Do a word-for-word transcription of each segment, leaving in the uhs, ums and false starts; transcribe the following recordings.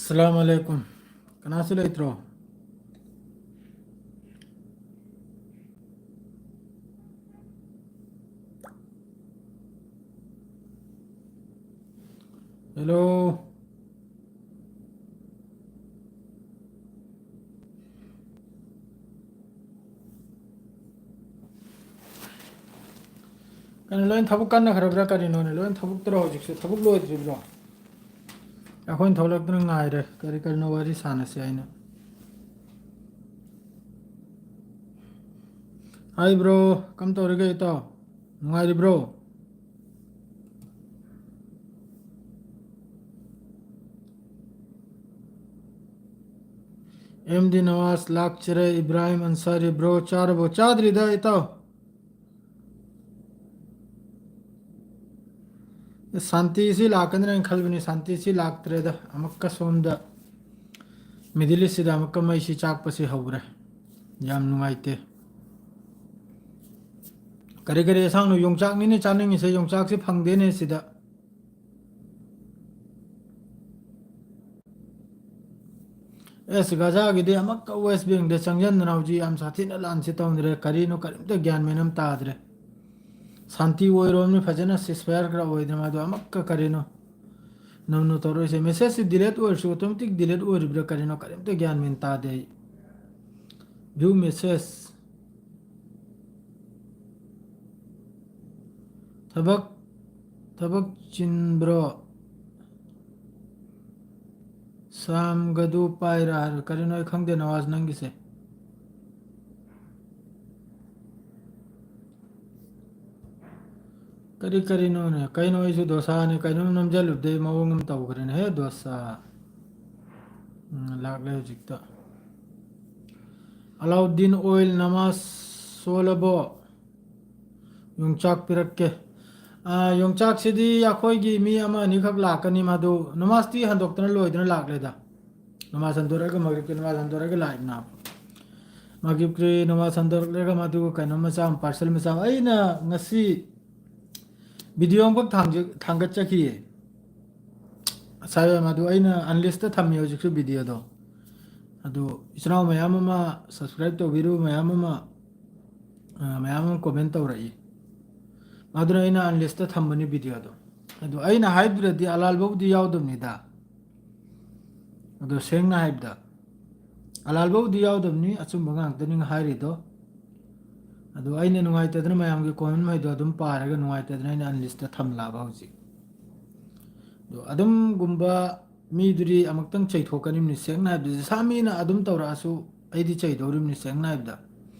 ꯑꯁꯂꯥꯃꯨ ꯑꯂꯥꯏꯀꯨꯝ꯫ ꯀꯅꯥꯁꯨ ꯂꯩꯇ꯭ꯔꯣ? ꯍꯦꯜꯂꯣ꯫ ꯀꯩꯅꯣ, ꯂꯣꯏ ꯊꯕꯛ ꯀꯟꯅꯈ꯭ꯔꯕ꯭ꯔꯥ ꯀꯔꯤꯅꯣꯅꯦ? ꯂꯣꯏ ꯊꯕꯛꯇꯔꯣ ꯍꯧꯖꯤꯛꯁꯦ? ꯊꯕꯛ ꯂꯣꯏꯗ꯭ꯔꯤꯕ꯭ꯔꯣ? ꯑꯩꯈꯣꯏꯅ ꯊꯣꯛꯂꯛꯇꯅ ꯉꯥꯏꯔꯦ꯫ ꯀꯔꯤ ꯀꯔꯤꯅꯣ ꯋꯥꯔꯤ ꯁꯥꯟꯅꯁꯦ ꯍꯥꯏꯅ꯫ ꯍꯥꯏ ꯕ꯭ꯔꯣ, ꯀꯝ ꯇꯧꯔꯤꯒꯦ ꯏꯇꯥꯎ? ꯅꯨꯡꯉꯥꯏꯔꯤꯕ꯭ꯔꯣ? M D Nawaz ꯂꯥꯛꯆꯔꯦ, Ibrahim ꯑꯟꯁꯥꯔꯤ bro, ꯆꯥꯔꯕꯣ? ꯆꯥꯗ꯭ꯔꯤꯗ ꯏꯇꯥꯎ꯫ ꯁꯥꯟꯇꯤꯁꯤ ꯂꯥꯛꯀꯅꯤꯅ ꯈꯜꯕꯅꯤ, ꯁꯥꯟꯇꯤꯁꯤ ꯂꯥꯛꯇ꯭ꯔꯦꯗ꯫ ꯑꯃꯨꯛꯀ ꯁꯣꯝꯗ ꯃꯤꯗꯜ ꯏꯁꯁꯤꯗ ꯑꯃꯨꯛꯀ ꯃꯩꯁꯤ ꯆꯥꯛꯄꯁꯤ ꯍꯧꯔꯦ꯫ ꯌꯥꯝ ꯅꯨꯡꯉꯥꯏꯇꯦ꯫ ꯀꯔꯤ ꯀꯔꯤ ꯑꯦꯟꯁꯥꯡꯅꯣ? ꯌꯣꯡꯆꯥꯛꯅꯤꯅꯦ ꯆꯥꯅꯤꯡꯉꯤꯁꯦ, ꯌꯣꯡꯆꯥꯛꯁꯤ ꯐꯪꯗꯦꯅꯦ ꯁꯤꯗ꯫ ꯑꯦꯁ, ꯒꯥꯖꯥꯒꯤꯗꯤ ꯑꯃꯨꯛꯀ ꯋꯦꯁ ꯕꯦꯡꯗ ꯆꯪꯁꯤꯟꯗꯅ ꯍꯧꯖꯤꯛ ꯌꯥꯝ ꯁꯥꯊꯤꯅ ꯂꯥꯟꯁꯤ ꯇꯧꯅꯔꯦ꯫ ꯀꯔꯤꯅꯣ ꯀꯔꯤꯝꯇ ꯒ꯭ꯌꯥꯟ ꯃꯦꯟ ꯑꯃ ꯇꯥꯗ꯭ꯔꯦ꯫ ꯁꯥꯟꯇꯤ ꯑꯣꯏꯔꯣꯝꯅꯤ, ꯐꯖꯅ ceasefire ꯈꯔ ꯑꯣꯏꯗꯅ, ꯃꯗꯨ ꯑꯃꯨꯛꯀ ꯀꯔꯤꯅꯣ ꯅꯧꯅ ꯇꯧꯔꯛꯏꯁꯦ? ꯃꯦꯁꯦꯖꯁꯤ delete ꯑꯣꯏꯔꯁꯨ automatic delete ꯑꯣꯏꯔꯤꯕ꯭ꯔꯥ ꯀꯔꯤꯅꯣ ꯀꯔꯤꯝꯇ ꯒ꯭ꯌꯥꯟ ꯃꯦꯟ ꯇꯥꯗꯦ ꯑꯩ꯫ View message꯫ ꯊꯕꯛ, ꯊꯕꯛ ꯆꯤꯟꯕ꯭ꯔꯣ? ꯁꯥꯝꯒꯗꯨ ꯄꯥꯏꯔꯥ ꯍꯥꯏꯔꯣ? ꯀꯔꯤꯅꯣ ꯑꯩ ꯈꯪꯗꯦ ꯅꯋꯥꯖ ꯅꯪꯒꯤꯁꯦ꯫ ꯀꯔꯤ ꯀꯔꯤꯅꯣꯅꯦ? ꯀꯩꯅꯣ ꯑꯩꯁꯨ ꯗꯣꯁꯥꯅꯦ, ꯀꯩꯅꯣꯝ ꯅꯝꯖꯜꯂꯨꯕꯗꯩ ꯃꯑꯣꯡ ꯑꯃ ꯇꯧꯈ꯭ꯔꯦꯅꯦ꯫ ꯍꯦ ꯗꯣꯁꯥ꯫ ꯎꯝ, ꯂꯥꯛꯂꯦ ꯍꯧꯖꯤꯛꯇ꯫ ꯑꯂꯥꯎꯗꯤꯟ ꯑꯣꯏꯜ ꯅꯃꯥꯖ ꯁꯣꯜꯂꯕꯣ? ꯌꯣꯡꯆꯥꯛ ꯄꯤꯔꯛꯀꯦ꯫ ꯑꯥ, ꯌꯣꯡꯆꯥꯛꯁꯤꯗꯤ ꯑꯩꯈꯣꯏꯒꯤ ꯃꯤ ꯑꯃ ꯑꯅꯤꯈꯛ ꯂꯥꯛꯀꯅꯤ, ꯃꯗꯨ ꯅꯃꯥꯖꯇꯤ ꯍꯟꯗꯣꯛꯇꯅ ꯂꯣꯏꯗꯅ ꯂꯥꯛꯂꯦꯗ꯫ ꯅꯃꯥꯖ ꯍꯟꯗꯣꯔꯛꯑꯒ, ꯃꯒ꯭ꯔꯤꯕꯀꯤ ꯅꯃꯥꯖ ꯍꯟꯗꯣꯔꯛꯑꯒ ꯂꯥꯛꯏꯅ꯫ ꯃꯒ꯭ꯔꯤꯕꯀꯤ ꯅꯃꯥꯖ ꯍꯟꯗꯣꯔꯛꯂꯒ ꯃꯗꯨ ꯀꯩꯅꯣ ꯃꯆꯥ ꯑꯃ, parcel ꯃꯆꯥ ꯑꯃ, ꯑꯩꯅ ꯉꯁꯤ video ꯑꯃꯈꯛ ꯊꯥꯡꯖ-, ꯊꯥꯡꯒꯠꯆꯈꯤꯌꯦ꯫ ꯁꯥꯏꯕ ꯃꯗꯨ ꯑꯩꯅ ꯑꯟꯂꯤꯁꯇ ꯊꯝꯃꯤ ꯍꯧꯖꯤꯛꯁꯨ ꯚꯤꯗꯤꯑꯣꯗꯣ꯫ ꯑꯗꯨ ꯏꯆꯤꯟ ꯏꯅꯥꯎ ꯃꯌꯥꯝ ꯑꯃ ꯁꯕꯁꯀ꯭ꯔꯥꯏꯕ ꯇꯧꯕꯤꯔꯨ, ꯃꯌꯥꯝ ꯑꯃ, ꯑ, ꯃꯌꯥꯝ ꯑꯃ ꯀꯣꯃꯦꯟ ꯇꯧꯔꯛꯏ꯫ ꯑꯗꯨꯅ ꯑꯩꯅ ꯑꯟꯂꯤꯁꯇ ꯊꯝꯕꯅꯤ ꯚꯤꯗꯤꯑꯣꯗꯣ꯫ ꯑꯗꯨ ꯑꯩꯅ ꯍꯥꯏꯕꯗꯨꯗꯗꯤ ꯑꯂꯥꯜꯕꯕꯨꯗꯤ ꯌꯥꯎꯗꯕꯅꯤꯗ꯫ ꯑꯗꯣ ꯁꯦꯡꯅ ꯍꯥꯏꯕꯗ ꯑꯂꯥꯜꯕꯕꯨꯗꯤ ꯌꯥꯎꯗꯕꯅꯤ, ꯑꯆꯨꯝꯕ ꯉꯥꯛꯇꯅꯤ ꯍꯥꯏꯔꯤꯗꯣ꯫ ꯑꯗꯣ ꯑꯩꯅ ꯅꯨꯡꯉꯥꯏꯇꯗꯅ ꯃꯌꯥꯝꯒꯤ ꯀꯣꯃꯦꯟ ꯃꯈꯩꯗꯣ ꯑꯗꯨꯝ ꯄꯥꯔꯒ ꯅꯨꯡꯉꯥꯏꯇꯗꯅ ꯑꯩꯅ ꯑꯟꯂꯤꯁꯇ ꯊꯝꯂꯛꯑꯕ ꯍꯧꯖꯤꯛ꯫ ꯑꯗꯣ ꯑꯗꯨꯝꯒꯨꯝꯕ ꯃꯤꯗꯨꯗꯤ ꯑꯃꯨꯛꯇꯪ ꯆꯩꯊꯣꯛꯀꯅꯤꯕꯅꯤ, ꯁꯦꯡꯅ ꯍꯥꯏꯕꯗ꯫ ꯖꯁꯥ ꯃꯤꯅ ꯑꯗꯨꯝ ꯇꯧꯔꯛꯑꯁꯨ ꯑꯩꯗꯤ ꯆꯩꯗꯧꯔꯤꯕꯅꯤ, ꯁꯦꯡꯅ ꯍꯥꯏꯕꯗ꯫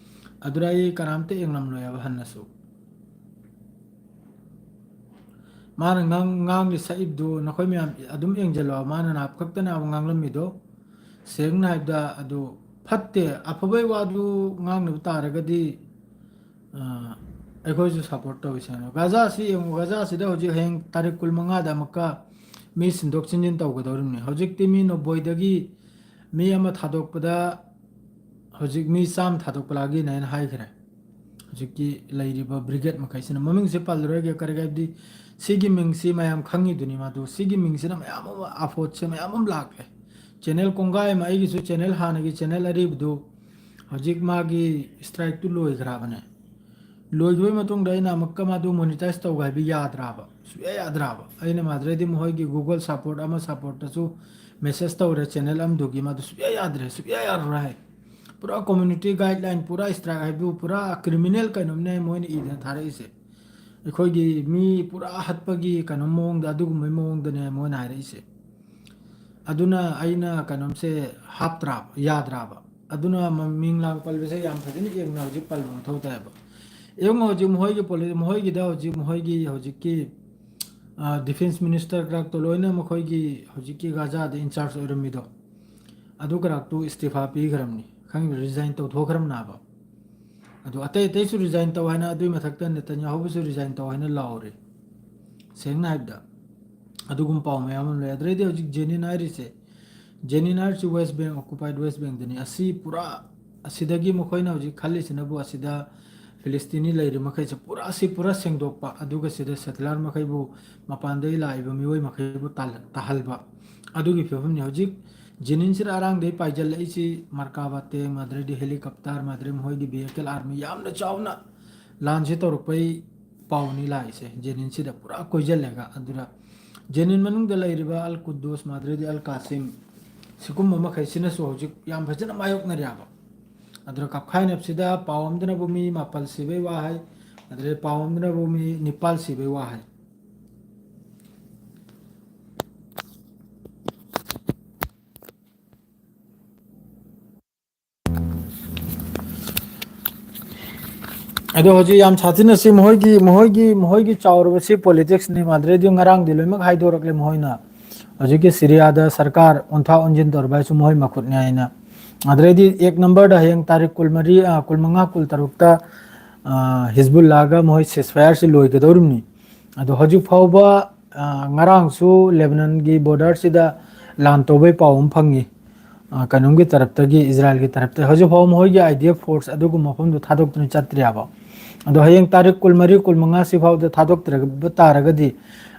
ꯑꯗꯨꯗ ꯑꯩ ꯀꯅꯥꯝꯇ ꯌꯦꯡꯂꯝꯂꯣꯏ ꯍꯥꯏꯕ ꯍꯟꯅꯁꯨ꯫ ꯃꯥꯅ ꯉꯥꯡ-, ꯉꯥꯡꯂꯤ ꯁꯛꯏꯕꯗꯨ ꯅꯈꯣꯏ ꯃꯌꯥꯝ ꯑꯗꯨꯝ ꯌꯦꯡꯁꯤꯜꯂꯣ꯫ ꯃꯥꯅ ꯅꯍꯥꯟ ꯈꯛꯇꯅꯦ ꯉꯥꯡꯂꯝꯃꯤꯗꯣ꯫ ꯁꯦꯡꯅ ꯍꯥꯏꯕꯗ ꯑꯗꯨ ꯐꯠꯇꯦ꯫ ꯑꯐꯕꯩ ꯋꯥꯗꯨ ꯉꯥꯡꯅꯕ ꯇꯥꯔꯒꯗꯤ, ꯑ, ꯑꯩꯈꯣꯏꯁꯨ ꯁꯞꯄꯣꯔꯠ ꯇꯧꯏ ꯁꯦꯡꯅ꯫ ꯒꯥꯖꯥꯁꯤ ꯌꯦꯡꯉꯨ, ꯒꯥꯖꯥꯁꯤꯗ ꯍꯧꯖꯤꯛ ꯍꯌꯦꯡ ꯇꯥꯔꯤꯛ ꯀꯨꯟꯃꯉꯥꯗ ꯑꯃꯨꯛꯀ ꯃꯤ ꯁꯤꯟꯗꯣꯛ ꯁꯤꯟꯖꯤꯟ ꯇꯧꯒꯗꯧꯔꯤꯕꯅꯤ꯫ ꯍꯧꯖꯤꯛꯇꯤ ꯃꯤ ꯅꯣꯕꯣꯏꯗꯒꯤ ꯃꯤ ꯑꯃ ꯊꯥꯗꯣꯛꯄꯗ ꯍꯧꯖꯤꯛ ꯃꯤ ꯆꯥꯝꯃ ꯊꯥꯗꯣꯛꯄ ꯂꯥꯒꯤꯅ ꯍꯥꯏꯅ ꯍꯥꯏꯈ꯭ꯔꯦ꯫ ꯍꯧꯖꯤꯛꯀꯤ ꯂꯩꯔꯤꯕ ꯕ꯭ꯔꯤꯒꯦꯗ ꯃꯈꯩꯁꯤꯅ, ꯃꯃꯤꯡꯁꯦ ꯄꯜꯂꯔꯣꯏꯒꯦ, ꯀꯔꯤ ꯍꯥꯏꯕꯗꯤ ꯁꯤꯒꯤ ꯃꯤꯡꯁꯤ ꯃꯌꯥꯝ ꯈꯪꯉꯤꯗꯨꯅꯤ꯫ ꯃꯗꯨ ꯁꯤꯒꯤ ꯃꯤꯡꯁꯤꯅ ꯃꯌꯥꯝ ꯑꯃ ꯑꯐꯣꯠꯁꯦ ꯃꯌꯥꯝ ꯑꯃ ꯂꯥꯛꯂꯦ꯫ ꯆꯦꯅꯦꯜ ꯀꯣꯡꯒꯥꯏ ꯑꯃ, ꯑꯩꯒꯤꯁꯨ ꯆꯦꯅꯦꯜ, ꯍꯥꯟꯅꯒꯤ ꯆꯦꯅꯦꯜ ꯑꯔꯤꯕꯗꯨ ꯍꯧꯖꯤꯛ ꯃꯥꯒꯤ ꯁ꯭ꯇ꯭ꯔꯥꯏꯛꯇꯨ ꯂꯣꯏꯈ꯭ꯔꯕꯅꯦ꯫ ꯂꯣꯏꯈꯤꯕꯒꯤ ꯃꯇꯨꯡꯗ ꯑꯩꯅ ꯑꯃꯨꯛꯀ ꯃꯗꯨ ꯃꯣꯅꯤꯇꯥꯏꯁ ꯇꯧꯒꯦ ꯍꯥꯏꯕ ꯌꯥꯗ꯭ꯔꯕ, ꯁꯨꯛꯌꯥ ꯌꯥꯗ꯭ꯔꯕ꯫ ꯑꯩꯅ ꯃꯥꯗ꯭ꯔꯗꯤ ꯃꯈꯣꯏꯒꯤ Google ꯁꯞꯄꯣꯔꯠ ꯑꯃ ꯁꯞꯄꯣꯔꯠꯇꯁꯨ ꯃꯦꯁꯦꯖ ꯇꯧꯔꯦ, ꯆꯦꯅꯦꯜ ꯑꯃꯗꯨꯒꯤ, ꯃꯗꯨ ꯁꯨꯛꯌꯥ ꯌꯥꯗ꯭ꯔꯦ, ꯁꯨꯛꯌꯥ ꯌꯥꯔꯔꯣꯏ ꯍꯥꯏ꯫ ꯄꯨꯔꯥ ꯀꯝꯃ꯭ꯌꯨꯅꯤꯇꯤ ꯒꯥꯏꯗꯂꯥꯏꯟ, ꯄꯨꯔꯥ ꯁ꯭ꯇ꯭ꯔꯥꯏꯛ ꯍꯥꯏꯕꯨ ꯄꯨꯔꯥ ꯀ꯭ꯔꯤꯃꯤꯅꯦꯜ ꯀꯩꯅꯣꯝꯅꯦ ꯃꯣꯏꯅ ꯏꯗꯅ ꯊꯥꯔꯛꯏꯁꯦ꯫ ꯑꯩꯈꯣꯏꯒꯤ ꯃꯤ ꯄꯨꯔꯥ ꯍꯠꯄꯒꯤ ꯀꯩꯅꯣ ꯃꯑꯣꯡꯗ, ꯑꯗꯨꯒꯨꯝꯕꯒꯤ ꯃꯑꯣꯡꯗꯅꯦ ꯃꯣꯏꯅ ꯍꯥꯏꯔꯛꯏꯁꯦ꯫ ꯑꯗꯨꯅ ꯑꯩꯅ ꯀꯩꯅꯣꯝꯁꯦ ꯍꯥꯞꯇ꯭ꯔꯕ, ꯌꯥꯗ꯭ꯔꯕ꯫ ꯑꯗꯨꯅ ꯃ-, ꯃꯤꯡ ꯂꯥꯡ ꯄꯜꯂꯤꯁꯦ ꯌꯥꯝ ꯐꯖꯅ ꯌꯦꯡꯅ ꯍꯧꯖꯤꯛ ꯄꯜꯕ ꯃꯊꯧ ꯇꯥꯏꯌꯦꯕ꯫ ꯌꯦꯡꯉꯣ ꯍꯧꯖꯤꯛ ꯃꯈꯣꯏꯒꯤ ꯄꯣꯂꯤ-, ꯃꯈꯣꯏꯒꯤꯗ ꯍꯧꯖꯤꯛ ꯃꯈꯣꯏꯒꯤ ꯍꯧꯖꯤꯛꯀꯤ, ꯑ, ꯗꯤꯐꯦꯟꯁ ꯃꯤꯅꯤꯁꯇꯔ ꯀ꯭ꯂꯥꯔꯛꯇꯣ ꯂꯣꯏꯅ ꯃꯈꯣꯏꯒꯤ ꯍꯧꯖꯤꯛꯀꯤ ꯒꯥꯖꯥꯗ ꯏꯟꯆꯥꯔꯖ ꯑꯣꯏꯔꯝꯃꯤꯗꯣ, ꯑꯗꯨ ꯀ꯭ꯂꯥꯔꯛꯇꯨ ꯏꯁꯇꯤꯐꯥ ꯄꯤꯈ꯭ꯔꯕꯅꯤ, ꯈꯪꯉꯤꯕ, ꯔꯤꯖꯥꯏꯟ ꯇꯧꯊꯣꯛꯈ꯭ꯔꯕꯅꯦꯕ꯫ ꯑꯗꯨ ꯑꯇꯩ ꯑꯇꯩꯁꯨ ꯔꯤꯖꯥꯏꯟ ꯇꯧ ꯍꯥꯏꯅ, ꯑꯗꯨꯒꯤ ꯃꯊꯛꯇ ꯅꯦꯇꯟꯌꯥꯍꯨꯕꯨꯁꯨ ꯔꯤꯖꯥꯏꯟ ꯇꯧ ꯍꯥꯏꯅ ꯂꯥꯎꯔꯦ꯫ ꯁꯦꯡꯅ ꯍꯥꯏꯕꯗ ꯑꯗꯨꯒꯨꯝꯕ ꯄꯥꯎ ꯃꯌꯥꯝ ꯑꯃ ꯂꯩ꯫ ꯑꯗꯨꯗꯩꯗꯤ ꯍꯧꯖꯤꯛ ꯖꯦꯅꯤꯟ ꯍꯥꯏꯔꯤꯁꯦ, ꯖꯦꯅꯤꯟ ꯍꯥꯏꯔꯤꯁꯤ ꯋꯦꯁ ꯕꯦꯡ, ꯑꯣꯀꯨꯄꯥꯏꯠ ꯋꯦꯁ ꯕꯦꯡꯗꯅꯤ꯫ ꯑꯁꯤ ꯄꯨꯔꯥ, ꯑꯁꯤꯗꯒꯤ ꯃꯈꯣꯏꯅ ꯍꯧꯖꯤꯛ ꯈꯜꯂꯤꯁꯤꯅꯕꯨ ꯑꯁꯤꯗ ꯐꯤꯂꯤꯁꯇꯤꯅꯤ ꯂꯩꯔꯤ ꯃꯈꯩꯁꯦ ꯄꯨꯔꯥ ꯁꯤ ꯄꯨꯔꯥ ꯁꯦꯡꯗꯣꯛꯄ, ꯑꯗꯨꯒ ꯁꯤꯗ ꯁꯦꯇꯂꯔ ꯃꯈꯩꯕꯨ, ꯃꯄꯥꯟꯗꯒꯤ ꯂꯥꯛꯏꯕ ꯃꯤꯑꯣꯏ ꯃꯈꯩꯕꯨ ꯇꯥꯜ-, ꯇꯥꯍꯜꯕ, ꯑꯗꯨꯒꯤ ꯐꯤꯕꯝꯅꯤ꯫ ꯍꯧꯖꯤꯛ ꯖꯦꯅꯤꯟꯁꯤꯗ ꯑꯔꯥꯡꯗꯩ ꯄꯥꯏꯖꯜꯂꯛꯏꯁꯤ ꯃꯔꯀꯥꯕꯥ ꯇꯦꯡ, ꯃꯥꯗ꯭ꯔꯩꯗꯤ ꯍꯦꯂꯤꯀꯣꯞꯇꯔ, ꯃꯥꯗ꯭ꯔꯩ ꯃꯈꯣꯏꯒꯤ ꯚꯤꯍꯤꯀꯜ ꯑꯥꯔꯃꯤ ꯌꯥꯝꯅ ꯆꯥꯎꯅ ꯂꯥꯟꯁꯤ ꯇꯧꯔꯛꯄꯩ ꯄꯥꯎꯅꯤ ꯂꯥꯛꯏꯁꯦ꯫ ꯖꯦꯅꯤꯟꯁꯤꯗ ꯄꯨꯔꯥ ꯀꯣꯏꯖꯜꯂꯒ, ꯑꯗꯨꯗ ꯖꯦꯅꯤꯟ ꯃꯅꯨꯡꯗ ꯂꯩꯔꯤꯕ ꯑꯜ ꯀꯨꯗꯨꯁ, ꯃꯥꯗ꯭ꯔꯩꯗꯤ ꯑꯜ ꯀꯥꯁꯤꯝ, ꯁꯤꯒꯨꯝꯕ ꯃꯈꯩꯁꯤꯅꯁꯨ ꯍꯧꯖꯤꯛ ꯌꯥꯝ ꯐꯖꯅ ꯃꯥꯌꯣꯛꯅꯔꯦꯕ꯫ ꯑꯗꯨꯅ ꯀꯥꯞꯈꯥꯏꯅꯕꯁꯤꯗ ꯄꯥꯎ ꯑꯃꯗꯅꯕꯨ ꯃꯤ ꯃꯥꯄꯜ ꯁꯤꯕꯩ ꯋꯥ ꯍꯥꯏ, ꯑꯗꯨꯗꯩ ꯄꯥꯎ ꯑꯃꯗꯅꯕꯨ ꯃꯤ ꯅꯤꯄꯥꯜ ꯁꯤꯕꯩ ꯋꯥ ꯍꯥꯏ꯫ ꯑꯗꯣ ꯍꯧꯖꯤꯛ ꯌꯥꯝ ꯁꯥꯊꯤꯅ ꯁꯤ ꯃꯈꯣꯏꯒꯤ, ꯃꯈꯣꯏꯒꯤ, ꯃꯈꯣꯏꯒꯤ ꯆꯥꯎꯔꯕꯁꯤ ꯄꯣꯂꯤꯇꯤꯛꯁꯅꯤ꯫ ꯃꯥꯗ꯭ꯔꯦꯗꯤ ꯉꯔꯥꯡꯗꯤ ꯂꯣꯏꯅꯃꯛ ꯍꯥꯏꯗꯣꯔꯛꯂꯦ ꯃꯈꯣꯏꯅ꯫ ꯍꯧꯖꯤꯛꯀꯤ ꯁꯤꯔꯤꯌꯥꯗ ꯁꯔꯀꯥꯔ ꯑꯣꯟꯊꯥ ꯑꯣꯟꯁꯤꯟ ꯇꯧꯔꯕ ꯍꯥꯏꯁꯨ ꯃꯈꯣꯏ ꯃꯈꯨꯠꯅꯤ ꯍꯥꯏꯅ꯫ ꯑꯗꯨꯗꯩꯗꯤ ꯑꯦꯛ ꯅꯝꯕꯔꯗ ꯍꯌꯦꯡ ꯇꯥꯔꯤꯛ ꯀꯨꯟꯃꯔꯤ, ꯑ, ꯀꯨꯟꯃꯉꯥ, ꯀꯨꯟꯇꯔꯨꯛꯇ, ꯑ, ꯍꯤꯖꯕꯨꯜꯂꯥꯒ ꯃꯈꯣꯏ ceasefire ꯁꯤ ꯂꯣꯏꯒꯗꯧꯔꯤꯕꯅꯤ꯫ ꯑꯗꯣ ꯍꯧꯖꯤꯛ ꯐꯥꯎꯕ, ꯑ, ꯉꯔꯥꯡꯁꯨ ꯂꯦꯕꯅꯟꯒꯤ border ꯁꯤꯗ ꯂꯥꯟ ꯇꯧꯕꯩ ꯄꯥꯎ ꯑꯃ ꯐꯪꯉꯤ꯫ ꯑ, ꯀꯩꯅꯣꯝꯒꯤ ꯇꯔꯞꯇꯒꯤ, ꯏꯖꯔꯥꯏꯜꯒꯤ ꯇꯔꯞꯇ ꯍꯧꯖꯤꯛ ꯐꯥꯎꯕ ꯃꯈꯣꯏꯒꯤ I D F force ꯑꯗꯨꯒꯨꯝꯕ ꯃꯐꯝꯗꯨ ꯊꯥꯗꯣꯛꯇꯨꯅ ꯆꯠꯇ꯭ꯔꯤꯕ꯫ ꯑꯗꯣ ꯍꯌꯦꯡ ꯇꯥꯔꯤꯛ ꯀꯨꯟꯃꯔꯤ, ꯀꯨꯟꯃꯉꯥ ꯁꯤ ꯐꯥꯎꯗ ꯊꯥꯗꯣꯛꯇ꯭ꯔꯕ ꯇꯥꯔꯒꯗꯤ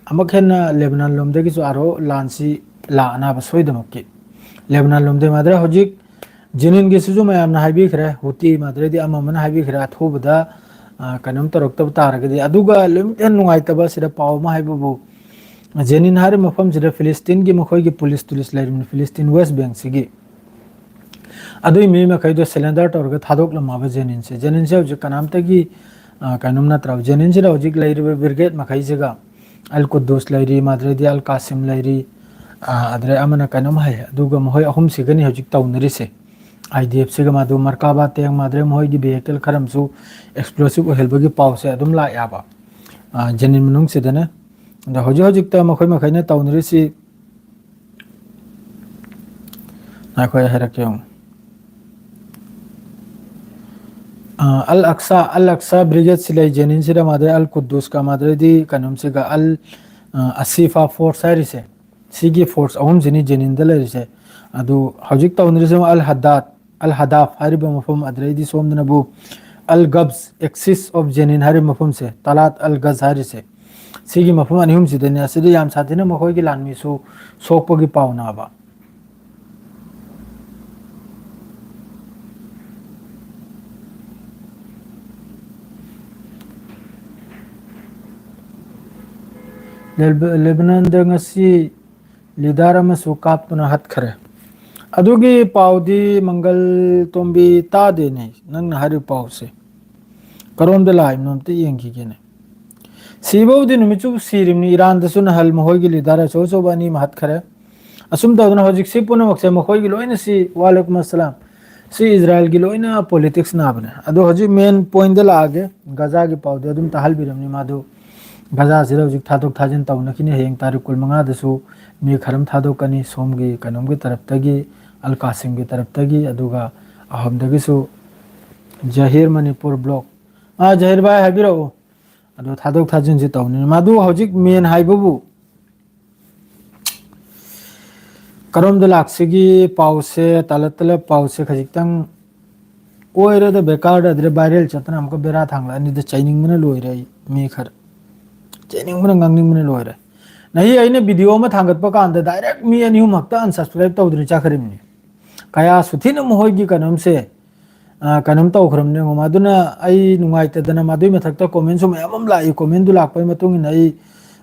ꯑꯃꯨꯛ ꯍꯦꯟꯅ ꯂꯦꯕꯅꯟ ꯂꯣꯝꯗꯒꯤꯁꯨ ꯑꯥꯔꯣ ꯂꯥꯟꯁꯤ ꯂꯥꯛꯅꯕ ꯁꯣꯏꯗꯃꯛꯀꯤ꯫ ꯂꯦꯕꯅꯟ ꯂꯣꯝꯗꯩ ꯃꯥꯗ꯭ꯔꯦ ꯍꯧꯖꯤꯛ ꯖꯦꯅꯤꯟꯒꯤꯁꯤꯁꯨ ꯃꯌꯥꯝꯅ ꯍꯥꯏꯕꯤꯈ꯭ꯔꯦ, ꯍꯨꯇꯤ ꯃꯥꯗ꯭ꯔꯦꯗꯤ ꯑꯃ ꯑꯃꯅ ꯍꯥꯏꯕꯤꯈ꯭ꯔꯦ, ꯑꯊꯨꯕꯗ, ꯑ, ꯀꯩꯅꯣꯝ ꯇꯧꯔꯛꯇꯕ ꯇꯥꯔꯒꯗꯤ꯫ ꯑꯗꯨꯒ ꯂꯣꯏꯅꯃꯛ ꯍꯦꯟꯅ ꯅꯨꯡꯉꯥꯏꯇꯕ ꯑꯁꯤꯗ ꯄꯥꯎ ꯑꯃ ꯍꯥꯏꯕꯕꯨ, ꯖꯦꯅꯤꯟ ꯍꯥꯏꯔꯤꯕ ꯃꯐꯝꯁꯤꯗ ꯐꯤꯂꯤꯁꯇꯤꯟꯒꯤ ꯃꯈꯣꯏꯒꯤ ꯄꯨꯂꯤꯁ ꯇꯨꯂꯤꯁ ꯂꯩꯔꯤꯕꯅꯤ, ꯐꯤꯂꯤꯁꯇꯤꯟ West Bank ꯁꯤꯒꯤ꯫ ꯑꯗꯨꯏ ꯃꯤ ꯃꯈꯩꯗꯣ surrender ꯇꯧꯔꯒ ꯊꯥꯗꯣꯛꯂꯝꯃꯕ ꯖꯦꯅꯤꯟꯁꯦ꯫ ꯖꯦꯅꯤꯟꯁꯦ ꯍꯧꯖꯤꯛ ꯀꯅꯥꯝꯇꯒꯤ, ꯑ, ꯀꯩꯅꯣꯝ ꯅꯠꯇ꯭ꯔꯕ꯫ ꯖꯦꯅꯤꯟꯁꯤꯗ ꯍꯧꯖꯤꯛ ꯂꯩꯔꯤꯕ brigade ꯃꯈꯩꯁꯤꯒ ꯑꯜ ꯀꯨꯗꯨꯁ ꯂꯩꯔꯤ, ꯃꯥꯗ꯭ꯔꯦꯗꯤ ꯑꯜ ꯀꯥꯁꯤꯝ ꯂꯩꯔꯤ, ꯑ, ꯑꯗꯨꯗꯩ ꯑꯃꯅ ꯀꯩꯅꯣꯝ ꯍꯥꯏ, ꯑꯗꯨꯒ ꯃꯈꯣꯏ ꯑꯍꯨꯝꯁꯤꯒꯅꯤ ꯍꯧꯖꯤꯛ ꯇꯧꯅꯔꯤꯁꯦ꯫ I D F ꯁꯤꯒ ꯃꯥꯗꯨ ꯃꯔꯀꯥꯕꯥ ꯇꯦꯡ ꯃꯥꯗ꯭ꯔꯦ ꯃꯈꯣꯏꯒꯤ vehicle ꯈꯔ ꯑꯃꯁꯨ explosive ꯑꯣꯏꯍꯜꯕꯒꯤ ꯄꯥꯎꯁꯦ ꯑꯗꯨꯝ ꯂꯥꯛꯑꯦꯕ, ꯑ, ꯖꯦꯅꯤꯟ ꯃꯅꯨꯡꯁꯤꯗꯅ꯫ ꯑꯗꯣ ꯍꯧꯖꯤꯛ ꯍꯧꯖꯤꯛꯇ ꯃꯈꯣꯏ ꯃꯈꯩꯅ ꯇꯧꯅꯔꯤꯁꯤ, ꯉꯥꯏꯈꯣ, ꯑꯩ ꯍꯥꯏꯔꯛꯀꯦ ꯌꯦꯡꯉꯨ꯫ ꯑ, ꯑꯜ ꯑꯛꯁꯥ, ꯑꯜ ꯑꯛꯁꯥ brigade ꯁꯤ ꯂꯩ, ꯖꯦꯅꯤꯟꯁꯤꯗ ꯃꯥꯗ꯭ꯔꯦ ꯑꯜ ꯀꯨꯗꯨꯁꯀ ꯃꯥꯗ꯭ꯔꯦꯗꯤ ꯀꯩꯅꯣꯝꯁꯤꯒ ꯑꯜ, ꯑ, ꯑꯁꯤꯐꯥ force ꯍꯥꯏꯔꯤꯁꯦ꯫ ꯁꯤꯒꯤ force ꯑꯍꯨꯝꯁꯤꯅꯤ ꯖꯦꯅꯤꯟꯗ ꯂꯩꯔꯤꯁꯦ꯫ ꯑꯗꯨ ꯍꯧꯖꯤꯛ ꯇꯧꯅꯔꯤꯁꯦ ꯑꯜ ꯍꯗꯥꯗ, ꯑꯜ ꯍꯗꯥꯐ ꯍꯥꯏꯔꯤꯕ ꯃꯐꯝ, ꯑꯗꯨꯗꯩꯗꯤ ꯁꯣꯝꯗꯅꯕꯨ ꯑꯜ ꯒꯕꯁ, Axis of Jenin ꯍꯥꯏꯔꯤꯕ ꯃꯐꯝꯁꯦ, ꯇꯥꯂꯥꯠ ꯑꯜ ꯒꯖ ꯍꯥꯏꯔꯤꯁꯦ, ꯁꯤꯒꯤ ꯃꯐꯝ ꯑꯅꯤ ꯑꯍꯨꯝꯁꯤꯗꯅꯦ, ꯑꯁꯤꯗ ꯌꯥꯝ ꯁꯥꯊꯤꯅ ꯃꯈꯣꯏꯒꯤ ꯂꯥꯟꯃꯤꯁꯨ ꯁꯣꯛꯄꯒꯤ ꯄꯥꯎ ꯅꯥꯕ꯫ ꯂꯦꯕ-, ꯂꯦꯕꯅꯟꯗ ꯉꯁꯤ ꯂꯤꯗꯥꯔ ꯑꯃꯁꯨ ꯀꯥꯞꯇꯨꯅ ꯍꯥꯠꯈ꯭ꯔꯦ꯫ ꯑꯗꯨꯒꯤ ꯄꯥꯎꯗꯤ ꯃꯪꯒꯜ ꯇꯣꯝꯕꯤ ꯇꯥꯗꯦꯅꯦ, ꯅꯪꯅ ꯍꯥꯏꯔꯤꯕ ꯄꯥꯎꯁꯦ꯫ ꯀꯔꯣꯝꯗ ꯂꯥꯛꯏꯕꯅꯣ ꯑꯝꯇ ꯌꯦꯡꯈꯤꯒꯦꯅꯦ꯫ ꯁꯤꯕꯕꯨꯗꯤ ꯅꯨꯃꯤꯠ ꯆꯨꯞꯄ ꯁꯤꯔꯤꯕꯅꯤ꯫ ꯏꯔꯥꯟꯗꯁꯨ ꯅꯍꯥꯜ ꯃꯈꯣꯏꯒꯤ ꯂꯤꯗꯥꯔ ꯑꯆꯧ ꯑꯆꯧꯕ ꯑꯅꯤ ꯑꯃ ꯍꯥꯠꯈꯔꯦ꯫ ꯑꯁꯨꯝ ꯇꯧꯗꯅ ꯍꯧꯖꯤꯛꯁꯤ ꯄꯨꯝꯅꯃꯛꯁꯦ ꯃꯈꯣꯏꯒꯤ ꯂꯣꯏꯅ ꯁꯤ, ꯋꯥꯂꯦꯀꯨꯝ ꯑꯁꯂꯥꯝ, ꯁꯤ ꯏꯖꯔꯥꯏꯜꯒꯤ ꯂꯣꯏꯅ ꯄꯣꯂꯤꯇꯤꯛꯁ ꯅꯥꯕꯅꯦ꯫ ꯑꯗꯣ ꯍꯧꯖꯤꯛ ꯃꯦꯟ ꯄꯣꯏꯟꯗ ꯂꯥꯛꯑꯒꯦ, ꯒꯖꯥꯒꯤ ꯄꯥꯎꯗꯤ ꯑꯗꯨꯝ ꯇꯥꯍꯜꯕꯤꯔꯝꯅꯤ꯫ ꯃꯥꯗꯨ ꯒꯖꯥꯁꯤꯗ ꯍꯧꯖꯤꯛ ꯊꯥꯗꯣꯛ ꯊꯥꯖꯤꯟ ꯇꯧꯅꯈꯤꯅꯤ꯫ ꯍꯌꯦꯡ ꯇꯥꯔꯤꯛ ꯀꯨꯟꯃꯉꯥꯗꯁꯨ ꯃꯤ ꯈꯔ ꯑꯃ ꯊꯥꯗꯣꯛꯀꯅꯤ, ꯁꯣꯝꯒꯤ ꯀꯩꯅꯣꯝꯒꯤ ꯇꯔꯞꯇꯒꯤ, ꯑꯜ ꯀꯥꯁꯤꯝꯒꯤ ꯇꯔꯞꯇꯒꯤ, ꯑꯗꯨꯒ ꯑꯍꯣꯝꯗꯒꯤꯁꯨ ꯖꯍꯤꯔ ꯃꯅꯤꯄꯨꯔ ꯕ꯭ꯂꯣꯛ꯫ ꯑꯥ, ꯖꯍꯤꯔ ꯚꯥꯏ, ꯍꯥꯏꯕꯤꯔꯛꯎ꯫ ꯑꯗꯣ ꯊꯥꯗꯣꯛ ꯊꯥꯖꯤꯟꯁꯦ ꯇꯧꯅꯤ꯫ ꯃꯗꯨ ꯍꯧꯖꯤꯛ ꯃꯦꯟ ꯍꯥꯏꯕꯕꯨ ꯀꯔꯣꯝꯗ ꯂꯥꯛꯁꯤꯒꯤ ꯄꯥꯎꯁꯦ, ꯇꯥꯂꯛ ꯇꯥꯂꯛ ꯄꯥꯎꯁꯦ ꯈꯖꯤꯛꯇꯪ ꯑꯣꯏꯔꯦꯗ, ꯕꯦꯀꯥꯔꯗ ꯑꯗꯨꯗ ꯚꯥꯏꯔꯦꯜ ꯆꯠꯇꯅ ꯑꯃꯨꯛꯀ ꯕꯦꯔꯥ ꯊꯥꯡꯂꯛꯑꯅꯤꯗ꯫ ꯆꯩꯅꯤꯡꯕꯅ ꯂꯣꯏꯔꯦ ꯑꯩ꯫ ꯃꯤ ꯈꯔ ꯆꯩꯅꯤꯡꯕꯅ ꯉꯥꯡꯅꯤꯡꯕꯅ ꯂꯣꯏꯔꯦ꯫ ꯅꯍꯤ ꯑꯩꯅ ꯚꯤꯗꯤꯑꯣ ꯑꯃ ꯊꯥꯡꯒꯠꯄ ꯀꯥꯟꯗ ꯗꯥꯏꯔꯦꯛ ꯃꯤ ꯑꯅꯤ ꯑꯍꯨꯝ ꯈꯛꯇ unsubscribe ꯇꯧꯗꯅ ꯆꯠꯈ꯭ꯔꯤꯕꯅꯤ꯫ ꯀꯌꯥ ꯁꯨꯊꯤꯅ ꯃꯈꯣꯏꯒꯤ ꯀꯩꯅꯣꯝꯁꯦ, ꯑ, ꯀꯩꯅꯣꯝ ꯇꯧꯈ꯭ꯔꯕꯅꯦ ꯌꯦꯡꯉꯣ꯫ ꯃꯗꯨꯅ ꯑꯩ ꯅꯨꯡꯉꯥꯏꯇꯗꯅ ꯃꯗꯨꯏ ꯃꯊꯛꯇ ꯀꯣꯃꯦꯟꯁꯨ ꯃꯌꯥꯝ ꯑꯃ ꯂꯥꯛꯏ꯫ ꯀꯣꯃꯦꯟꯗꯨ ꯂꯥꯛꯄꯒꯤ ꯃꯇꯨꯡ ꯏꯟꯅ ꯑꯩ,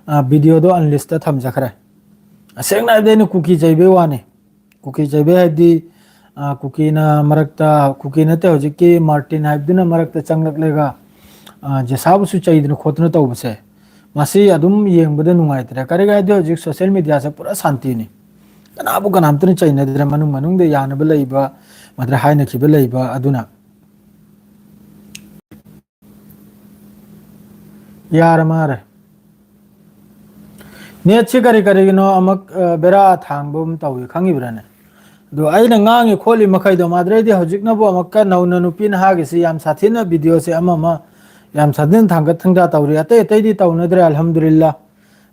ꯑ, ꯚꯤꯗꯤꯑꯣꯗꯣ unlist ꯊꯝꯖꯈ꯭ꯔꯦ꯫ ꯑꯁꯦꯡꯅ ꯍꯥꯏꯕꯗꯤ ꯑꯩꯅ ꯀꯨꯀꯤ ꯆꯩꯕꯩ ꯋꯥꯅꯤ꯫ ꯀꯨꯀꯤ ꯆꯩꯕꯩ ꯍꯥꯏꯕꯗꯤ, ꯑ, ꯀꯨꯀꯤꯅ ꯃꯔꯛꯇ, ꯀꯨꯀꯤ ꯅꯠꯇꯦ, ꯍꯧꯖꯤꯛꯀꯤ ꯃꯥꯔꯇꯤꯟ ꯍꯥꯏꯕꯗꯨꯅ ꯃꯔꯛꯇ ꯆꯪꯂꯛꯂꯒ, ꯑ, ꯖꯦꯁꯥꯕꯨꯁꯨ ꯆꯩꯗꯅ ꯈꯣꯠꯇꯅ ꯇꯧꯕꯁꯦ, ꯃꯁꯤ ꯑꯗꯨꯝ ꯌꯦꯡꯕꯗ ꯅꯨꯡꯉꯥꯏꯇ꯭ꯔꯦ꯫ ꯀꯔꯤꯒꯤ ꯍꯥꯏꯗꯤ ꯍꯧꯖꯤꯛ social media ꯁꯦ ꯄꯨꯔꯥ ꯁꯥꯟꯇꯤꯅꯤ꯫ ꯀꯅꯥꯕꯨ ꯀꯅꯥꯝꯇꯅ ꯆꯩꯅꯗ꯭ꯔꯦ꯫ ꯃꯅꯨꯡ ꯃꯅꯨꯡꯗ ꯌꯥꯅꯕ ꯂꯩꯕ, ꯃꯗꯨꯗ ꯍꯥꯏꯅꯈꯤꯕ ꯂꯩꯕ ꯑꯗꯨꯅ꯫ ꯌꯥꯔꯦ ꯃꯥꯔꯦ꯫ ꯅꯦꯠꯁꯤ ꯀꯔꯤ ꯀꯔꯤꯒꯤꯅꯣ ꯑꯃꯨꯛ, ꯑ, ꯕꯦꯔꯥ ꯊꯥꯡꯕ ꯑꯃ ꯇꯧꯏ, ꯈꯪꯉꯤꯕ꯭ꯔꯥꯅꯦ? ꯑꯗꯣ ꯑꯩꯅ ꯉꯥꯡꯉꯤ ꯈꯣꯠꯂꯤ ꯃꯈꯩꯗꯣ, ꯃꯥꯗ꯭ꯔꯩꯗꯤ ꯍꯧꯖꯤꯛꯅꯕꯨ ꯑꯃꯨꯛꯀ ꯅꯧꯅ ꯅꯨꯄꯤ ꯅꯍꯥꯒꯤꯁꯤ ꯌꯥꯝ ꯁꯥꯊꯤꯅ ꯚꯤꯗꯤꯑꯣꯁꯦ ꯑꯃ ꯑꯃ ꯌꯥꯝ ꯁꯥꯊꯤꯅ ꯊꯥꯡꯒꯠ ꯊꯥꯡꯗ ꯇꯧꯔꯤ꯫ ꯑꯇꯩ ꯑꯇꯩꯗꯤ ꯇꯧꯅꯗ꯭ꯔꯦ, ꯑꯜꯍꯝꯗꯨꯂꯤꯜꯂꯥ꯫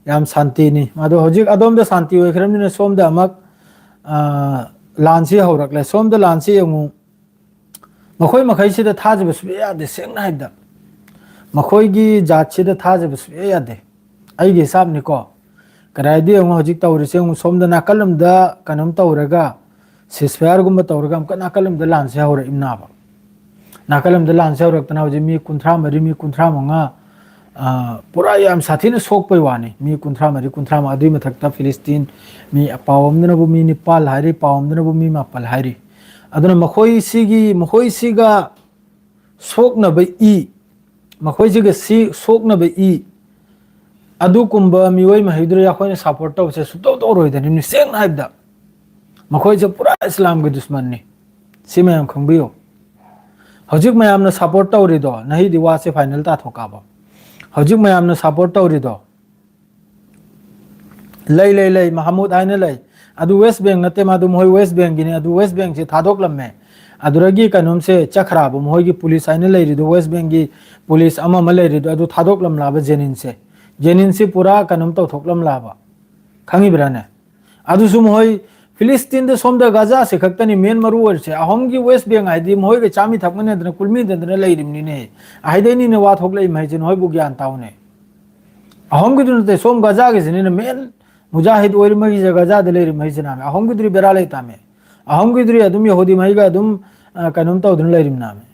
ꯌꯥꯝ ꯁꯥꯟꯇꯤꯅꯤ꯫ ꯑꯗꯣ ꯍꯧꯖꯤꯛ ꯑꯗꯣꯝꯗ ꯁꯥꯟꯇꯤ ꯑꯣꯏꯈ꯭ꯔꯕꯅꯤꯅ ꯁꯣꯝꯗ ꯑꯃꯨꯛ, ꯑ, ꯂꯥꯟꯁꯤ ꯍꯧꯔꯛꯂꯦ꯫ ꯁꯣꯝꯗ ꯂꯥꯟꯁꯤ ꯌꯦꯡꯉꯨ꯫ ꯃꯈꯣꯏ ꯃꯈꯩꯁꯤꯗ ꯊꯥꯖꯕ ꯁꯨꯡꯌꯥ ꯌꯥꯗꯦ꯫ ꯁꯦꯡꯅ ꯍꯥꯏꯕꯗ, ꯃꯈꯣꯏꯒꯤ ꯖꯥꯠꯁꯤꯗ ꯊꯥꯖꯕ ꯁꯨꯡꯌꯥ ꯌꯥꯗꯦ꯫ ꯑꯩꯒꯤ ꯍꯤꯁꯥꯞꯅꯤꯀꯣ꯫ ꯀꯗꯥꯏꯗ ꯌꯦꯡꯉꯣ, ꯍꯧꯖꯤꯛ ꯇꯧꯔꯤꯁꯦ ꯌꯦꯡꯉꯣ, ꯁꯣꯝꯗ ꯅꯥꯀꯜ ꯑꯃꯗ ꯀꯩꯅꯣꯝ ꯇꯧꯔꯒ, ceasefire ꯒꯨꯝꯕ ꯇꯧꯔꯒ, ꯑꯃꯨꯛꯀ ꯅꯥꯀꯜ ꯑꯃꯗ ꯂꯥꯟꯁꯦ ꯍꯧꯔꯛꯏꯕꯅꯥꯕ꯫ ꯅꯥꯀꯜ ꯑꯃꯗ ꯂꯥꯟꯁꯦ ꯍꯧꯔꯛꯇꯅ ꯍꯧꯖꯤꯛ ꯃꯤ ꯀꯨꯟꯊ꯭ꯔꯥ ꯃꯔꯤ, ꯃꯤ ꯀꯨꯟꯊ꯭ꯔꯥ ꯃꯉꯥ, ꯑ, ꯄꯨꯔꯥ ꯌꯥꯝ ꯁꯥꯊꯤꯅ ꯁꯣꯛꯄꯩ ꯋꯥꯅꯤ꯫ ꯃꯤ ꯀꯨꯟꯊ꯭ꯔꯥ ꯃꯔꯤ, ꯀꯨꯟꯊ꯭ꯔꯥ ꯃꯉꯥ, ꯑꯗꯨꯒꯤ ꯃꯊꯛꯇ ꯐꯤꯂꯤꯁꯇꯤꯟ ꯃꯤ, ꯄꯥꯎ ꯑꯃꯗꯅꯕꯨ ꯃꯤ ꯅꯤꯄꯥꯜ ꯍꯥꯏꯔꯤ, ꯄꯥꯎ ꯑꯃꯗꯅꯕꯨ ꯃꯤ ꯃꯥꯄꯜ ꯍꯥꯏꯔꯤ꯫ ꯑꯗꯨꯅ ꯃꯈꯣꯏꯁꯤꯒꯤ, ꯃꯈꯣꯏꯁꯤꯒ ꯁꯣꯛꯅꯕ ꯏ, ꯃꯈꯣꯏꯁꯤꯒ ꯁꯤ ꯁꯣꯛꯅꯕ ꯏ, ꯑꯗꯨꯒꯨꯝꯕ ꯃꯤꯑꯣꯏ ꯃꯍꯩꯗꯨꯗ ꯑꯩꯈꯣꯏꯅ support ꯇꯧꯕꯁꯦ ꯁꯨꯡꯇꯧ ꯇꯧꯔꯣꯏꯗꯕꯅꯤ, ꯁꯦꯡꯅ ꯍꯥꯏꯕꯗ꯫ ꯃꯈꯣꯏꯁꯦ ꯄꯨꯔꯥ ꯏꯁꯂꯥꯝꯒꯤ ꯗꯨꯁꯃꯟꯅꯤ꯫ ꯁꯤ ꯃꯌꯥꯝ ꯈꯪꯕꯤꯌꯨ꯫ ꯍꯧꯖꯤꯛ ꯃꯌꯥꯝꯅ support ꯇꯧꯔꯤꯗꯣ, ꯅꯍꯤꯗꯤ ꯋꯥꯁꯦ final ꯇꯥꯊꯣꯛꯀꯥꯕ꯫ ꯍꯧꯖꯤꯛ ꯃꯌꯥꯝꯅ support ꯇꯧꯔꯤꯗꯣ, ꯂꯩ, ꯂꯩ, ꯂꯩ, ꯃꯍꯃꯨꯗ ꯍꯥꯏꯅ ꯂꯩ꯫ ꯑꯗꯨ West Bank ꯅꯠꯇꯦ, ꯃꯥꯗꯨ ꯃꯈꯣꯏ West Bank ꯀꯤꯅꯤ꯫ ꯑꯗꯨ West Bank ꯁꯦ ꯊꯥꯗꯣꯛꯂꯝꯃꯦ꯫ ꯑꯗꯨꯗꯒꯤ ꯀꯩꯅꯣꯝꯁꯦ ꯆꯠꯈ꯭ꯔꯕ, ꯃꯈꯣꯏꯒꯤ police ꯍꯥꯏꯅ ꯂꯩꯔꯤꯗꯣ, West Bank ꯀꯤ police ꯑꯃ ꯑꯃ ꯂꯩꯔꯤꯗꯣ, ꯑꯗꯨ ꯊꯥꯗꯣꯛꯂꯝꯂꯕ ꯖꯦꯅꯤꯟꯁꯦ꯫ ꯖꯦꯅꯤꯟꯁꯦ ꯄꯨꯔꯥ ꯀꯩꯅꯣꯝ ꯇꯧꯊꯣꯛꯂꯝꯂꯕ꯫ ꯈꯪꯉꯤꯕ꯭ꯔꯥꯅꯦ? ꯑꯗꯨꯁꯨ ꯃꯈꯣꯏ ꯐꯤꯂꯤꯁꯇꯤꯟꯗ ꯁꯣꯝꯗ ꯒꯖꯥꯁꯦ ꯈꯛꯇꯅꯤ main ꯃꯔꯨ ꯑꯣꯏꯔꯤꯁꯦ꯫ ꯑꯍꯣꯝꯒꯤ West Bank ꯍꯥꯏꯗꯤ ꯃꯈꯣꯏꯒ ꯆꯥꯃꯤ ꯊꯛꯃꯤꯟꯅꯗꯅ ꯀꯨꯜꯃꯤꯟꯅꯗꯅ ꯂꯩꯔꯤꯕꯅꯤꯅꯦ꯫ ꯑꯍꯩꯗꯩꯅꯤꯅꯦ ꯋꯥ ꯊꯣꯛꯂꯛꯏ ꯃꯍꯩꯁꯦ, ꯅꯈꯣꯏꯕꯨ ꯒ꯭ꯌꯥꯟ ꯇꯥꯎꯅꯦ꯫ ꯑꯍꯣꯝꯒꯤꯗꯨ ꯅꯠꯇꯦ, ꯁꯣꯝ ꯒꯖꯥꯒꯤꯁꯤꯅꯤꯅ main ꯃꯨꯖꯥꯍꯤꯗ ꯑꯣꯏꯔꯤ ꯃꯈꯩꯁꯦ ꯒꯖꯥꯗ ꯂꯩꯔꯤ ꯃꯈꯩꯁꯤꯅ꯫ ꯑꯍꯣꯝꯒꯤꯗꯨꯗꯤ ꯕꯦꯔꯥ ꯂꯩꯇꯥꯃꯦ꯫ ꯑꯍꯣꯝꯒꯤꯗꯨꯗꯤ ꯑꯗꯨꯝ ꯌꯍꯨꯗꯤ ꯃꯈꯩꯒ ꯑꯗꯨꯝ, ꯑ, ꯀꯩꯅꯣꯝ ꯇꯧꯗꯨꯅ ꯂꯩꯔꯤꯕꯅꯥꯃꯦ꯫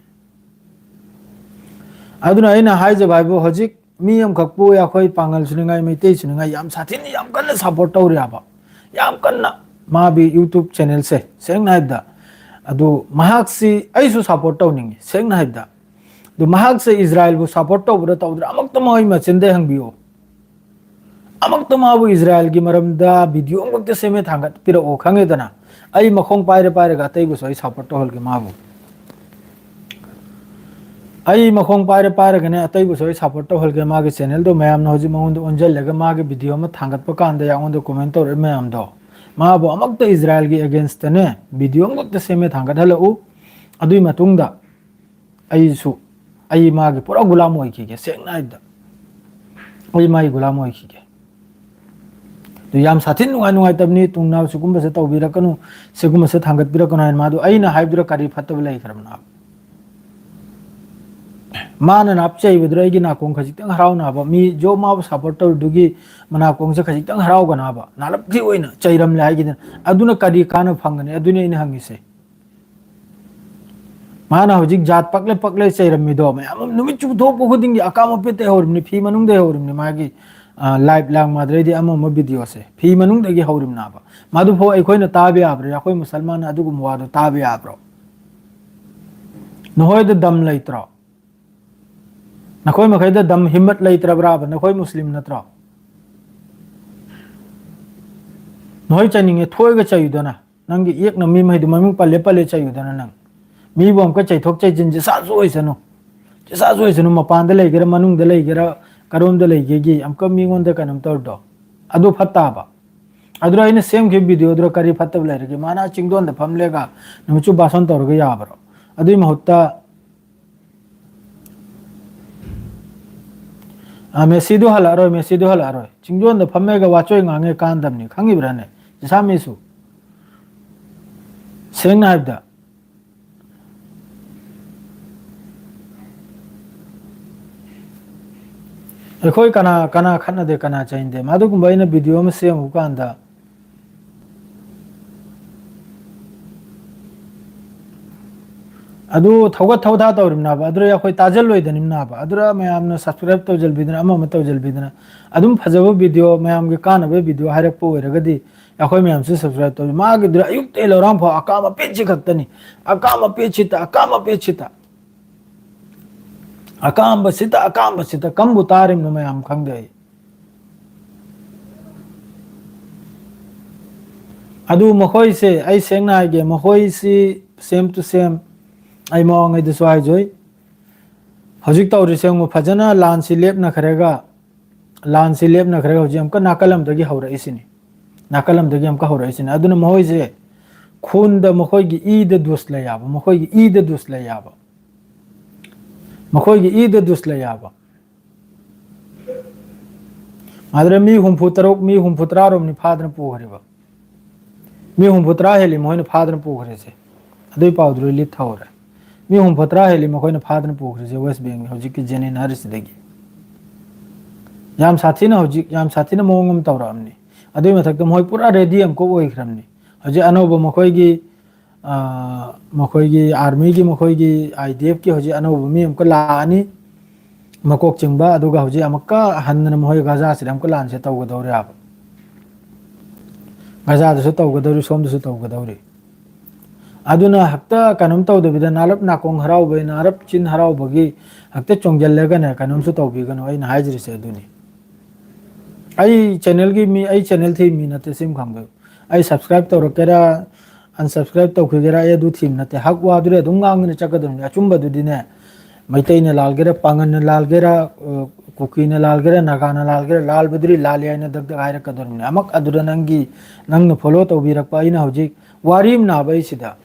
ꯑꯗꯨꯅ ꯑꯩꯅ ꯍꯥꯏꯖꯕ ꯍꯥꯏꯕꯨ, ꯍꯧꯖꯤꯛ ꯃꯤ ꯑꯃꯈꯛꯄꯨ ꯑꯩꯈꯣꯏ ꯄꯥꯡꯒꯜ ꯁꯨꯅꯤꯡꯉꯥꯏ, ꯃꯩꯇꯩ ꯁꯨꯅꯤꯡꯉꯥꯏ ꯌꯥꯝ ꯁꯥꯊꯤꯅ, ꯌꯥꯝ ꯀꯟꯅ support ꯇꯧꯔꯤ ꯍꯥꯏꯕ꯫ ꯌꯥꯝ ꯀꯟꯅ ꯃꯥꯒꯤ YouTube channel ꯁꯦ, ꯁꯦꯡꯅ ꯍꯥꯏꯕꯗ꯫ ꯑꯗꯨ ꯃꯍꯥꯛꯁꯤ ꯑꯩꯁꯨ support ꯇꯧꯅꯤꯡꯉꯤ, ꯁꯦꯡꯅ ꯍꯥꯏꯕꯗ꯫ ꯑꯗꯨ ꯃꯍꯥꯛꯁꯦ ꯏꯖꯔꯥꯏꯜꯕꯨ support ꯇꯧꯕ꯭ꯔꯥ ꯇꯧꯗ꯭ꯔꯥ ꯑꯃꯨꯛꯇ ꯃꯈꯣꯏ ꯃꯆꯤꯟꯗ ꯍꯪꯕꯤꯌꯨ꯫ ꯑꯃꯨꯛꯇ ꯃꯥꯕꯨ ꯏꯖꯔꯥꯏꯜꯒꯤ ꯃꯔꯝꯗ video ꯑꯃꯈꯛꯇ ꯁꯦꯝꯃꯦ ꯊꯥꯡꯒꯠꯄꯤꯔꯛꯑꯣ, ꯈꯪꯉꯦꯗꯅ꯫ ꯑꯩ ꯃꯈꯣꯡ ꯄꯥꯏꯔ ꯄꯥꯏꯔꯒ ꯑꯇꯩꯕꯨꯁꯨ ꯑꯩ support ꯇꯧꯍꯜꯒꯦ ꯃꯥꯕꯨ꯫ ꯑꯩ ꯃꯈꯣꯡ ꯄꯥꯏꯔ ꯄꯥꯏꯔꯒꯅꯦ ꯑꯇꯩꯕꯨꯁꯨ ꯑꯩ support ꯇꯧꯍꯜꯒꯦ꯫ ꯃꯥꯒꯤ channel ꯗꯣ ꯃꯌꯥꯝꯅ ꯍꯧꯖꯤꯛ ꯃꯉꯣꯟꯗ ꯑꯣꯟꯁꯤꯜꯂꯒ ꯃꯥꯒꯤ video ꯑꯃ ꯊꯥꯡꯒꯠꯄ ꯀꯥꯟꯗ ꯑꯩꯉꯣꯟꯗ comment ꯇꯧꯔꯛꯏ ꯃꯌꯥꯝꯗꯣ, ꯃꯥꯕꯨ ꯑꯃꯨꯛꯇ ꯏꯖꯔꯥꯏꯜꯒꯤ against ꯇꯅꯦ video ꯑꯃꯈꯛꯇ ꯁꯦꯝꯃꯦ ꯊꯥꯡꯒꯠꯍꯜꯂꯛꯎ꯫ ꯑꯗꯨꯒꯤ ꯃꯇꯨꯡꯗ ꯑꯩꯁꯨ, ꯑꯩ ꯃꯥꯒꯤ ꯄꯨꯔꯥ ꯒꯨꯂꯥꯝ ꯑꯣꯏꯈꯤꯒꯦ, ꯁꯦꯡꯅ ꯍꯥꯏꯕꯗ꯫ ꯑꯩ ꯃꯥꯒꯤ ꯒꯨꯂꯥꯝ ꯑꯣꯏꯈꯤꯒꯦ꯫ ꯑꯗꯨ ꯌꯥꯝ ꯁꯥꯊꯤꯅ ꯅꯨꯡꯉꯥꯏ ꯅꯨꯡꯉꯥꯏꯇꯕꯅꯤ, ꯇꯨꯡꯅ ꯁꯤꯒꯨꯝꯕꯁꯦ ꯇꯧꯕꯤꯔꯛꯀꯅꯨ, ꯁꯤꯒꯨꯝꯕꯁꯦ ꯊꯥꯡꯒꯠꯄꯤꯔꯛꯀꯅꯨ ꯍꯥꯏꯅ꯫ ꯃꯥꯗꯨ ꯑꯩꯅ ꯍꯥꯏꯕꯗꯨꯗ ꯀꯔꯤ ꯐꯠꯇꯕ ꯂꯩꯈ꯭ꯔꯕꯅꯣ? ꯃꯥꯅ ꯅꯥꯞ ꯆꯩꯕꯗꯨꯗ ꯑꯩꯒꯤ ꯅꯥꯀꯣꯡ ꯈꯖꯤꯛꯇꯪ ꯍꯔꯥꯎꯅꯕ, ꯃꯤ ꯖꯣ ꯃꯥꯕꯨ ꯁꯞꯄꯣꯔꯠ ꯇꯧꯔꯤꯗꯨꯒꯤ ꯃꯅꯥꯀꯣꯡꯁꯦ ꯈꯖꯤꯛꯇꯪ ꯍꯔꯥꯎꯒꯅꯕ, ꯅꯥꯔꯞꯀꯤ ꯑꯣꯏꯅ ꯆꯩꯔꯝꯂꯦ ꯍꯥꯏꯒꯤꯗꯅ, ꯑꯗꯨꯅ ꯀꯔꯤ ꯀꯥꯟꯅꯕ ꯐꯪꯒꯅꯤ? ꯑꯗꯨꯅꯤ ꯑꯩꯅ ꯍꯪꯉꯤꯁꯦ꯫ ꯃꯥꯅ ꯍꯧꯖꯤꯛ ꯖꯥꯠ ꯄꯛꯂꯦ ꯄꯛꯂꯦ ꯆꯩꯔꯝꯃꯤꯗꯣ, ꯃꯌꯥꯝ ꯑꯃ ꯅꯨꯃꯤꯠ ꯆꯨꯞ ꯊꯣꯛꯄ ꯈꯨꯗꯤꯡꯒꯤ ꯑꯀꯥꯝ ꯑꯄꯦꯠꯇꯩ ꯍꯧꯔꯤꯕꯅꯤ, ꯐꯤ ꯃꯅꯨꯡꯗꯩ ꯍꯧꯔꯤꯕꯅꯤ, ꯃꯥꯒꯤ, ꯑ, ꯂꯥꯏꯞ ꯂꯥꯡ ꯃꯥꯗ꯭ꯔꯩꯗꯤ ꯑꯃ ꯑꯃ ꯚꯤꯗꯤꯑꯣꯁꯦ ꯐꯤ ꯃꯅꯨꯡꯗꯒꯤ ꯍꯧꯔꯤꯕꯅꯥꯕ꯫ ꯃꯗꯨꯐꯥꯎ ꯑꯩꯈꯣꯏꯅ ꯇꯥꯕ ꯌꯥꯕ꯭ꯔꯥ? ꯑꯩꯈꯣꯏ ꯃꯨꯁꯜꯃꯥꯟꯅ ꯑꯗꯨꯒꯨꯝꯕ ꯋꯥꯗꯣ ꯇꯥꯕ ꯌꯥꯕ꯭ꯔꯣ? ꯅꯈꯣꯏꯗ ꯗꯝ ꯂꯩꯇ꯭ꯔꯣ? ꯅꯈꯣꯏ ꯃꯈꯩꯗ ꯗꯝ ꯍꯤꯝꯃꯠ ꯂꯩꯇ꯭ꯔꯕ꯭ꯔꯥꯕ? ꯅꯈꯣꯏ ꯃꯨꯁꯂꯤꯝ ꯅꯠꯇ꯭ꯔꯣ? ꯅꯈꯣꯏ ꯆꯩꯅꯤꯡꯉꯦ, ꯊꯣꯛꯑꯒ ꯆꯩꯌꯨꯗꯅ꯫ ꯅꯪꯒꯤ ꯏꯌꯦꯛꯅ ꯃꯤ ꯃꯈꯩꯗꯨ ꯃꯃꯤꯡ ꯄꯜꯂꯦ ꯄꯜꯂꯦ ꯆꯩꯌꯨꯗꯅ ꯅꯪ꯫ ꯃꯤꯕꯨ ꯑꯃꯨꯛꯀ ꯆꯩꯊꯣꯛ ꯆꯩꯁꯤꯟ ꯖꯤꯁꯥꯁꯨ ꯑꯣꯏꯁꯅꯨ꯫ ꯖꯤꯁꯥꯁꯨ ꯑꯣꯏꯁꯅꯨ, ꯃꯄꯥꯟꯗ ꯂꯩꯒꯦꯔꯥ, ꯃꯅꯨꯡꯗ ꯂꯩꯒꯦꯔꯥ, ꯀꯔꯣꯝꯗ ꯂꯩꯒꯦꯒꯤ ꯑꯃꯨꯛꯀ ꯃꯤꯉꯣꯟꯗ ꯀꯩꯅꯣꯝ ꯇꯧꯔꯗꯣ꯫ ꯑꯗꯨ ꯐꯠꯇꯕ꯫ ꯑꯗꯨꯗ ꯑꯩꯅ ꯁꯦꯝꯈꯤꯕ ꯚꯤꯗꯤꯑꯣꯗꯨꯗ ꯀꯔꯤ ꯐꯠꯇꯕ ꯂꯩꯔꯒꯦ? ꯃꯥꯅ ꯆꯤꯡꯗꯣꯟꯗ ꯐꯝꯂꯦꯒ ꯅꯨꯃꯤꯠꯆꯨ ꯚꯥꯁꯟ ꯇꯧꯔꯒ ꯌꯥꯕ꯭ꯔꯣ? ꯑꯗꯨꯏ ꯃꯍꯨꯠꯇ ꯑ, ꯃꯦꯁꯤꯗꯨ ꯍꯜꯂꯛꯑꯔꯣꯏ, ꯃꯦꯁꯤꯗꯨ ꯍꯜꯂꯛꯑꯔꯣꯏ꯫ ꯆꯤꯡꯗꯣꯟꯗ ꯐꯝꯃꯦꯒ ꯋꯥꯆꯣꯏ ꯉꯥꯡꯉꯦ ꯀꯥꯟꯗꯕꯅꯤ, ꯈꯪꯉꯤꯕ꯭ꯔꯥꯅꯦ? ꯖꯤꯁꯥ ꯃꯤꯁꯨ꯫ ꯁꯦꯡꯅ ꯍꯥꯏꯕꯗ, ꯑꯩꯈꯣꯏ ꯀꯅꯥ, ꯀꯅꯥ ꯈꯠꯅꯗꯦ, ꯀꯅꯥ ꯆꯩꯅꯗꯦ꯫ ꯃꯗꯨꯒꯨꯝꯕ ꯑꯩꯅ ꯚꯤꯗꯤꯑꯣ ꯑꯃ ꯁꯦꯝꯃꯨ ꯀꯥꯟꯗ, ꯑꯗꯨ ꯊꯧꯒꯠ ꯊꯧꯊꯥ ꯇꯧꯔꯤꯕꯅꯦꯕ, ꯑꯗꯨꯗ ꯑꯩꯈꯣꯏ ꯇꯥꯖꯜꯂꯣꯏꯗꯅꯤꯕꯅꯦꯕ, ꯑꯗꯨꯗ ꯃꯌꯥꯝꯅ subscribe ꯇꯧꯖꯜꯕꯤꯗꯅ, ꯑꯃ ꯑꯃ ꯇꯧꯖꯜꯕꯤꯗꯅ, ꯑꯗꯨꯝ ꯐꯖꯕ ꯚꯤꯗꯤꯑꯣ, ꯃꯌꯥꯝꯒꯤ ꯀꯥꯟꯅꯕ ꯚꯤꯗꯤꯑꯣ ꯍꯥꯏꯔꯛꯄ ꯑꯣꯏꯔꯒꯗꯤ ꯑꯩꯈꯣꯏ ꯃꯌꯥꯝꯁꯨ subscribe ꯇꯧꯖ-, ꯃꯥꯒꯤꯗꯨꯗ ꯑꯌꯨꯛꯇꯩ ꯂꯧꯔꯥꯡ ꯐꯥꯎ ꯑꯀꯥꯝ ꯑꯄꯦꯠꯁꯤ ꯈꯛꯇꯅꯤ, ꯑꯀꯥꯝ ꯑꯄꯦꯠꯁꯤꯇ, ꯑꯀꯥꯝ ꯑꯄꯦꯠꯁꯤꯇ, ꯑꯀꯥꯝꯕꯁꯤꯇ, ꯑꯀꯥꯝꯕꯁꯤꯇ꯫ ꯀꯝꯕꯨ ꯇꯥꯔꯤꯕꯅꯣ ꯃꯌꯥꯝ ꯈꯪꯗꯦ ꯑꯩ꯫ ꯑꯗꯨ ꯃꯈꯣꯏꯁꯦ, ꯑꯩ ꯁꯦꯡꯅ ꯍꯥꯏꯒꯦ, ꯃꯈꯣꯏꯁꯤ same to same, ꯑꯩ ꯃꯃꯥꯡꯉꯩꯗꯁꯨ ꯍꯥꯏꯖꯩ, ꯍꯧꯖꯤꯛ ꯇꯧꯔꯤꯁꯦ ꯌꯦꯡꯉꯨ, ꯐꯖꯅ ꯂꯥꯟꯁꯤ ꯂꯦꯞꯅꯈ꯭ꯔꯒ, ꯂꯥꯟꯁꯤ ꯂꯦꯞꯅꯈ꯭ꯔꯒ ꯍꯧꯖꯤꯛ ꯑꯃꯨꯛꯀ ꯅꯥꯀꯜ ꯑꯃꯗꯒꯤ ꯍꯧꯔꯛꯏꯁꯤꯅꯤ, ꯅꯥꯀꯜ ꯑꯃꯗꯒꯤ ꯑꯃꯨꯛꯀ ꯍꯧꯔꯛꯏꯁꯤꯅꯤ꯫ ꯑꯗꯨꯅ ꯃꯈꯣꯏꯁꯦ ꯈꯨꯟꯗ ꯃꯈꯣꯏꯒꯤ ꯏꯗ ꯗꯨꯁ ꯂꯩ ꯌꯥꯕ, ꯃꯈꯣꯏꯒꯤ ꯏꯗ ꯗꯨꯁ ꯂꯩ ꯌꯥꯕ, ꯃꯈꯣꯏꯒꯤ ꯏꯗ ꯗꯨꯁ ꯂꯩ ꯌꯥꯕ꯫ ꯑꯗꯨꯗ ꯃꯤ ꯍꯨꯝꯐꯨ ꯇꯔꯨꯛ, ꯃꯤ ꯍꯨꯝꯐꯨ ꯇꯔꯥ ꯔꯣꯝꯅꯤ ꯐꯥꯗꯅ ꯄꯨꯈ꯭ꯔꯤꯕ꯫ ꯃꯤ ꯍꯨꯝꯐꯨ ꯇꯔꯥ ꯍꯦꯜꯂꯤ ꯃꯣꯏꯅ ꯐꯥꯗꯅ ꯄꯨꯈ꯭ꯔꯤꯁꯦ꯫ ꯑꯗꯨꯏ ꯄꯥꯎꯗꯨ ꯂꯣꯏ ꯂꯤꯠ ꯊꯧꯔꯦ꯫ ꯃꯤ ꯍꯨꯝꯐꯨꯇꯔꯥ ꯍꯦꯜꯂꯤ ꯃꯈꯣꯏꯅ ꯐꯥꯗꯅ ꯄꯨꯈ꯭ꯔꯤꯁꯦ ꯋꯦꯁ ꯕꯦꯡꯒꯤ ꯍꯧꯖꯤꯛꯀꯤ ꯖꯦꯅꯤꯟ ꯍꯥꯏꯔꯤꯁꯤꯗꯒꯤ꯫ ꯌꯥꯝ ꯁꯥꯊꯤꯅ ꯍꯧꯖꯤꯛ, ꯌꯥꯝ ꯁꯥꯊꯤꯅ ꯃꯑꯣꯡ ꯑꯃ ꯇꯧꯔꯛꯑꯕꯅꯤ꯫ ꯑꯗꯨꯒꯤ ꯃꯊꯛꯇ ꯃꯈꯣꯏ ꯄꯨꯔꯥ ꯔꯦꯗꯤ ꯑꯃꯨꯛꯀ ꯑꯣꯏꯈ꯭ꯔꯕꯅꯤ꯫ ꯍꯧꯖꯤꯛ ꯑꯅꯧꯕ ꯃꯈꯣꯏꯒꯤ, ꯑ, ꯃꯈꯣꯏꯒꯤ ꯑꯥꯔꯃꯤꯒꯤ, ꯃꯈꯣꯏꯒꯤ IDF ꯀꯤ ꯍꯧꯖꯤꯛ ꯑꯅꯧꯕ ꯃꯤ ꯑꯃꯨꯛꯀ ꯂꯥꯛꯑꯅꯤ, ꯃꯀꯣꯛ ꯆꯤꯡꯕ꯫ ꯑꯗꯨꯒ ꯍꯧꯖꯤꯛ ꯑꯃꯨꯛꯀ ꯍꯟꯗꯅ ꯃꯈꯣꯏ ꯒꯖꯥꯁꯤꯗ ꯑꯃꯨꯛꯀ ꯂꯥꯟꯁꯦ ꯇꯧꯒꯗꯧꯔꯦꯕ꯫ ꯒꯖꯥꯗꯁꯨ ꯇꯧꯒꯗꯧꯔꯤ, ꯁꯣꯝꯗꯁꯨ ꯇꯧꯒꯗꯧꯔꯤ꯫ ꯑꯗꯨꯅ ꯍꯦꯛꯇ ꯀꯩꯅꯣꯝ ꯇꯧꯗꯕꯤꯗ, ꯅꯥꯔꯞ ꯅꯥꯀꯣꯡ ꯍꯔꯥꯎꯕꯒꯤ, ꯅꯥꯔꯞ ꯆꯤꯟ ꯍꯔꯥꯎꯕꯒꯤ ꯍꯦꯛꯇ ꯆꯣꯡꯁꯤꯜꯂꯒꯅꯦ ꯀꯩꯅꯣꯝꯁꯨ ꯇꯧꯕꯤꯒꯅꯨ꯫ ꯑꯩꯅ ꯍꯥꯏꯖꯔꯤꯁꯦ ꯑꯗꯨꯅꯤ꯫ ꯑꯩ channel ꯒꯤ ꯃꯤ, ꯑꯩ channel ꯊꯤꯕ ꯃꯤ ꯅꯠꯇꯦ, ꯁꯤꯃ ꯈꯪꯕꯤꯌꯨ꯫ ꯑꯩ subscribe ꯇꯧꯔꯛꯀꯦꯔꯥ, unsubscribe ꯇꯧꯈꯤꯒꯦꯔꯥ, ꯑꯩ ꯑꯗꯨ ꯊꯤꯕ ꯅꯠꯇꯦ꯫ ꯍꯛ ꯋꯥꯗꯨꯗꯤ ꯑꯗꯨꯝ ꯉꯥꯡꯗꯅ ꯆꯠꯀꯗꯕꯅꯤ꯫ ꯑꯆꯨꯝꯕꯗꯨꯗꯤꯅꯦ, ꯃꯩꯇꯩꯅ ꯂꯥꯜꯒꯦꯔꯥ, ꯄꯥꯡꯒꯜꯅ ꯂꯥꯜꯒꯦꯔꯥ, ꯑ, ꯀꯨꯀꯤꯅ ꯂꯥꯜꯒꯦꯔꯥ, ꯅꯥꯒꯥꯅ ꯂꯥꯜꯒꯦꯔꯥ, ꯂꯥꯜꯕꯗꯨꯗꯤ ꯂꯥꯜꯂꯦ ꯍꯥꯏꯅ ꯗꯛ ꯗꯛ ꯍꯥꯏꯔꯛꯀꯗꯕꯅꯤ꯫ ꯑꯃꯛ ꯑꯗꯨꯗ ꯅꯪꯒꯤ, ꯅꯪꯅ follow ꯇꯧꯕꯤꯔꯛꯄ, ꯑꯩꯅ ꯍꯧꯖꯤꯛ ꯋꯥꯔꯤ ꯑꯃ ꯅꯥꯕ ꯑꯩꯁꯤꯗ,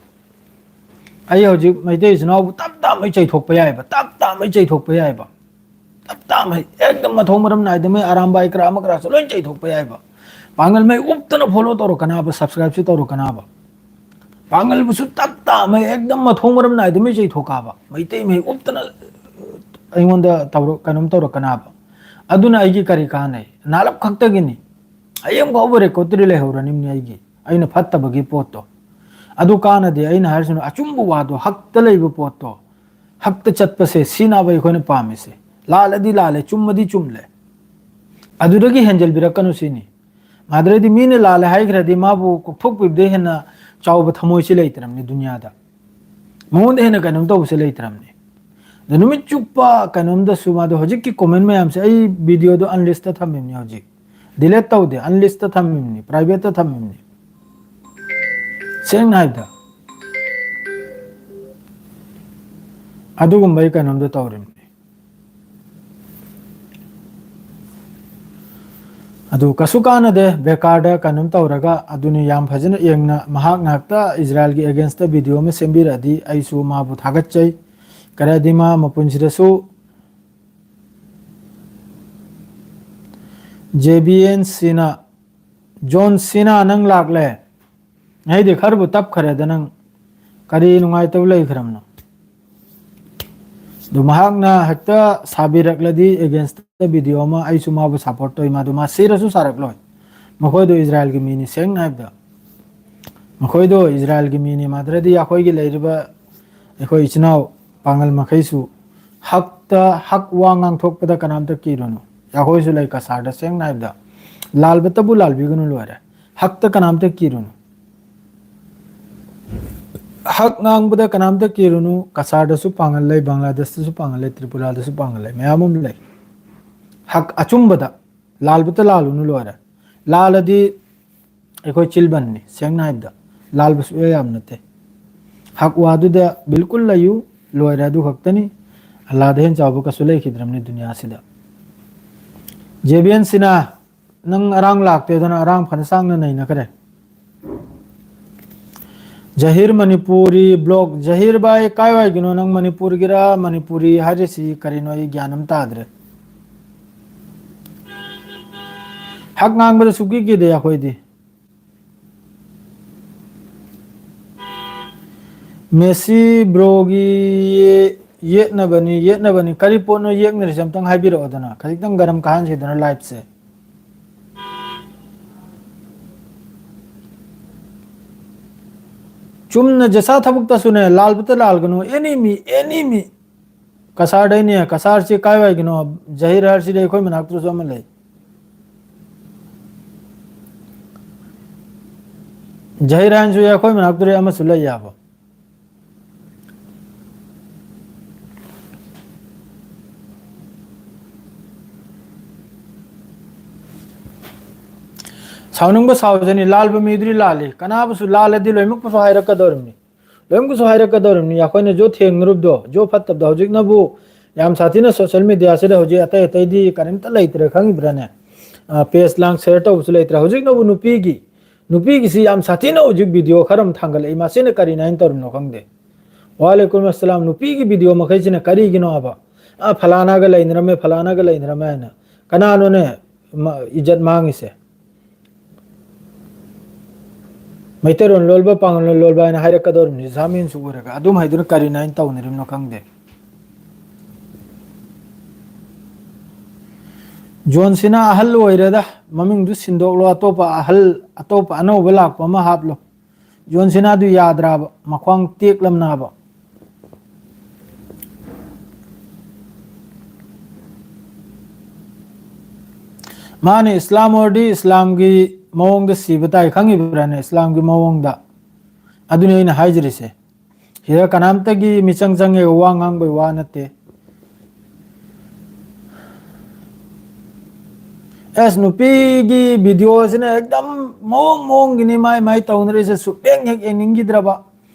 ꯑꯩ ꯍꯧꯖꯤꯛ ꯃꯩꯇꯩ ꯏꯆꯤꯟ ꯏꯅꯥꯎꯕꯨ ꯇꯞ ꯇꯥꯃꯩ ꯆꯩꯊꯣꯛꯄ ꯌꯥꯏꯕ, ꯇꯞ ꯇꯥꯃꯩ ꯆꯩꯊꯣꯛꯄ ꯌꯥꯏꯕ, ꯇꯞ ꯇꯥꯃꯩ ꯑꯦꯛꯗꯝ ꯃꯊꯣꯡ ꯃꯔꯝ ꯅꯥꯏꯗꯃꯩ ꯑꯔꯥꯝꯕꯥꯏ ꯀꯔꯥ ꯑꯃ ꯀꯔꯥꯁꯨ ꯂꯣꯏ ꯆꯩꯊꯣꯛꯄ ꯌꯥꯏꯕ꯫ ꯄꯥꯡꯒꯜꯃꯩ ꯎꯞꯇꯅ follow ꯇꯧꯔꯛꯀꯅꯥꯕ, subscribe ꯁꯨ ꯇꯧꯔꯛꯀꯅꯥꯕ꯫ ꯄꯥꯡꯒꯜꯕꯨꯁꯨ ꯇꯞ ꯇꯥꯃꯩ ꯑꯦꯛꯗꯝ ꯃꯊꯣꯡ ꯃꯔꯝ ꯅꯥꯏꯗꯃꯩ ꯆꯩꯊꯣꯛꯀꯥꯕ, ꯃꯩꯇꯩꯃꯩ ꯎꯞꯇꯅ ꯑꯩꯉꯣꯟꯗ ꯇꯧꯔ-, ꯀꯩꯅꯣꯝ ꯇꯧꯔꯛꯀꯅꯥꯕ꯫ ꯑꯗꯨꯅ ꯑꯩꯒꯤ ꯀꯔꯤ ꯀꯥꯟꯅꯩ? ꯅꯥꯔꯞ ꯈꯛꯇꯒꯤꯅꯤ꯫ ꯍꯌꯦꯡ ꯐꯥꯎꯕ record ꯇꯗꯤ ꯂꯩꯍꯧꯔꯅꯤꯝꯅꯤ ꯑꯩꯒꯤ, ꯑꯩꯅ ꯐꯠꯇꯕꯒꯤ ꯄꯣꯠꯇꯣ꯫ ꯑꯗꯨ ꯀꯥꯟꯅꯗꯦ꯫ ꯑꯩꯅ ꯍꯥꯏꯔꯤꯁꯤꯅ ꯑꯆꯨꯝꯕ ꯋꯥꯗꯣ, ꯍꯛꯇ ꯂꯩꯕ ꯄꯣꯠꯇꯣ, ꯍꯛꯇ ꯆꯠꯄꯁꯦ, ꯁꯤꯅꯦꯕ ꯑꯩꯈꯣꯏꯅ ꯄꯥꯝꯃꯤꯁꯦ꯫ ꯂꯥꯜꯂꯗꯤ ꯂꯥꯜꯂꯦ, ꯆꯨꯝꯃꯗꯤ ꯆꯨꯝꯂꯦ, ꯑꯗꯨꯗꯒꯤ ꯍꯦꯟꯖꯜꯕꯤꯔꯛꯀꯅꯨ ꯁꯤꯅꯤ꯫ ꯃꯥꯗ꯭ꯔꯗꯤ ꯃꯤꯅ ꯂꯥꯜꯂꯦ ꯍꯥꯏꯈ꯭ꯔꯗꯤ ꯃꯥꯕꯨ ꯀꯣꯛꯊꯣꯛꯄꯤꯕꯗꯩ ꯍꯦꯟꯅ ꯆꯥꯎꯕ ꯊꯃꯣꯏꯁꯤ ꯂꯩꯇ꯭ꯔꯕꯅꯤ ꯗꯨꯅꯤꯌꯥꯗ꯫ ꯃꯉꯣꯟꯗ ꯍꯦꯟꯅ ꯀꯩꯅꯣꯝ ꯇꯧꯕꯁꯦ ꯂꯩꯇ꯭ꯔꯕꯅꯤ꯫ ꯑꯗ ꯅꯨꯃꯤꯠ ꯆꯨꯞꯄ ꯀꯩꯅꯣꯝꯗꯁꯨ ꯃꯥꯗꯣ, ꯍꯧꯖꯤꯛꯀꯤ comment ꯃꯌꯥꯝꯁꯦ ꯑꯩ video ꯗꯣ unlist ꯇ ꯊꯝꯃꯤꯕꯅꯤ ꯍꯧꯖꯤꯛ꯫ Delete ꯇꯧꯗꯦ, unlist ꯇ ꯊꯝꯃꯤꯕꯅꯤ, private ꯇ ꯊꯝꯃꯤꯕꯅꯤ꯫ ꯁꯦꯡꯅ ꯍꯥꯏꯕꯗ, ꯑꯗꯨꯒꯨꯝꯕꯒꯤ ꯀꯩꯅꯣꯝꯗꯣ ꯇꯧꯔꯤꯕꯅꯤ꯫ ꯑꯗꯨ ꯀꯩꯁꯨ ꯀꯥꯟꯅꯗꯦ, ꯕꯦꯀꯥꯔꯗ ꯀꯩꯅꯣꯝ ꯇꯧꯔꯒ꯫ ꯑꯗꯨꯅꯤ, ꯌꯥꯝ ꯐꯖꯅ ꯌꯦꯡꯅ ꯃꯍꯥꯛꯅ ꯍꯦꯛꯇ ꯏꯖꯔꯥꯏꯜꯒꯤ against ꯇ video ꯑꯃ ꯁꯦꯝꯕꯤꯔꯛꯑꯗꯤ ꯑꯩꯁꯨ ꯃꯥꯕꯨ ꯊꯥꯒꯠꯆꯩ꯫ ꯀꯔꯤꯗꯤ ꯃꯥ ꯃꯄꯨꯟꯁꯤꯗꯁꯨ JBN ꯁꯤꯅ, ꯖꯣꯟ ꯁꯤꯅꯥ ꯅꯪ ꯂꯥꯛꯂꯦ꯫ ꯑꯩꯗꯤ ꯈꯔꯕꯨ ꯇꯞꯈ꯭ꯔꯦꯗ ꯅꯪ꯫ ꯀꯔꯤ ꯅꯨꯡꯉꯥꯏꯇꯕ ꯂꯩꯈ꯭ꯔꯕꯅꯣ? ꯑꯗꯨ ꯃꯍꯥꯛꯅ ꯍꯦꯛꯇ ꯁꯥꯕꯤꯔꯛꯂꯗꯤ against ꯚꯤꯗꯤꯑꯣ ꯑꯃ, ꯑꯩꯁꯨ ꯃꯥꯕꯨ ꯁꯞꯄꯣꯔꯠ ꯇꯧꯏ, ꯃꯥꯗꯨ ꯃꯥ ꯁꯤꯔꯁꯨ ꯁꯥꯔꯛꯂꯣꯏ꯫ ꯃꯈꯣꯏꯗꯣ ꯏꯖꯔꯥꯏꯜꯒꯤ ꯃꯤꯅꯤ, ꯁꯦꯡꯅ ꯍꯥꯏꯕꯗ ꯃꯈꯣꯏꯗꯣ ꯏꯖꯔꯥꯏꯜꯒꯤ ꯃꯤꯅꯤ꯫ ꯃꯥꯗ꯭ꯔꯗꯤ ꯑꯩꯈꯣꯏꯒꯤ ꯂꯩꯔꯤꯕ ꯑꯩꯈꯣꯏ ꯏꯆꯤꯟ ꯏꯅꯥꯎ ꯄꯥꯡꯒꯜ ꯃꯈꯩꯁꯨ ꯍꯛꯇ, ꯍꯛ ꯋꯥ ꯉꯥꯡꯊꯣꯛꯄꯗ ꯀꯅꯥꯝꯇ ꯀꯤꯔꯨꯅꯨ꯫ ꯑꯩꯈꯣꯏꯁꯨ ꯂꯩ ꯀꯁꯥꯔꯗ, ꯁꯦꯡꯅ ꯍꯥꯏꯕꯗ ꯂꯥꯜꯕꯇꯕꯨ ꯂꯥꯜꯕꯤꯒꯅꯨ, ꯂꯣꯏꯔꯦ꯫ ꯍꯛꯇ ꯀꯅꯥꯝꯇ ꯀꯤꯔꯨꯅꯨ꯫ ꯍꯛ ꯉꯥꯡꯕꯗ ꯀꯅꯥꯝꯇ ꯀꯤꯔꯨꯅꯨ꯫ ꯀꯁꯥꯔꯗꯁꯨ ꯄꯥꯡꯒꯜ ꯂꯩ, ꯕꯪꯒ꯭ꯂꯥꯗꯦꯁꯇꯁꯨ ꯄꯥꯡꯒꯜ ꯂꯩ, ꯇ꯭ꯔꯤꯄꯨꯔꯥꯗꯁꯨ ꯄꯥꯡꯒꯜ ꯂꯩ, ꯃꯌꯥꯝ ꯑꯃ ꯂꯩ꯫ ꯍꯛ ꯑꯆꯨꯝꯕꯗ, ꯂꯥꯜꯕꯇ ꯂꯥꯜꯂꯨꯅꯨ, ꯂꯣꯏꯔꯦ꯫ ꯂꯥꯜꯂꯗꯤ ꯑꯩꯈꯣꯏ ꯆꯤꯜꯕꯟꯅꯤ, ꯁꯦꯡꯅ ꯍꯥꯏꯕꯗ꯫ ꯂꯥꯜꯕ ꯁꯨꯛꯌꯥ ꯌꯥꯝ ꯅꯠꯇꯦ꯫ ꯍꯛ ꯋꯥꯗꯨꯗ ꯕꯤꯜꯀꯨꯜ ꯂꯩꯌꯨ, ꯂꯣꯏꯔꯦ, ꯑꯗꯨ ꯈꯛꯇꯅꯤ꯫ ꯑꯜꯂꯥꯗ ꯍꯦꯟ ꯆꯥꯎꯕ ꯀꯩꯁꯨ ꯂꯩꯈꯤꯗ꯭ꯔꯕꯅꯤ ꯗꯨꯅꯤꯌꯥꯁꯤꯗ꯫ ꯖꯦ ꯕꯤ ꯑꯦꯟ ꯁꯤꯅ, ꯅꯪ ꯑꯔꯥꯡ ꯂꯥꯛꯇꯦꯗꯅ, ꯑꯔꯥꯡ ꯐꯅ ꯁꯥꯡꯅ ꯅꯩꯅꯈ꯭ꯔꯦ꯫ ꯖꯍꯤꯔ ꯃꯅꯤꯄꯨꯔꯤ ꯕ꯭ꯂꯣꯛ, ꯖꯍꯤꯔ ꯚꯥꯏ, ꯀꯥꯏꯋꯥꯏꯒꯤꯅꯣ ꯅꯪ? ꯃꯅꯤꯄꯨꯔꯒꯤꯔ, ꯃꯅꯤꯄꯨꯔꯤ ꯍꯥꯏꯔꯤꯁꯤ ꯀꯔꯤꯅꯣ? ꯑꯩ ꯒ꯭ꯌꯥꯟ ꯑꯃ ꯇꯥꯗ꯭ꯔꯦ꯫ ꯍꯛ ꯉꯥꯡꯕꯗ ꯁꯨꯛꯀꯤ ꯀꯤꯗꯦ ꯑꯩꯈꯣꯏꯗꯤ꯫ ꯃꯦꯁꯤ ꯕ꯭ꯔꯣꯒꯤ ꯌꯦ-, ꯌꯦꯠꯅꯕꯅꯤ, ꯌꯦꯠꯅꯕꯅꯤ꯫ ꯀꯔꯤ ꯄꯣꯠꯅꯣ ꯌꯦꯛꯅꯔꯤꯁꯦ? ꯑꯝꯇꯪ ꯍꯥꯏꯕꯤꯔꯛꯑꯣꯗꯅ, ꯈꯖꯤꯛꯇꯪ ꯒꯔꯝ ꯀꯥꯍꯟꯁꯤꯗꯅ ꯂꯥꯏꯐꯁꯦ꯫ ꯆꯨꯝꯅ ꯖꯁꯥ ꯊꯕꯛꯇꯁꯨꯅꯦ, ꯂꯥꯜꯕꯇ ꯂꯥꯜꯒꯅꯨ, ꯑꯦꯅꯤ ꯃꯤ, ꯑꯦꯅꯤ ꯃꯤ꯫ ꯀꯁꯥꯔꯗꯩꯅꯦ, ꯀꯁꯥꯔꯁꯤ ꯀꯥꯏꯋꯥꯏꯒꯤꯅꯣ? ꯖꯍꯤꯔ ꯍꯥꯏꯔꯁꯤꯗꯤ ꯑꯩꯈꯣꯏ ꯃꯅꯥꯛꯇꯁꯨ ꯑꯃ ꯂꯩ꯫ ꯖꯍꯤꯔ ꯍꯥꯏꯅꯁꯨ ꯑꯩꯈꯣꯏ ꯃꯅꯥꯛꯇꯨꯗ ꯑꯃꯁꯨ ꯂꯩ ꯌꯥꯕ꯫ ꯁꯥꯎꯅꯤꯡꯕ ꯁꯥꯎꯖꯅꯤ, ꯂꯥꯜꯕ ꯃꯤꯗꯨꯗꯤ ꯂꯥꯜꯂꯤ, ꯀꯅꯥꯕꯨꯁꯨ ꯂꯥꯜꯂꯗꯤ ꯂꯣꯏꯅꯃꯛꯄꯨꯁꯨ ꯍꯥꯏꯔꯛꯀꯗꯧꯔꯤꯕꯅꯤ, ꯂꯣꯏꯅꯃꯛꯄꯨꯁꯨ ꯍꯥꯏꯔꯛꯀꯗꯧꯔꯤꯕꯅꯤ꯫ ꯑꯩꯈꯣꯏꯅ ꯖꯣ ꯊꯦꯡꯅꯔꯨꯕꯗꯣ, ꯖꯣ ꯐꯠꯇꯕꯗꯣ, ꯍꯧꯖꯤꯛꯅꯕꯨ ꯌꯥꯝ ꯁꯥꯊꯤꯅ ꯁꯣꯁꯦꯜ ꯃꯦꯗꯤꯌꯥꯁꯤꯗ ꯍꯧꯖꯤꯛ ꯑꯇꯩ ꯑꯇꯩꯗꯤ ꯀꯔꯤꯝꯇ ꯂꯩꯇ꯭ꯔꯦ, ꯈꯪꯉꯤꯕ꯭ꯔꯥꯅꯦ? ꯑ, ꯄꯦꯖ ꯂꯥꯡ ꯁꯦꯌꯔ ꯇꯧꯕꯁꯨ ꯂꯩꯇ꯭ꯔꯦ꯫ ꯍꯧꯖꯤꯛꯅꯕꯨ ꯅꯨꯄꯤꯒꯤ, ꯅꯨꯄꯤꯒꯤꯁꯤ ꯌꯥꯝ ꯁꯥꯊꯤꯅ ꯍꯧꯖꯤꯛ ꯚꯤꯗꯤꯑꯣ ꯈꯔ ꯑꯃ ꯊꯥꯡꯒꯠꯂꯛꯏ, ꯃꯁꯤꯅ ꯀꯔꯤꯅꯣ ꯍꯥꯏꯅ ꯇꯧꯔꯤꯅꯣ ꯈꯪꯗꯦ꯫ ꯋꯥꯂꯦꯀꯨꯝ ꯑꯁꯂꯥꯝ꯫ ꯅꯨꯄꯤꯒꯤ ꯚꯤꯗꯤꯑꯣ ꯃꯈꯩꯁꯤꯅ ꯀꯔꯤꯒꯤꯅꯣ ꯍꯥꯏꯕ? ꯑ, ꯐꯂꯥꯅꯥꯒ ꯂꯩꯅꯔꯝꯃꯦ, ꯐꯂꯥꯅꯥꯒ ꯂꯩꯅꯔꯝꯃꯦ ꯍꯥꯏꯅ꯫ ꯀꯅꯥꯅꯣꯅꯦ? ꯃ-, ꯏꯖꯠ ꯃꯥꯡꯉꯤꯁꯦ꯫ ꯃꯩꯇꯩꯂꯣꯟ ꯂꯣꯜꯕ, ꯄꯥꯡꯒꯜ ꯂꯣꯜ ꯂꯣꯜꯕ ꯍꯥꯏꯅ ꯍꯥꯏꯔꯛꯀꯗꯧꯔꯤꯕꯅꯤ, ꯖꯥꯃꯤꯟꯁꯨ ꯑꯣꯏꯔꯒ꯫ ꯑꯗꯨꯝ ꯍꯥꯏꯗꯨꯅ ꯀꯔꯤꯅꯣ ꯍꯥꯏꯅ ꯇꯧꯅꯔꯤꯕꯅꯣ ꯈꯪꯗꯦ꯫ ꯖꯣꯟ ꯁꯤꯅꯥ ꯑꯍꯜ ꯑꯣꯏꯔꯦꯗ, ꯃꯃꯤꯡꯗꯨ ꯁꯤꯟꯗꯣꯛꯂꯣ, ꯑꯇꯣꯞꯄ ꯑꯍꯜ, ꯑꯇꯣꯞꯄ ꯑꯅꯧꯕ ꯂꯥꯛꯄ ꯑꯃ ꯍꯥꯞꯂꯣ꯫ ꯖꯣꯟ ꯁꯤꯅꯥꯗꯨ ꯌꯥꯗ꯭ꯔꯥꯕ, ꯃꯈ꯭ꯋꯥꯡ ꯇꯦꯛꯂꯝꯅꯥꯕ꯫ ꯃꯥꯅ ꯏꯁꯂꯥꯝ ꯑꯣꯏꯔꯗꯤ ꯏꯁꯂꯥꯝꯒꯤ ꯃꯑꯣꯡꯗ ꯁꯤꯕ ꯇꯥꯏ, ꯈꯪꯉꯤꯕ꯭ꯔꯥꯅꯦ? ꯏꯁꯂꯥꯝꯒꯤ ꯃꯑꯣꯡꯗ꯫ ꯑꯗꯨꯅꯤ ꯑꯩꯅ ꯍꯥꯏꯖꯔꯤꯁꯦ꯫ ꯁꯤꯗ ꯀꯅꯥꯝꯇꯒꯤ ꯃꯤꯆꯪ ꯆꯪꯉꯦ ꯋꯥ ꯉꯥꯡꯕꯩ ꯋꯥ ꯅꯠꯇꯦ꯫ ꯑꯦꯁ, ꯅꯨꯄꯤꯒꯤ ꯚꯤꯗꯤꯑꯣꯁꯤꯅ ꯑꯦꯛꯗꯝ ꯃꯑꯣꯡ ꯃꯑꯣꯡꯒꯤꯅꯤ ꯃꯥꯏ ꯃꯥꯏ ꯇꯧꯅꯔꯤꯁꯦ, ꯁꯨꯛꯌꯦꯡ ꯍꯦꯛ ꯌꯦꯡꯅꯤꯡꯈꯤꯗ꯭ꯔꯕ꯫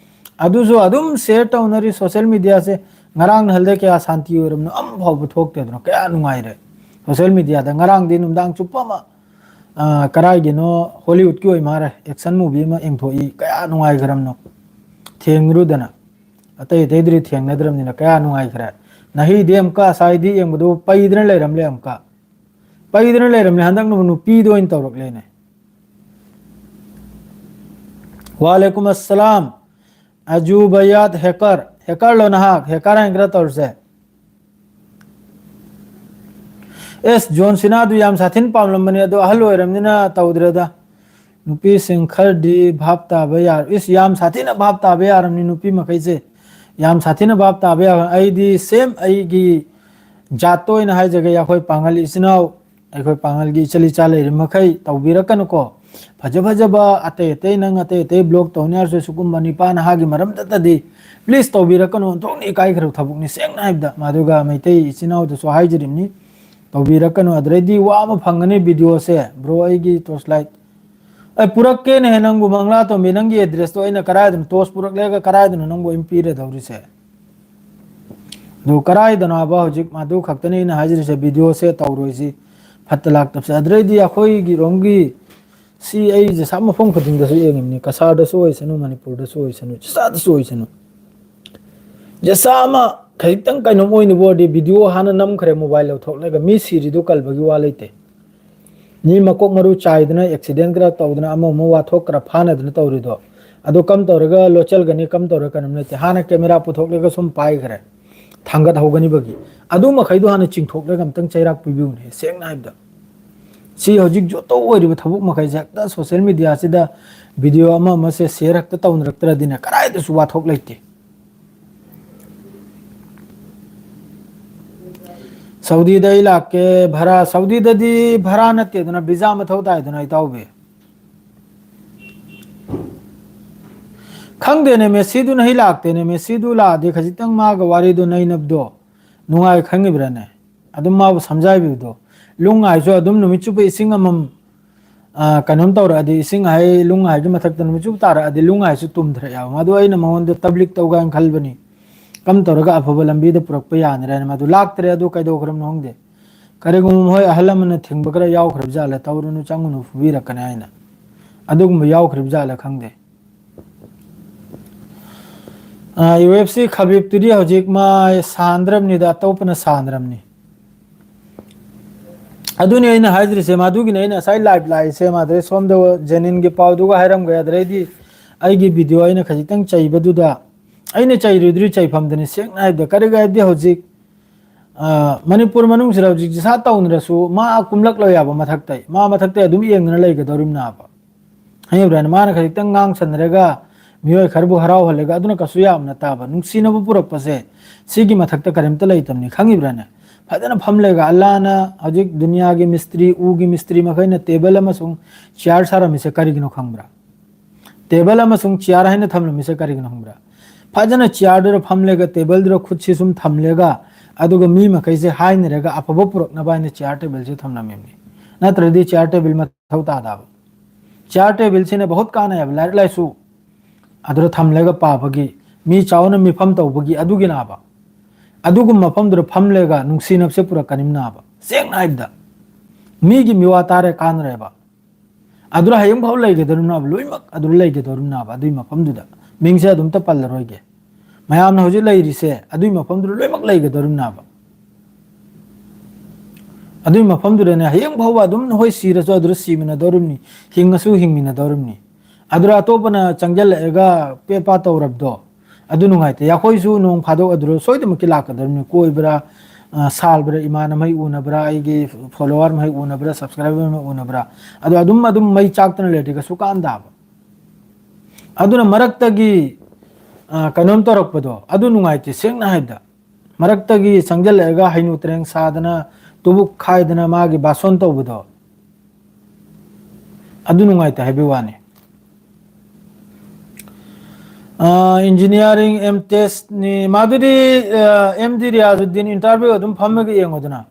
ꯑꯗꯨꯁꯨ ꯑꯗꯨꯝ ꯁꯤꯌꯔ ꯇꯧꯅꯔꯤ ꯁꯣꯁꯤꯌꯦꯜ ꯃꯤꯗꯤꯌꯥꯁꯦ꯫ ꯉꯔꯥꯡ ꯅꯍꯥꯟꯗꯩ ꯀꯌꯥ ꯁꯥꯟꯇꯤ ꯑꯣꯏꯔꯝꯅꯣ ꯑꯃ ꯐꯥꯎꯕ ꯊꯣꯛꯇꯦꯗꯅ, ꯀꯌꯥ ꯅꯨꯡꯉꯥꯏꯔꯦ ꯁꯣꯁꯤꯌꯦꯜ ꯃꯤꯗꯤꯌꯥꯗ꯫ ꯉꯔꯥꯡꯗꯤ ꯅꯨꯡꯗꯥꯡ ꯆꯨꯞꯄ ꯑꯃ, ꯑ, ꯀꯔꯥꯏꯒꯤꯅꯣ ꯍꯣꯂꯤꯋꯨꯗꯀꯤ ꯑꯣꯏ ꯃꯥꯜꯂꯦ, ꯑꯦꯛꯁꯟ ꯃꯨꯚꯤ ꯑꯃ ꯌꯦꯡꯊꯣꯛꯏ, ꯀꯌꯥ ꯅꯨꯡꯉꯥꯏꯈ꯭ꯔꯕꯅꯣ꯫ ꯊꯦꯡꯅꯔꯨꯗꯅ꯫ ꯑꯇꯩ ꯑꯇꯩꯗꯨꯗꯤ ꯊꯦꯡꯅꯗ꯭ꯔꯕꯅꯤꯅ ꯀꯌꯥ ꯅꯨꯡꯉꯥꯏꯈ꯭ꯔꯦ꯫ ꯅꯍꯤꯗꯤ ꯑꯃꯨꯛꯀ ꯉꯁꯥꯏꯗꯤ ꯌꯦꯡꯕꯗꯨ ꯄꯩꯗꯅ ꯂꯩꯔꯝꯂꯦ ꯑꯃꯨꯛꯀ꯫ ꯄꯩꯗꯅ ꯂꯩꯔꯝꯂꯦ, ꯍꯟꯗꯛꯅ ꯅꯨꯄꯤꯗ ꯑꯣꯏꯅ ꯇꯧꯔꯛꯂꯦꯅꯦ꯫ ꯋꯥꯂꯦꯀꯨꯝ ꯑꯁꯂꯥꯝ꯫ ꯑꯖꯨ ꯕꯌꯥꯠ ꯍꯦꯀꯔ꯫ ꯍꯦꯀꯔꯂꯣ ꯅꯍꯥꯛ? ꯍꯦꯀꯔ ꯍꯥꯏꯅ ꯈꯔ ꯇꯧꯔꯁꯦ꯫ ꯑꯦꯁ, ꯖꯣꯟ ꯁꯤꯅꯥꯗꯨ ꯌꯥꯝ ꯁꯥꯊꯤꯅ ꯄꯥꯝꯂꯝꯕꯅꯦ, ꯑꯗꯣ ꯑꯍꯜ ꯑꯣꯏꯔꯕꯅꯤꯅ ꯇꯧꯗ꯭ꯔꯦꯗ꯫ ꯅꯨꯄꯤꯁꯤꯡ ꯈꯔꯗꯤ ꯚꯥꯞ ꯇꯥꯕ ꯌꯥꯔ-, ꯏꯁ, ꯌꯥꯝ ꯁꯥꯊꯤꯅ ꯚꯥꯞ ꯇꯥꯕ ꯌꯥꯔꯝꯅꯤ ꯅꯨꯄꯤ ꯃꯈꯩꯁꯦ꯫ ꯌꯥꯝ ꯁꯥꯊꯤꯅ ꯚꯥꯞ ꯇꯥꯕ ꯌꯥꯔ-, ꯑꯩꯗꯤ ꯁꯦꯝ ꯑꯩꯒꯤ ꯖꯥꯠꯇ ꯑꯣꯏꯅ ꯍꯥꯏꯖꯒꯦ, ꯑꯩꯈꯣꯏ ꯄꯥꯡꯒꯜ ꯏꯆꯤꯟ ꯏꯅꯥꯎ, ꯑꯩꯈꯣꯏ ꯄꯥꯡꯒꯜꯒꯤ ꯏꯆꯜ ꯏꯆꯥ ꯂꯩꯔꯤ ꯃꯈꯩ ꯇꯧꯕꯤꯔꯛꯀꯅꯨꯀꯣ꯫ ꯐꯖ ꯐꯖꯕ ꯑꯇꯩ ꯑꯇꯩ, ꯅꯪ ꯑꯇꯩ ꯑꯇꯩ ꯕ꯭ꯂꯣꯛ ꯇꯧꯅꯤ ꯍꯥꯏꯔꯁꯨ ꯁꯤꯒꯨꯝꯕ ꯅꯤꯄꯥ ꯅꯍꯥꯒꯤ ꯃꯔꯝꯗꯇꯗꯤ please ꯇꯧꯕꯤꯔꯛꯀꯅꯨ, ꯑꯣꯟꯊꯣꯛꯅ ꯏꯀꯥꯏꯈ꯭ꯔꯕ ꯊꯕꯛꯅꯤ꯫ ꯁꯦꯡꯅ ꯍꯥꯏꯕꯗ, ꯃꯗꯨꯒ ꯃꯩꯇꯩ ꯏꯆꯤꯟ ꯏꯅꯥꯎꯗꯁꯨ ꯍꯥꯏꯖꯔꯤꯕꯅꯤ, ꯇꯧꯕꯤꯔꯛꯀꯅꯨ꯫ ꯑꯗꯨꯗꯩꯗꯤ ꯋꯥ ꯑꯃ ꯐꯪꯒꯅꯤ ꯚꯤꯗꯤꯑꯣꯁꯦ, ꯕ꯭ꯔꯣ, ꯑꯩꯒꯤ ꯇꯣꯔꯆ ꯂꯥꯏꯠ꯫ ꯑꯩ ꯄꯨꯔꯛꯀꯦꯅꯦꯍꯦ ꯅꯪꯕꯨ, ꯃꯪꯂꯥꯇꯣꯝꯕꯤ, ꯅꯪꯒꯤ ꯑꯦꯗ꯭ꯔꯦꯁꯇꯣ ꯑꯩꯅ ꯀꯔꯥꯏꯗꯅꯣ, ꯇꯣꯔꯆ ꯄꯨꯔꯛꯂꯒ ꯀꯔꯥꯏꯗꯅꯣ ꯅꯪꯕꯨ ꯑꯩꯅ ꯄꯤꯔꯗꯧꯔꯤꯁꯦ? ꯑꯗꯨ ꯀꯔꯥꯏꯗꯅꯣ ꯍꯥꯏꯕ ꯍꯧꯖꯤꯛ? ꯃꯗꯨ ꯈꯛꯇꯅꯤ ꯑꯩꯅ ꯍꯥꯏꯖꯔꯤꯁꯦ, ꯚꯤꯗꯤꯑꯣꯁꯦ ꯇꯧꯔꯣꯏꯁꯤ, ꯐꯠꯇ ꯂꯥꯛꯇꯕꯁꯦ꯫ ꯑꯗꯨꯗꯩꯗꯤ ꯑꯩꯈꯣꯏꯒꯤ ꯔꯣꯝꯒꯤ, ꯁꯤ ꯑꯩ ꯖꯁꯥ ꯃꯐꯝ ꯈꯨꯗꯤꯡꯗꯁꯨ ꯌꯦꯡꯉꯤꯕꯅꯤ, ꯀꯁꯥꯔꯗꯁꯨ ꯑꯣꯏꯁꯅꯨ, ꯃꯅꯤꯄꯨꯔꯗꯁꯨ ꯑꯣꯏꯁꯅꯨ, ꯖꯁꯥꯗꯁꯨ ꯑꯣꯏꯁꯅꯨ꯫ ꯖꯁꯥ ꯑꯃ ꯈꯖꯤꯛꯇꯪ ꯀꯩꯅꯣꯝ ꯑꯣꯏꯅꯕ ꯑꯣꯏꯔꯗꯤ ꯚꯤꯗꯤꯑꯣ ꯍꯥꯟꯅ ꯅꯝꯈ꯭ꯔꯦ, ꯃꯣꯕꯥꯏꯜ ꯂꯧꯊꯣꯛꯂꯒ ꯃꯤ ꯁꯤꯔꯤꯗꯨ ꯀꯜꯕꯒꯤ ꯋꯥ ꯂꯩꯇꯦ꯫ ꯃꯤ ꯃꯀꯣꯛ ꯃꯔꯨ ꯆꯥꯏꯗꯅ, ꯑꯦꯛꯁꯤꯗꯦꯟ ꯈꯔ ꯇꯧꯗꯅ, ꯑꯃ ꯑꯃ ꯋꯥꯊꯣꯛ ꯈꯔ ꯐꯥꯅꯗꯅ ꯇꯧꯔꯤꯗꯣ, ꯑꯗꯣ ꯀꯝ ꯇꯧꯔꯒ ꯂꯣꯠꯆꯜꯒꯅꯤ, ꯀꯝ ꯇꯧꯔꯒ ꯀꯩꯅꯣꯝ ꯂꯩꯇꯦ꯫ ꯍꯥꯟꯅ ꯀꯦꯃꯦꯔꯥ ꯄꯨꯊꯣꯛꯂꯒ ꯁꯨꯝ ꯄꯥꯏꯈ꯭ꯔꯦ꯫ ꯊꯥꯡꯒꯠꯍꯧꯒꯅꯤꯕꯒꯤ꯫ ꯑꯗꯨ ꯃꯈꯩꯗꯣ ꯍꯥꯟꯅ ꯆꯤꯡꯊꯣꯛꯂꯒ ꯑꯝꯇꯪ ꯆꯩꯔꯥꯛ ꯄꯤꯕꯤꯌꯨꯅꯦ, ꯁꯦꯡꯅ ꯍꯥꯏꯕꯗ꯫ ꯁꯤ ꯍꯧꯖꯤꯛ ꯖꯣꯇꯣ ꯑꯣꯏꯔꯤꯕ ꯊꯕꯛ ꯃꯈꯩꯁꯦ ꯍꯦꯛꯇ social media ꯁꯤꯗ video ꯑꯃ ꯑꯃꯁꯦ share ꯍꯦꯛꯇ ꯇꯧꯅꯔꯛꯇ꯭ꯔꯗꯤꯅꯦ, ꯀꯗꯥꯏꯗꯁꯨ ꯋꯥꯊꯣꯛ ꯂꯩꯇꯦ꯫ ꯁꯥꯎꯗꯤꯗ ꯑꯩ ꯂꯥꯛꯀꯦ, ꯚꯔꯥ, ꯁꯥꯎꯗꯤꯗꯗꯤ ꯚꯔꯥ ꯅꯠꯇꯦꯗꯅ, visa ꯃꯊꯧ ꯇꯥꯏꯗꯅ, ꯏꯇꯥꯎꯕꯤ꯫ ꯈꯪꯗꯦꯅꯦ, ꯃꯦꯁꯤꯗꯨꯅ ꯍꯩ ꯂꯥꯛꯇꯦꯅꯦ꯫ ꯃꯦꯁꯤꯗꯨ ꯂꯥꯛꯑꯗꯤ ꯈꯖꯤꯛꯇꯪ ꯃꯥꯒ ꯋꯥꯔꯤꯗꯣ ꯅꯩꯅꯕꯗꯣ ꯅꯨꯡꯉꯥꯏ ꯈꯪꯉꯤꯕ꯭ꯔꯥꯅꯦ? ꯑꯗꯨꯝ ꯃꯥꯕꯨ ꯁꯝꯖꯥꯏꯕꯤꯕꯗꯣ꯫ ꯂꯨꯡ ꯍꯥꯏꯁꯨ ꯑꯗꯨꯝ ꯅꯨꯃꯤꯠ ꯆꯨꯞꯄ ꯏꯁꯤꯡ ꯑꯃꯃꯝ, ꯑ, ꯀꯩꯅꯣꯝ ꯇꯧꯔꯛꯑꯗꯤ, ꯏꯁꯤꯡ ꯍꯥꯏ, ꯂꯨꯡ ꯍꯥꯏꯒꯤ ꯃꯊꯛꯇ ꯅꯨꯃꯤꯠ ꯆꯨꯞꯄ ꯇꯥꯔꯛꯑꯗꯤ, ꯂꯨꯡ ꯍꯥꯏꯁꯨ ꯇꯨꯝꯊꯔꯛꯑꯦꯕ꯫ ꯃꯗꯨ ꯑꯩꯅ ꯃꯉꯣꯟꯗ ꯇꯕ꯭ꯂꯤꯛ ꯇꯧꯒꯦ ꯍꯥꯏꯅ ꯈꯜꯕꯅꯤ꯫ ꯀꯝ ꯇꯧꯔꯒ ꯑꯐꯕ ꯂꯝꯕꯤꯗ ꯄꯨꯔꯛꯄ ꯌꯥꯅꯔꯦꯅ꯫ ꯃꯗꯨ ꯂꯥꯛꯇ꯭ꯔꯦ, ꯑꯗꯨ ꯀꯩꯗꯧꯈ꯭ꯔꯕꯅꯣ ꯈꯪꯗꯦ꯫ ꯀꯔꯤꯒꯨꯝꯕ ꯃꯈꯣꯏ ꯑꯍꯜ ꯂꯃꯟꯅ ꯊꯤꯡꯕ ꯈꯔ ꯌꯥꯎꯈ꯭ꯔꯕ ꯖꯥꯠꯂ, "ꯇꯧꯔꯨꯅꯨ, ꯆꯪꯉꯨꯅꯨ, ꯐꯨꯕꯤꯔꯛꯀꯅꯤ" ꯍꯥꯏꯅ꯫ ꯑꯗꯨꯒꯨꯝꯕ ꯌꯥꯎꯈ꯭ꯔꯤꯕ ꯖꯥꯠꯂ ꯈꯪꯗꯦ꯫ ꯑ, ꯌꯨ ꯑꯦꯐ ꯁꯤ ꯈꯕꯤꯕꯇꯨꯗꯤ ꯍꯧꯖꯤꯛ ꯃꯥ ꯁꯥꯟꯗ꯭ꯔꯕꯅꯤꯗ, ꯑꯇꯣꯞꯄꯅ ꯁꯥꯟꯗ꯭ꯔꯕꯅꯤ꯫ ꯑꯗꯨꯅꯤ ꯑꯩꯅ ꯍꯥꯏꯗ꯭ꯔꯤꯁꯦ, ꯃꯗꯨꯒꯤꯅꯤ ꯑꯩꯅ ꯉꯁꯥꯏ live ꯂꯥꯛꯏꯁꯦ꯫ ꯃꯥꯗ꯭ꯔꯦ ꯁꯣꯝꯗ ꯖꯦꯅꯤꯟꯒꯤ ꯄꯥꯎꯗꯨꯒ ꯍꯥꯏꯔꯝꯒꯦ, ꯑꯗꯩꯗꯤ ꯑꯩꯒꯤ video ꯑꯩꯅ ꯈꯖꯤꯛꯇꯪ ꯆꯩꯕꯗꯨꯗ, ꯑꯩꯅ ꯆꯩꯔꯨꯗ꯭ꯔꯤ ꯆꯩꯐꯝꯗꯅꯤ, ꯁꯦꯡꯅ ꯍꯥꯏꯕꯗ꯫ ꯀꯔꯤꯒꯤ ꯍꯥꯏꯕꯗꯤ ꯍꯧꯖꯤꯛ, ꯑ, ꯃꯅꯤꯄꯨꯔ ꯃꯅꯨꯡꯁꯤꯗ ꯍꯧꯖꯤꯛ ꯖꯤꯁꯥ ꯇꯧꯅꯔꯁꯨ ꯃꯥ ꯀꯨꯝꯂꯛꯂꯣꯏ ꯍꯥꯏꯕ ꯃꯊꯛꯇꯩ꯫ ꯃꯥ ꯃꯊꯛꯇꯩ ꯑꯗꯨꯝ ꯌꯦꯡꯗꯅ ꯂꯩꯒꯗꯧꯔꯤꯕꯅꯦ ꯍꯥꯏꯕ꯫ ꯈꯪꯉꯤꯕ꯭ꯔꯥꯅꯦ? ꯃꯥꯅ ꯈꯖꯤꯛꯇꯪ ꯉꯥꯡ ꯁꯟꯅꯔꯒ ꯃꯤꯑꯣꯏ ꯈꯔꯕꯨ ꯍꯔꯥꯎꯍꯜꯂꯒ ꯑꯗꯨꯅ ꯀꯩꯁꯨ ꯌꯥꯕ ꯅꯠꯇꯕ꯫ ꯅꯨꯡꯁꯤꯅꯕ ꯄꯨꯔꯛꯄꯁꯦ ꯁꯤꯒꯤ ꯃꯊꯛꯇ ꯀꯔꯤꯝꯇ ꯂꯩꯇꯕꯅꯤ, ꯈꯪꯉꯤꯕ꯭ꯔꯥꯅꯦ? ꯐꯖꯅ ꯐꯝꯂꯒ ꯑꯜꯂꯥꯅ ꯍꯧꯖꯤꯛ ꯗꯨꯅꯤꯌꯥꯒꯤ ꯃꯤꯁꯇ꯭ꯔꯤ, ꯎꯒꯤ ꯃꯤꯁꯇ꯭ꯔꯤ ꯃꯈꯩꯅ table ꯑꯃꯁꯨꯡ chair ꯁꯥꯔꯝꯃꯤꯁꯦ ꯀꯔꯤꯒꯤꯅꯣ ꯈꯪꯕ꯭ꯔꯥ? Table ꯑꯃꯁꯨꯡ chair ꯍꯥꯏꯅ ꯊꯝꯂꯝꯃꯤꯁꯦ ꯀꯔꯤꯒꯤꯅꯣ ꯈꯪꯕ꯭ꯔꯥ? ꯐꯖꯅ chairꯗꯨꯗ ꯐꯝꯂꯒ, tableꯗꯨꯗ ꯈꯨꯠꯁꯤ ꯁꯨꯝ ꯊꯝꯂꯒ, ꯑꯗꯨꯒ ꯃꯤ ꯃꯈꯩꯁꯦ ꯍꯥꯏꯅꯔꯒ ꯑꯐꯕ ꯄꯨꯔꯛꯅꯕ ꯍꯥꯏꯅ chair tableꯁꯦ ꯊꯝꯂꯝꯃꯤꯕꯅꯤ꯫ ꯅꯠꯇ꯭ꯔꯗꯤ chair table ꯃꯊꯧ ꯇꯥꯗꯕ꯫ Chair tableꯁꯤꯅ ꯕꯍꯨꯠ ꯀꯥꯟꯅꯩ ꯍꯥꯏꯕ, ꯂꯥꯏꯔꯤꯛ ꯂꯥꯏꯁꯨ ꯑꯗꯨꯗ ꯊꯝꯂꯒ ꯄꯥꯕꯒꯤ, ꯃꯤ ꯆꯥꯎꯅ ꯃꯤꯐꯝ ꯇꯧꯕꯒꯤ, ꯑꯗꯨꯒꯤꯅꯥꯕ꯫ ꯑꯗꯨꯒꯨꯝꯕ ꯃꯐꯝꯗꯨꯗ ꯐꯝꯂꯒ ꯅꯨꯡꯁꯤꯅꯕꯁꯦ ꯄꯨꯔꯛꯀꯅꯤꯅꯥꯕ꯫ ꯁꯦꯡꯅ ꯍꯥꯏꯕꯗ, ꯃꯤꯒꯤ ꯃꯤꯋꯥ ꯇꯥꯔꯦ ꯀꯥꯟꯅꯔꯦꯕ꯫ ꯑꯗꯨꯗ ꯍꯌꯦꯡ ꯐꯥꯎ ꯂꯩꯒꯗꯧꯔꯤꯕꯅꯦꯕ, ꯂꯣꯏꯅꯃꯛ ꯑꯗꯨꯗ ꯂꯩꯒꯗꯧꯔꯤꯕꯅꯦꯕ, ꯑꯗꯨꯒꯤ ꯃꯐꯝꯗꯨꯗ꯫ ꯃꯤꯡꯁꯦ ꯑꯗꯨꯝꯇ ꯄꯜꯂꯔꯣꯏꯒꯦ꯫ ꯃꯌꯥꯝꯅ ꯍꯧꯖꯤꯛ ꯂꯩꯔꯤꯁꯦ ꯑꯗꯨꯒꯤ ꯃꯐꯝꯗꯨꯗ ꯂꯣꯏꯅꯃꯛ ꯂꯩꯒꯗꯧꯔꯤꯕꯅꯦꯕ꯫ ꯑꯗꯨꯒꯤ ꯃꯐꯝꯗꯨꯗꯅꯦ ꯍꯌꯦꯡ ꯐꯥꯎꯕ ꯑꯗꯨꯝ ꯅꯈꯣꯏ ꯁꯤꯔꯁꯨ ꯑꯗꯨꯗ ꯁꯤꯃꯤꯟꯅꯗꯧꯔꯤꯕꯅꯤ, ꯍꯤꯡꯉꯁꯨ ꯍꯤꯡꯃꯤꯟꯅꯗꯧꯔꯤꯕꯅꯤ꯫ ꯑꯗꯨꯗ ꯑꯇꯣꯞꯄꯅ ꯆꯪꯁꯤꯜꯂꯛꯑꯒ ꯄꯦꯠ ꯄꯥ ꯇꯧꯔꯕꯗꯣ, ꯑꯗꯨ ꯅꯨꯡꯉꯥꯏꯇꯦ꯫ ꯑꯩꯈꯣꯏꯁꯨ ꯅꯣꯡ ꯐꯥꯗꯣꯛ ꯑꯗꯨꯗ ꯁꯣꯏꯗꯅꯃꯛꯀꯤ ꯂꯥꯛꯀꯗꯕꯅꯤ꯫ ꯀꯣꯏꯕ꯭ꯔꯥ, ꯑ, ꯁꯥꯜꯕ꯭ꯔꯥ, ꯏꯃꯥꯅꯕ ꯃꯩ ꯎꯅꯕ꯭ꯔꯥ, ꯑꯩꯒꯤ follower ꯃꯩ ꯎꯅꯕ꯭ꯔꯥ, subscriber ꯃꯩ ꯎꯅꯕ꯭ꯔꯥ, ꯑꯗꯣ ꯑꯗꯨꯝ, ꯑꯗꯨꯝ ꯃꯩ ꯆꯥꯛꯇꯅ ꯂꯩꯔꯗꯤ ꯀꯩꯁꯨ ꯀꯥꯟꯗꯕ꯫ ꯑꯗꯨꯅ ꯃꯔꯛꯇꯒꯤ, ꯑ, ꯀꯩꯅꯣꯝ ꯇꯧꯔꯛꯄꯗꯣ ꯑꯗꯨ ꯅꯨꯡꯉꯥꯏꯇꯦ꯫ ꯁꯦꯡꯅ ꯍꯥꯏꯕꯗ, ꯃꯔꯛꯇꯒꯤ ꯆꯪꯁꯤꯜꯂꯛꯑꯒ ꯍꯩꯅꯨ ꯇꯔꯦꯡ ꯁꯥꯗꯅ, ꯇꯨꯕꯨꯛ ꯈꯥꯏꯗꯅ ꯃꯥꯒꯤ ꯕꯥꯁꯣꯟ ꯇꯧꯕꯗꯣ, ꯑꯗꯨ ꯅꯨꯡꯉꯥꯏꯇꯦ ꯍꯥꯏꯕꯒꯤ ꯋꯥꯅꯤ꯫ ꯑ, engineering M test ꯅꯤ꯫ ꯃꯗꯨꯗꯤ, ꯑ, M D ꯔꯤꯌꯥꯖꯨꯗꯤꯟ interview ꯑꯗꯨꯝ ꯐꯝꯃꯒ ꯌꯦꯡꯉꯣꯗꯅ꯫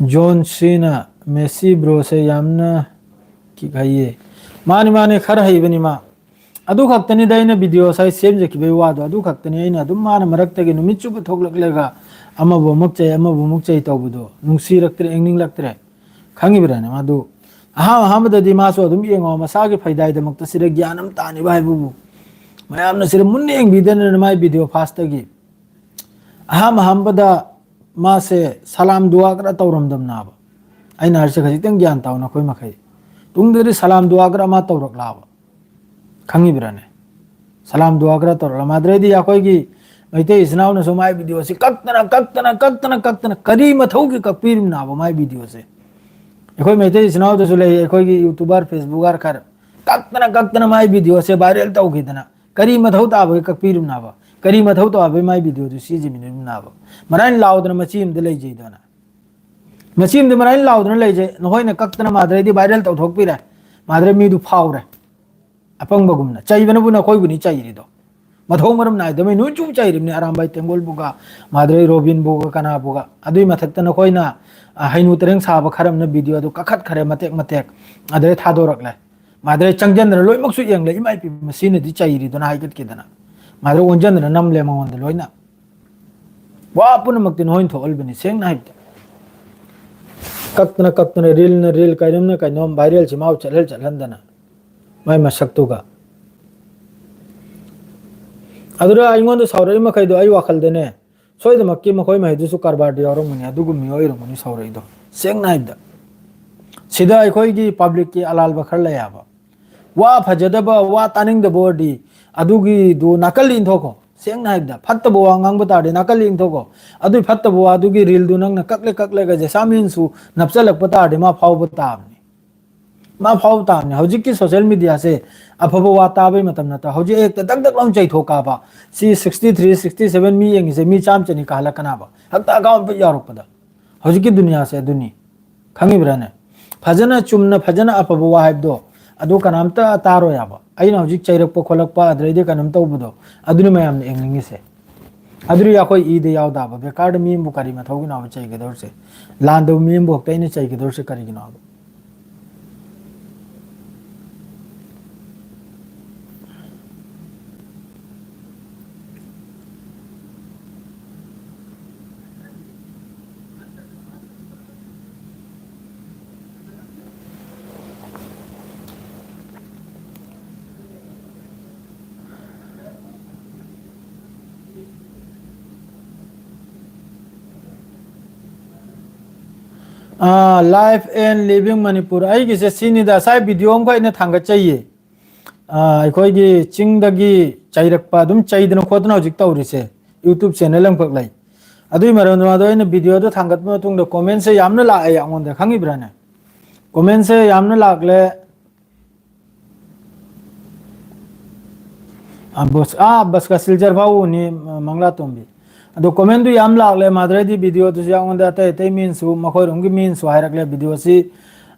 ꯖꯣꯟ ꯁꯤꯅ, "ꯃꯦꯁꯤ bro ꯁꯦ ꯌꯥꯝꯅ ꯀꯤꯛ ꯍꯩꯌꯦ"꯫ ꯃꯥꯅꯤ, ꯃꯥꯅꯤ, ꯈꯔ ꯍꯩꯕꯅꯤ ꯃꯥ꯫ ꯑꯗꯨ ꯈꯛꯇꯅꯤꯗ ꯑꯩꯅ video ꯉꯁꯥꯏ ꯁꯦꯝꯖꯈꯤꯕꯒꯤ ꯋꯥꯗꯣ꯫ ꯑꯗꯨ ꯈꯛꯇꯅꯤ꯫ ꯑꯩꯅ ꯑꯗꯨꯝ ꯃꯥꯅ ꯃꯔꯛꯇꯒꯤ ꯅꯨꯃꯤꯠ ꯆꯨꯞꯄ ꯊꯣꯛꯂꯛꯂꯒ ꯑꯃꯕꯨ ꯑꯃꯨꯛ ꯆꯩ, ꯑꯃꯕꯨ ꯑꯃꯨꯛ ꯆꯩ ꯇꯧꯕꯗꯣ ꯅꯨꯡꯁꯤꯔꯛꯇ꯭ꯔꯦ, ꯌꯦꯡꯅꯤꯡꯂꯛꯇ꯭ꯔꯦ꯫ ꯈꯪꯉꯤꯕ꯭ꯔꯥꯅꯦ? ꯃꯥꯗꯨ ꯑꯍꯥꯟ ꯑꯍꯥꯟꯕꯗꯗꯤ ꯃꯥꯁꯨ ꯑꯗꯨꯝ ꯌꯦꯡꯉꯣ, ꯃꯁꯥꯒꯤ ꯐꯩꯗꯥꯏꯗꯃꯛꯇ ꯁꯤꯗ ꯒ꯭ꯌꯥꯟ ꯑꯃ ꯇꯥꯅꯤꯕ ꯍꯥꯏꯕꯕꯨ ꯃꯌꯥꯝꯅ ꯁꯤꯗ ꯃꯨꯟꯅ ꯌꯦꯡꯕꯤꯗꯅ ꯃꯥꯏ video ꯐꯥꯔꯁꯇꯒꯤ꯫ ꯑꯍꯥꯟ ꯑꯍꯥꯟꯕꯗ ꯃꯥꯁꯦ ꯁꯂꯥꯝ ꯗꯨꯋꯥ ꯈꯔ ꯇꯧꯔꯝꯗꯕꯅꯦꯕ꯫ ꯑꯩꯅ ꯍꯥꯏꯔꯤꯁꯦ ꯈꯖꯤꯛꯇꯪ ꯒ꯭ꯌꯥꯟ ꯇꯥꯎ ꯅꯈꯣꯏ ꯃꯈꯩ꯫ ꯇꯨꯡꯗꯗꯤ ꯁꯂꯥꯝ ꯗꯨꯋꯥ ꯈꯔ ꯑꯃ ꯇꯧꯔꯛꯂꯕ꯫ ꯈꯪꯉꯤꯕ꯭ꯔꯥꯅꯦ? ꯁꯂꯥꯝ ꯗꯨꯋꯥ ꯈꯔ ꯇꯧꯔꯛꯂ꯫ ꯃꯥꯗ꯭ꯔꯦꯗꯤ ꯑꯩꯈꯣꯏꯒꯤ ꯃꯩꯇꯩ ꯏꯆꯤꯟ ꯏꯅꯥꯎꯅꯁꯨ ꯃꯥꯏ video ꯁꯤ ꯀꯛꯇꯅ, ꯀꯛꯇꯅ, ꯀꯛꯇꯅ, ꯀꯛꯇꯅ ꯀꯔꯤ ꯃꯊꯧꯒꯤ ꯀꯛꯄꯤꯔꯤꯕꯅꯣꯕ ꯃꯥꯏ video ꯁꯦ? ꯑꯩꯈꯣꯏ ꯃꯩꯇꯩ ꯏꯆꯤꯟ ꯏꯅꯥꯎꯗꯁꯨ ꯂꯩ, ꯑꯩꯈꯣꯏꯒꯤ YouTuber, Facebooker ꯈꯔ ꯀꯛꯇꯅ, ꯀꯛꯇꯅ ꯃꯥꯏ video ꯁꯦ viral ꯇꯧꯈꯤꯗꯅ ꯀꯔꯤ ꯃꯊꯧ ꯇꯥꯕꯒꯤ ꯀꯛꯄꯤꯔꯤꯕꯅꯣꯕ? ꯀꯔꯤ ꯃꯊꯧ ꯇꯥꯕꯒꯤ ꯃꯥꯏ video ꯗꯨ ꯁꯤꯖꯤꯟꯅꯔꯤꯕꯅꯣꯕ? ꯃꯔꯥꯏꯅ ꯂꯥꯎꯗꯅ ꯃꯆꯤ ꯑꯃꯗ ꯂꯩꯖꯩꯗꯅ꯫ ꯃꯆꯤ ꯑꯃꯗ ꯃꯔꯥꯏꯅ ꯂꯥꯎꯗꯅ ꯂꯩꯖꯩ꯫ ꯅꯈꯣꯏꯅ ꯀꯛꯇꯅ ꯃꯥꯗ꯭ꯔꯦꯗꯤ viral ꯇꯧꯊꯣꯛꯄꯤꯔꯦ꯫ ꯃꯥꯗ꯭ꯔꯦ ꯃꯤꯗꯨ ꯐꯥꯎꯔꯦ꯫ ꯑꯄꯪꯕꯒꯨꯝꯅ꯫ ꯆꯩꯕꯅꯕꯨ ꯅꯈꯣꯏꯕꯨꯅꯤ ꯆꯩꯔꯤꯗꯣ꯫ ꯃꯊꯧ ꯃꯔꯝ ꯅꯥꯏꯗꯕꯩ ꯅꯣꯏ ꯆꯨꯝ ꯆꯩꯔꯤꯕꯅꯤ, ꯑꯔꯥꯝꯕꯥꯏ ꯇꯦꯡꯒꯣꯜꯕꯨꯒ, ꯃꯥꯗ꯭ꯔꯦ ꯔꯣꯕꯤꯟꯕꯨꯒ, ꯀꯅꯥꯕꯨꯒ꯫ ꯑꯗꯨꯏ ꯃꯊꯛꯇ ꯅꯈꯣꯏꯅ, ꯑ, ꯍꯩꯅꯨ ꯇꯔꯦꯡ ꯁꯥꯕ ꯈꯔ ꯑꯃꯅ video ꯗꯨ ꯀꯛꯈꯠꯈꯔꯦ ꯃꯇꯦꯛ ꯃꯇꯦꯛ꯫ ꯑꯗꯩ ꯊꯥꯗꯣꯔꯛꯂꯦ꯫ ꯃꯥꯗ꯭ꯔꯦ ꯆꯪꯖꯟꯗꯅ ꯂꯣꯏꯅꯃꯛꯁꯨ ꯌꯦꯡꯂꯦ꯫ ꯏꯃꯥ ꯏꯄꯦꯝꯃ, ꯃꯁꯤꯅꯗꯤ ꯆꯩꯔꯤꯗꯅ ꯍꯥꯏꯒꯠꯈꯤꯗꯅ꯫ ꯃꯥꯗ꯭ꯔꯦ ꯑꯣꯟꯖꯟꯗꯅ ꯅꯝꯂꯦ ꯃꯉꯣꯟꯗ ꯂꯣꯏꯅ꯫ ꯋꯥ ꯄꯨꯝꯅꯃꯛꯇꯤ ꯅꯈꯣꯏꯅ ꯊꯣꯛꯍꯜꯕꯅꯤ, ꯁꯦꯡꯅ ꯍꯥꯏꯕꯗ꯫ ꯀꯛꯇꯅ ꯀꯛꯇꯅ, reel ꯅ reel, ꯀꯩꯅꯣꯝꯅ ꯀꯩꯅꯣꯝ viral ꯁꯤ ꯃꯥꯕꯨ ꯆꯠꯍꯜ ꯆꯠꯍꯟꯗꯅ꯫ ꯃꯥꯏ ꯃꯁꯛꯇꯨꯒ꯫ ꯑꯗꯨꯗ ꯑꯩꯉꯣꯟꯗ ꯁꯥꯎꯔꯛꯏ ꯃꯈꯩꯗꯣ ꯑꯩ ꯋꯥꯈꯜꯗꯅꯦ, ꯁꯣꯏꯗꯃꯛꯀꯤ ꯃꯈꯣꯏ ꯃꯈꯩꯗꯨꯁꯨ ꯀꯔꯕꯥꯔꯗ ꯌꯥꯎꯔꯝꯒꯅꯤ, ꯑꯗꯨꯒꯨꯝꯕ ꯃꯤꯑꯣꯏ ꯑꯣꯏꯔꯝꯒꯅꯤ ꯁꯥꯎꯔꯛꯏꯗꯣ꯫ ꯁꯦꯡꯅ ꯍꯥꯏꯕꯗ꯫ ꯁꯤꯗ ꯑꯩꯈꯣꯏꯒꯤ ꯄꯕ꯭ꯂꯤꯛꯀꯤ ꯑꯂꯥꯜꯕ ꯈꯔ ꯂꯩ ꯍꯥꯏꯕ꯫ ꯋꯥ ꯐꯖꯗꯕ, ꯋꯥ ꯇꯥꯅꯤꯡꯗꯕ ꯑꯣꯏꯔꯗꯤ ꯑꯗꯨꯒꯤꯗꯨ ꯅꯥꯀꯜ ꯏꯟꯊꯣꯛꯈꯣ꯫ ꯁꯦꯡꯅ ꯍꯥꯏꯕꯗ, ꯐꯠꯇꯕ ꯋꯥ ꯉꯥꯡꯕ ꯇꯥꯔꯗꯤ ꯅꯥꯀꯜ ꯏꯟꯊꯣꯛꯈꯣ꯫ ꯑꯗꯨꯏ ꯐꯠꯇꯕ ꯋꯥꯗꯨꯒꯤ ꯔꯤꯜꯗꯨ ꯅꯪꯅ ꯀꯛꯂꯦ ꯀꯛꯂꯒ ꯖꯦꯁꯥꯃꯤꯟꯁꯨ ꯅꯞꯆꯜꯂꯛꯄ ꯇꯥꯔꯗꯤ ꯃꯥ ꯐꯥꯎꯕ ꯇꯥꯕꯅꯤ꯫ ꯃꯥ ꯐꯥꯎꯕ ꯇꯥꯕꯅꯤ꯫ ꯍꯧꯖꯤꯛꯀꯤ ꯁꯣꯁꯦꯜ ꯃꯤꯗꯤꯌꯥꯁꯦ ꯑꯐꯕ ꯋꯥ ꯇꯥꯕꯩ ꯃꯇꯝ ꯅꯠꯇ꯫ ꯍꯧꯖꯤꯛ ꯍꯦꯛꯇ ꯗꯛ ꯗꯛ ꯂꯥꯎꯅ ꯆꯩꯊꯣꯛ ꯀꯥꯕ꯫ ꯁꯤ sixty three, sixty seven ꯃꯤ ꯌꯦꯡꯉꯤꯁꯦ ꯃꯤ ꯆꯥꯝ ꯆꯅꯤ ꯀꯥꯍꯜꯂꯛꯀꯅꯥꯕ꯫ ꯍꯦꯛꯇ ꯑꯀꯥꯎ ꯑꯝꯇ ꯌꯥꯎꯔꯛꯄꯗ꯫ ꯍꯧꯖꯤꯛꯀꯤ ꯗꯨꯅꯤꯌꯥꯁꯦ ꯑꯗꯨꯅꯤ꯫ ꯈꯪꯉꯤꯕ꯭ꯔꯥꯅꯦ? ꯐꯖꯅ ꯆꯨꯝꯅ, ꯐꯖꯅ ꯑꯐꯕ ꯋꯥ ꯍꯥꯏꯕꯗꯣ ꯑꯗꯨ ꯀꯅꯥꯝꯇ ꯇꯥꯔꯣꯏ ꯍꯥꯏꯕ꯫ ꯑꯩꯅ ꯍꯧꯖꯤꯛ ꯆꯩꯔꯛꯄ ꯈꯣꯠꯂꯛꯄ, ꯑꯗꯩꯗꯤ ꯀꯩꯅꯣꯝ ꯇꯧꯕꯗꯣ, ꯑꯗꯨꯅꯤ ꯃꯌꯥꯝꯅ ꯌꯦꯡꯅꯤꯡꯉꯤꯁꯦ꯫ ꯑꯗꯨꯗꯤ ꯑꯩꯈꯣꯏ ꯏꯗ ꯌꯥꯎꯗꯕ꯫ ꯕꯦꯀꯥꯔꯗ ꯃꯤ ꯑꯃꯕꯨ ꯀꯔꯤ ꯃꯊꯧꯒꯤꯅꯣꯕ ꯆꯩꯒꯗꯧꯔꯤꯁꯦ? ꯂꯥꯟꯗꯕ ꯃꯤ ꯑꯃꯕꯨ ꯍꯦꯛꯇ ꯑꯩꯅ ꯆꯩꯒꯗꯧꯔꯤꯁꯦ ꯀꯔꯤꯒꯤꯅꯣꯕ? ꯑꯥ, Life and Living Manipur꯫ ꯑꯩꯒꯤꯁꯦ ꯁꯤꯅꯤꯗ, ꯉꯁꯥꯏ ꯚꯤꯗꯤꯑꯣ ꯑꯃꯈꯛ ꯑꯩꯅ ꯊꯥꯡꯒꯠꯆꯩꯌꯦ꯫ ꯑꯥ, ꯑꯩꯈꯣꯏꯒꯤ ꯆꯤꯡꯗꯒꯤ ꯆꯩꯔꯛꯄ, ꯑꯗꯨꯝ ꯆꯩꯗꯅ ꯈꯣꯠꯇꯅ ꯍꯧꯖꯤꯛ ꯇꯧꯔꯤꯁꯦ꯫ YouTube ꯆꯦꯅꯦꯜ ꯑꯃꯈꯛ ꯂꯩ꯫ ꯑꯗꯨꯒꯤ ꯃꯔꯝꯗ ꯃꯥꯗꯣ ꯑꯩꯅ ꯚꯤꯗꯤꯑꯣꯗꯣ ꯊꯥꯡꯒꯠꯄ ꯃꯇꯨꯡꯗ ꯀꯣꯃꯦꯟꯁꯦ ꯌꯥꯝꯅ ꯂꯥꯛꯑꯦ ꯑꯩꯉꯣꯟꯗ, ꯈꯪꯉꯤꯕ꯭ꯔꯥꯅꯦ? ꯀꯣꯃꯦꯟꯁꯦ ꯌꯥꯝꯅ ꯂꯥꯛꯂꯦ꯫ ꯑꯥ, ꯕꯁ, ꯑꯥ, ꯕꯁꯀ ꯁꯤꯜꯆꯔ ꯐꯥꯎ ꯎꯅꯤ, ꯃꯪꯂꯥꯇꯣꯝꯕꯤ꯫ ꯑꯗꯣ ꯀꯣꯃꯦꯟꯗꯨ ꯌꯥꯝ ꯂꯥꯛꯂꯦ, ꯃꯥꯗꯨꯔꯩꯗꯤ ꯚꯤꯗꯤꯑꯣꯗꯨꯁꯨ ꯑꯩꯉꯣꯟꯗ ꯑꯇꯩ ꯑꯇꯩ ꯃꯤꯅꯁꯨ, ꯃꯈꯣꯏꯔꯣꯝꯒꯤ ꯃꯤꯅꯁꯨ ꯍꯥꯏꯔꯛꯂꯦ, ꯚꯤꯗꯤꯑꯣꯁꯤ,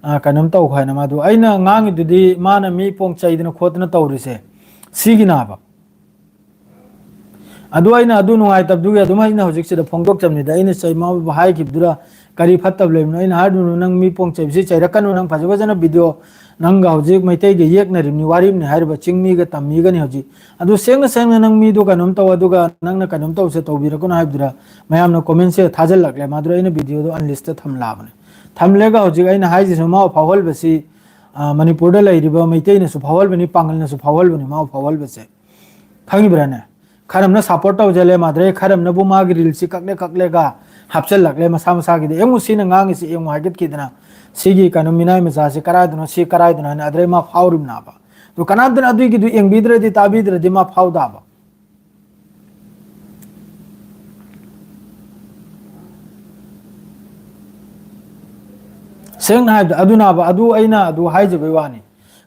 ꯑ, ꯀꯩꯅꯣꯝ ꯇꯧꯈꯣ ꯍꯥꯏꯅ꯫ ꯃꯥꯗꯨ ꯑꯩꯅ ꯉꯥꯡꯉꯤꯗꯨꯗꯤ ꯃꯥꯅ ꯃꯤ ꯄꯣꯡ ꯆꯩꯗꯅ ꯈꯣꯠꯇꯅ ꯇꯧꯔꯤꯁꯦ ꯁꯤꯒꯤꯅꯥꯕ꯫ ꯑꯗꯨ ꯑꯩꯅ ꯑꯗꯨ ꯅꯨꯡꯉꯥꯏꯇꯕꯗꯨꯒꯤ ꯑꯗꯨꯝ ꯑꯩꯅ ꯍꯧꯖꯤꯛꯁꯤꯗ ꯐꯣꯡꯗꯣꯛꯆꯕꯅꯤꯗ꯫ ꯑꯩꯅ ꯆꯩ ꯃꯥꯕꯨ ꯍꯥꯏꯈꯤꯕꯗꯨꯗ ꯀꯔꯤ ꯐꯠꯇꯕ ꯂꯩꯕꯅꯣ? ꯑꯩꯅ ꯍꯥꯏꯗꯨꯅ ꯅꯪ ꯃꯤ ꯄꯣꯡ ꯆꯩꯕꯁꯤ ꯆꯩꯔꯛꯀꯅꯨ, ꯅꯪ ꯐꯖ ꯐꯖꯅ ꯚꯤꯗꯤꯑꯣ ꯅꯪꯒ ꯍꯧꯖꯤꯛ ꯃꯩꯇꯩꯒ ꯌꯦꯛꯅꯔꯤꯕꯅꯤ, ꯋꯥꯔꯤꯕꯅꯤ ꯍꯥꯏꯔꯤꯕ ꯆꯤꯡꯃꯤꯒ ꯇꯝꯃꯤꯒꯅꯤ ꯍꯧꯖꯤꯛ꯫ ꯑꯗꯨ ꯁꯦꯡꯅ ꯁꯦꯡꯅ ꯅꯪ ꯃꯤꯗꯣ ꯀꯩꯅꯣꯝ ꯇꯧ, ꯑꯗꯨꯒ ꯅꯪꯅ ꯀꯩꯅꯣꯝ ꯇꯧꯁꯦ ꯇꯧꯕꯤꯔꯛꯀꯅꯨ ꯍꯥꯏꯕꯗꯨꯗ ꯃꯌꯥꯝꯅ ꯀꯣꯃꯦꯟꯁꯦ ꯊꯥꯖꯤꯜꯂꯛꯂꯦ꯫ ꯃꯥꯗꯨꯔ ꯑꯩꯅ ꯚꯤꯗꯤꯑꯣꯗꯣ ꯑꯟꯂꯤꯁꯇ ꯊꯝꯂꯛꯑꯕꯅꯦ꯫ ꯊꯝꯂꯒ ꯍꯧꯖꯤꯛ ꯑꯩꯅ ꯍꯥꯏꯁꯤꯁꯨ ꯃꯥꯕꯨ ꯐꯥꯎꯍꯜꯕꯁꯤ, ꯑ, ꯃꯅꯤꯄꯨꯔꯗ ꯂꯩꯔꯤꯕ ꯃꯩꯇꯩꯅꯁꯨ ꯐꯥꯎꯍꯜꯕꯅꯤ, ꯄꯥꯡꯒꯜꯅꯁꯨ ꯐꯥꯎꯍꯜꯕꯅꯤ ꯃꯥꯕꯨ ꯐꯥꯎꯍꯜꯕꯁꯦ꯫ ꯈꯪꯉꯤꯕ꯭ꯔꯥꯅꯦ? ꯈꯔ ꯑꯃꯅ ꯁꯞꯄꯣꯔꯠ ꯇꯧꯖꯜꯂꯦ ꯃꯥꯗ꯭ꯔꯦ, ꯈꯔ ꯑꯃꯅꯕꯨ ꯃꯥꯒꯤ ꯔꯤꯜꯁꯁꯤ ꯀꯛꯂꯦ ꯀꯛꯂꯦꯒ ꯍꯥꯞꯆꯜꯂꯛꯂꯦ ꯃꯁꯥ ꯃꯁꯥꯒꯤꯗꯤ꯫ ꯌꯦꯡꯉꯨ ꯁꯤꯅ ꯉꯥꯡꯉꯤꯁꯤ ꯌꯦꯡꯉꯨ ꯍꯥꯏꯒꯠꯈꯤꯗꯅ꯫ ꯁꯤꯒꯤ ꯀꯩꯅꯣ ꯃꯤꯅꯥꯏ ꯃꯆꯥꯁꯤ ꯀꯔꯥꯏꯗꯅꯣ, ꯁꯤ ꯀꯔꯥꯏꯗꯅꯣ ꯍꯥꯏꯅ ꯑꯗꯨꯗꯩ ꯃꯥ ꯐꯥꯎꯔꯤꯕꯅꯦꯕ꯫ ꯑꯗꯨ ꯀꯅꯥꯝꯇꯅ ꯑꯗꯨꯒꯤꯗꯨ ꯌꯦꯡꯕꯤꯗ꯭ꯔꯗꯤ, ꯇꯥꯕꯤꯗ꯭ꯔꯗꯤ ꯃꯥ ꯐꯥꯎꯗꯕ꯫ ꯁꯦꯡꯅ ꯍꯥꯏꯕꯗ ꯑꯗꯨꯅꯕ, ꯑꯗꯨ ꯑꯩꯅ ꯑꯗꯨ ꯍꯥꯏꯖꯕꯩ ꯋꯥꯅꯤ꯫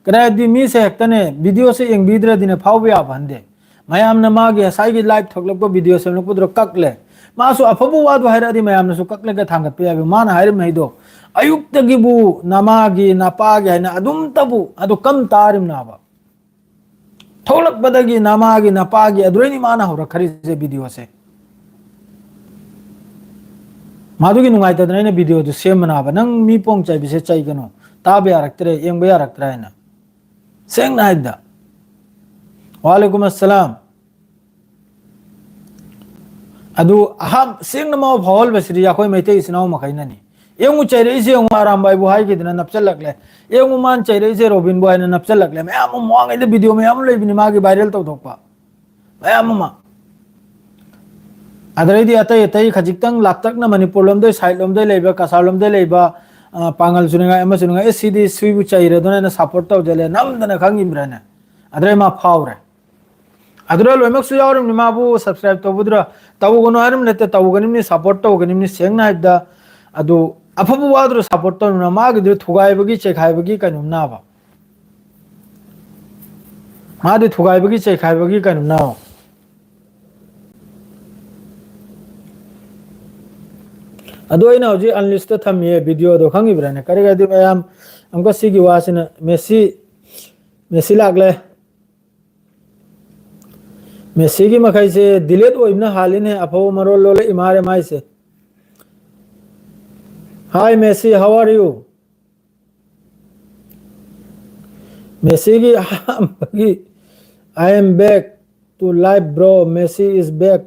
ꯀꯗꯥꯏꯗꯤ ꯃꯤꯁꯦ ꯍꯦꯛꯇꯅꯦ ꯚꯤꯗꯤꯑꯣꯁꯦ ꯌꯦꯡꯕꯤꯗ꯭ꯔꯗꯤꯅꯦ ꯐꯥꯎꯕ ꯌꯥꯕ ꯍꯟꯗꯦ꯫ ꯃꯌꯥꯝꯅ ꯃꯥꯒꯤ ꯉꯁꯥꯏꯒꯤ ꯂꯥꯏꯚ ꯊꯣꯛꯂꯛꯄ ꯚꯤꯗꯤꯑꯣ ꯁꯦꯝꯂꯛꯄꯗꯨꯗ ꯀꯛꯂꯦ꯫ ꯃꯥꯁꯨ ꯑꯐꯕ ꯋꯥꯗꯨ ꯍꯥꯏꯔꯛꯑꯗꯤ ꯃꯌꯥꯝꯅꯁꯨ ꯀꯛꯂꯒ ꯊꯥꯡꯒꯠꯄ ꯌꯥꯏꯕ꯫ ꯃꯥꯅ ꯍꯥꯏꯔꯝꯃꯤꯗꯣ ꯑꯌꯨꯛꯇꯒꯤꯕꯨ ꯅꯃꯥꯒꯤ ꯅꯄꯥꯒꯤ ꯍꯥꯏꯅ ꯑꯗꯨꯝꯇꯕꯨ ꯑꯗꯨ ꯀꯝ ꯇꯥꯔꯤꯕꯅꯕ꯫ ꯊꯣꯛꯂꯛꯄꯗꯒꯤ ꯅꯃꯥꯒꯤ ꯅꯄꯥꯒꯤ ꯑꯗꯨꯗꯩꯅꯤ ꯃꯥꯅ ꯍꯧꯔꯛꯈ꯭ꯔꯤꯁꯦ ꯚꯤꯗꯤꯑꯣꯁꯦ꯫ ꯃꯗꯨꯒꯤ ꯅꯨꯡꯉꯥꯏꯇꯗꯅ ꯑꯩꯅ ꯚꯤꯗꯤꯑꯣꯗꯨ ꯁꯦꯝꯕꯅꯦꯕ꯫ ꯅꯪ ꯃꯤ ꯄꯣꯡ ꯆꯩꯕꯁꯦ ꯆꯩꯒꯅꯨ, ꯇꯥꯕ ꯌꯥꯔꯛꯇ꯭ꯔꯦ, ꯌꯦꯡꯕ ꯌꯥꯔꯛꯇ꯭ꯔꯦ ꯍꯥꯏꯅ꯫ ꯁꯦꯡꯅ ꯍꯥꯏꯕꯗ꯫ ꯋꯥꯂꯩꯀꯨꯝ ꯑꯁꯂꯥꯝ꯫ ꯑꯗꯨ ꯑꯍꯥꯟ-, ꯁꯦꯡꯅ ꯃꯥꯎ ꯐꯥꯎꯍꯟꯕꯁꯤꯗꯤ ꯑꯩꯈꯣꯏ ꯃꯩꯇꯩ ꯏꯆꯤꯟ ꯏꯅꯥꯎ ꯃꯈꯩꯅꯅꯤ꯫ ꯌꯦꯡꯉꯨ, ꯆꯩꯔꯛꯏꯁꯦ ꯌꯦꯡꯉꯨ, ꯑꯔꯥꯝꯕꯥꯏꯕꯨ ꯍꯥꯏꯈꯤꯗꯅ ꯅꯞꯆꯜꯂꯛꯂꯦ꯫ ꯌꯦꯡꯉꯨ, ꯃꯥꯅ ꯆꯩꯔꯛꯏꯁꯦ ꯔꯣꯕꯤꯟꯕꯨ ꯍꯥꯏꯅ ꯅꯞꯆꯜꯂꯛꯂꯦ꯫ ꯃꯌꯥꯝ ꯑꯃ ꯃꯃꯥꯡꯉꯩꯗ ꯚꯤꯗꯤꯑꯣ ꯃꯌꯥꯝ ꯑꯃ ꯂꯩꯕꯅꯤ ꯃꯥꯒꯤ ꯚꯥꯏꯔꯦꯜ ꯇꯧꯊꯣꯛꯄ꯫ ꯃꯌꯥꯝ ꯑꯃ꯫ ꯑꯗꯩꯗꯤ ꯑꯇꯩ ꯑꯇꯩ ꯈꯖꯤꯛꯇꯪ ꯂꯥꯞꯇꯛꯅ ꯃꯅꯤꯄꯨꯔ ꯂꯣꯝꯗꯩ, ꯁꯥꯏꯠ ꯂꯣꯝꯗꯩ ꯂꯩꯕ, ꯀꯁꯥꯔ ꯂꯣꯝꯗꯩ ꯂꯩꯕ, ꯑ, ꯄꯥꯡꯒꯜꯁꯨ ꯅꯤꯡꯉꯥꯏ, ꯑꯃꯁꯨ ꯅꯤꯡꯉꯥꯏ, "ꯑꯦ, ꯁꯤꯗꯤ ꯁꯤꯕꯨ ꯆꯩꯔꯦ" ꯑꯗꯨꯅ ꯑꯩꯅ ꯁꯞꯄꯣꯔꯠ ꯇꯧꯖꯜꯂꯦ꯫ ꯅꯝꯗꯅ ꯈꯪꯉꯤꯕ꯭ꯔꯥꯅꯦ? ꯑꯗꯨꯗꯩ ꯃꯥ ꯐꯥꯎꯔꯦ꯫ ꯑꯗꯨꯗ ꯂꯣꯏꯅꯃꯛꯁꯨ ꯌꯥꯎꯔꯤꯕꯅꯤ꯫ ꯃꯥꯕꯨ ꯁꯕꯁꯀ꯭ꯔꯥꯏꯕ ꯇꯧꯕꯗꯨꯗ ꯇꯧꯒꯅꯨ ꯍꯥꯏꯔꯝ ꯅꯠꯇꯦ, ꯇꯧꯒꯅꯤꯕꯅꯤ, ꯁꯞꯄꯣꯔꯠ ꯇꯧꯒꯅꯤꯕꯅꯤ꯫ ꯁꯦꯡꯅ ꯍꯥꯏꯕꯗ, ꯑꯗꯨ ꯑꯐꯕ ꯋꯥꯗꯨꯗ ꯁꯞꯄꯣꯔꯠ ꯇꯧꯅꯨꯅ ꯃꯥꯒꯤꯗꯨ ꯊꯨꯒꯥꯏꯕꯒꯤ, ꯆꯩꯈꯥꯏꯕꯒꯤ ꯀꯩꯅꯣꯝꯅꯕ꯫ ꯃꯥꯗꯤ ꯊꯨꯒꯥꯏꯕꯒꯤ, ꯆꯩꯈꯥꯏꯕꯒꯤ ꯀꯩꯅꯣꯝꯅꯕ꯫ ꯑꯗꯣ ꯑꯩꯅ ꯍꯧꯖꯤꯛ ꯑꯟꯂꯤꯁꯇ ꯊꯝꯃꯤꯌꯦ ꯚꯤꯗꯤꯑꯣꯗꯣ, ꯈꯪꯉꯤꯕ꯭ꯔꯥꯅꯦ? ꯀꯔꯤ ꯍꯥꯏꯗꯤ ꯃꯌꯥꯝ ꯑꯃꯨꯛꯀ ꯁꯤꯒꯤ ꯋꯥꯁꯤꯅ ꯃꯦꯁꯤ, ꯃꯦꯁꯤ ꯂꯥꯛꯂꯦ꯫ ꯃꯦꯁꯤꯒꯤ ꯃꯈꯩꯁꯦ ꯗꯤꯂꯦꯠ ꯑꯣꯏꯕꯅ ꯍꯥꯜꯂꯤꯅꯦ꯫ ꯑꯐꯕ ꯃꯔꯣꯜ ꯂꯣꯜꯂꯛꯏ ꯃꯥꯔꯦ ꯃꯥꯏꯁꯦ꯫ Hi Messi, how are you? ꯃꯦꯁꯤꯒꯤ ꯑꯍꯥꯟꯕꯒꯤ "I am back to life, bro. Messi is back.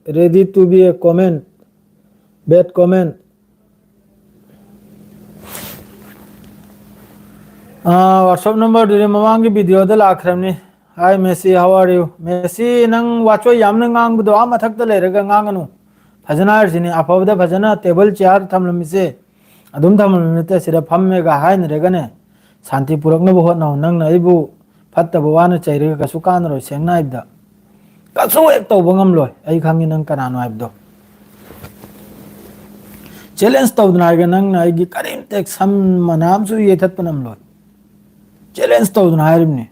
Ready to be a comment. Bad comment." Ah, WhatsApp ꯅꯝꯕꯔꯗꯨꯗꯤ ꯃꯃꯥꯡꯒꯤ ꯚꯤꯗꯤꯑꯣꯗ ꯂꯥꯛꯈ꯭ꯔꯕꯅꯤ꯫ "Hi Messi, how are you?" Messi, ꯅꯪ ꯋꯥꯆꯣꯏ ꯌꯥꯝꯅ ꯉꯥꯡꯕꯗꯣ ꯑꯥ ꯃꯊꯛꯇ ꯂꯩꯔꯒ ꯉꯥꯡꯒꯅꯨ꯫ ꯐꯖꯅ ꯍꯥꯏꯔꯤꯁꯤꯅꯤ, ꯑꯐꯕꯗ ꯐꯖꯅ ꯇꯦꯕꯜ ꯆꯤꯌꯥꯔ ꯊꯝꯂꯝꯃꯤꯁꯦ꯫ ꯑꯗꯨꯝ ꯊꯝꯃꯕ ꯅꯠꯇꯦ, ꯁꯤꯗ ꯐꯝꯃꯦꯒ ꯍꯥꯏꯅꯔꯒꯅꯦ, ꯁꯥꯟꯇꯤ ꯄꯨꯔꯛꯅꯕ ꯍꯣꯠꯅꯧ꯫ ꯅꯪꯅ ꯑꯩꯕꯨ ꯐꯠꯇꯕ ꯋꯥꯅ ꯆꯩꯔꯒ ꯀꯩꯁꯨ ꯀꯥꯟꯅꯔꯣꯏ꯫ ꯁꯦꯡꯅ ꯍꯥꯏꯕꯗ, ꯀꯩꯁꯨ ꯍꯦꯛ ꯇꯧꯕ ꯉꯝꯂꯣꯏ꯫ ꯑꯩ ꯈꯪꯉꯤ ꯅꯪ ꯀꯅꯥꯅꯣ ꯍꯥꯏꯕꯗꯣ꯫ ꯆꯦꯂꯦꯟꯖ ꯇꯧꯗꯅ ꯍꯥꯏꯔꯒ, ꯅꯪꯅ ꯑꯩꯒꯤ ꯀꯔꯤꯝꯇ ꯍꯦꯛ ꯁꯝ ꯃꯅꯥ ꯑꯃꯁꯨ ꯌꯩꯊꯠꯄ ꯉꯝꯂꯣꯏ꯫ ꯆꯦꯂꯦꯟꯖ ꯇꯧꯗꯅ ꯍꯥꯏꯔꯤꯕꯅꯤ꯫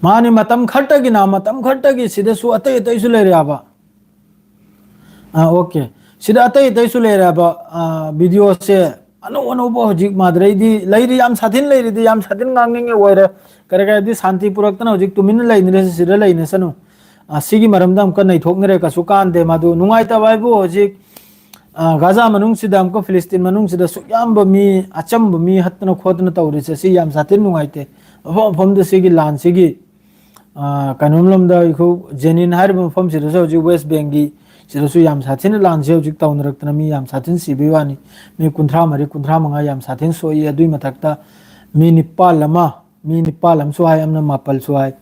ꯃꯥꯅꯤ, ꯃꯇꯝ ꯈꯔꯇꯒꯤꯅ, ꯃꯇꯝ ꯈꯔꯇꯒꯤ ꯁꯤꯗꯁꯨ ꯑꯇꯩ ꯑꯇꯩꯁꯨ ꯂꯩꯔꯦꯕ꯫ ꯑꯥ, ꯑꯣꯀꯦ꯫ ꯁꯤꯗ ꯑꯇꯩ ꯑꯇꯩꯁꯨ ꯂꯩꯔꯦꯕ, ꯑꯥ, ꯚꯤꯗꯤꯑꯣꯁꯦ ꯑꯅꯧ ꯑꯅꯧꯕ ꯍꯧꯖꯤꯛ ꯃꯥꯗ꯭ꯔꯩꯗꯤ ꯂꯩꯔꯤ, ꯌꯥꯝ ꯁꯥꯊꯤꯅ ꯂꯩꯔꯤꯗꯤ, ꯌꯥꯝ ꯁꯥꯊꯤꯅ ꯉꯥꯡꯅꯤꯡꯉꯦ ꯑꯣꯏꯔꯦ꯫ ꯀꯔꯤ ꯀꯔꯤ ꯍꯥꯏꯗꯤ ꯁꯥꯟꯇꯤ ꯄꯨꯔꯛꯇꯅ ꯍꯧꯖꯤꯛ ꯇꯨꯃꯤꯟꯅ ꯂꯩꯅꯔꯦ, ꯁꯤꯗ ꯂꯩꯅꯁꯅꯨ꯫ ꯑꯥ, ꯁꯤꯒꯤ ꯃꯔꯝꯗ ꯑꯃꯨꯛꯀ ꯅꯩꯊꯣꯛꯅꯔꯦ, ꯀꯩꯁꯨ ꯀꯥꯟꯗꯦ꯫ ꯃꯗꯨ ꯅꯨꯡꯉꯥꯏꯇꯕ ꯍꯥꯏꯕꯨ ꯍꯧꯖꯤꯛ, ꯑꯥ, ꯒꯥꯖꯥ ꯃꯅꯨꯡꯁꯤꯗ ꯑꯃꯨꯛꯀ ꯐꯤꯂꯤꯁꯇꯤꯟ ꯃꯅꯨꯡꯁꯤꯗ ꯁꯨꯛ ꯌꯥꯝꯕ ꯃꯤ, ꯑꯆꯝꯕ ꯃꯤ ꯍꯠꯇꯅ ꯈꯣꯠꯇꯅ ꯇꯧꯔꯤꯁꯦ, ꯁꯤ ꯌꯥꯝ ꯁꯥꯊꯤꯅ ꯅꯨꯡꯉꯥꯏꯇꯦ꯫ ꯃꯐꯝ ꯃꯐꯝꯗ ꯁꯤꯒꯤ ꯂꯥꯟꯁꯤꯒꯤ ꯑꯥ, ꯀꯩꯅꯣꯝ ꯂꯣꯝꯗ ꯑꯩꯈꯣꯏ ꯖꯦꯅꯤꯟ ꯍꯥꯏꯔꯤꯕ ꯃꯐꯝꯁꯤꯗꯁꯨ ꯍꯧꯖꯤꯛ ꯋꯦꯁ ꯕꯦꯡꯒꯤ ꯁꯤꯗꯁꯨ ꯌꯥꯝ ꯁꯥꯊꯤꯅ ꯂꯥꯟꯁꯦ ꯍꯧꯖꯤꯛ ꯇꯧꯅꯔꯛꯇꯅ ꯃꯤ ꯌꯥꯝ ꯁꯥꯊꯤꯅ ꯁꯤꯕꯒꯤ ꯋꯥꯅꯤ꯫ ꯃꯤ ꯀꯨꯟꯊ꯭ꯔꯥ ꯃꯔꯤ, ꯀꯨꯟꯊ꯭ꯔꯥ ꯃꯉꯥ ꯌꯥꯝ ꯁꯥꯊꯤꯅ ꯁꯣꯛꯏ꯫ ꯑꯗꯨꯏ ꯃꯊꯛꯇ ꯃꯤ ꯅꯤꯄꯥꯜ ꯑꯃ, ꯃꯤ ꯅꯤꯄꯥꯜ ꯑꯃꯁꯨ ꯍꯥꯏ, ꯑꯃꯅ ꯃꯥꯄꯜꯁꯨ ꯍꯥꯏ,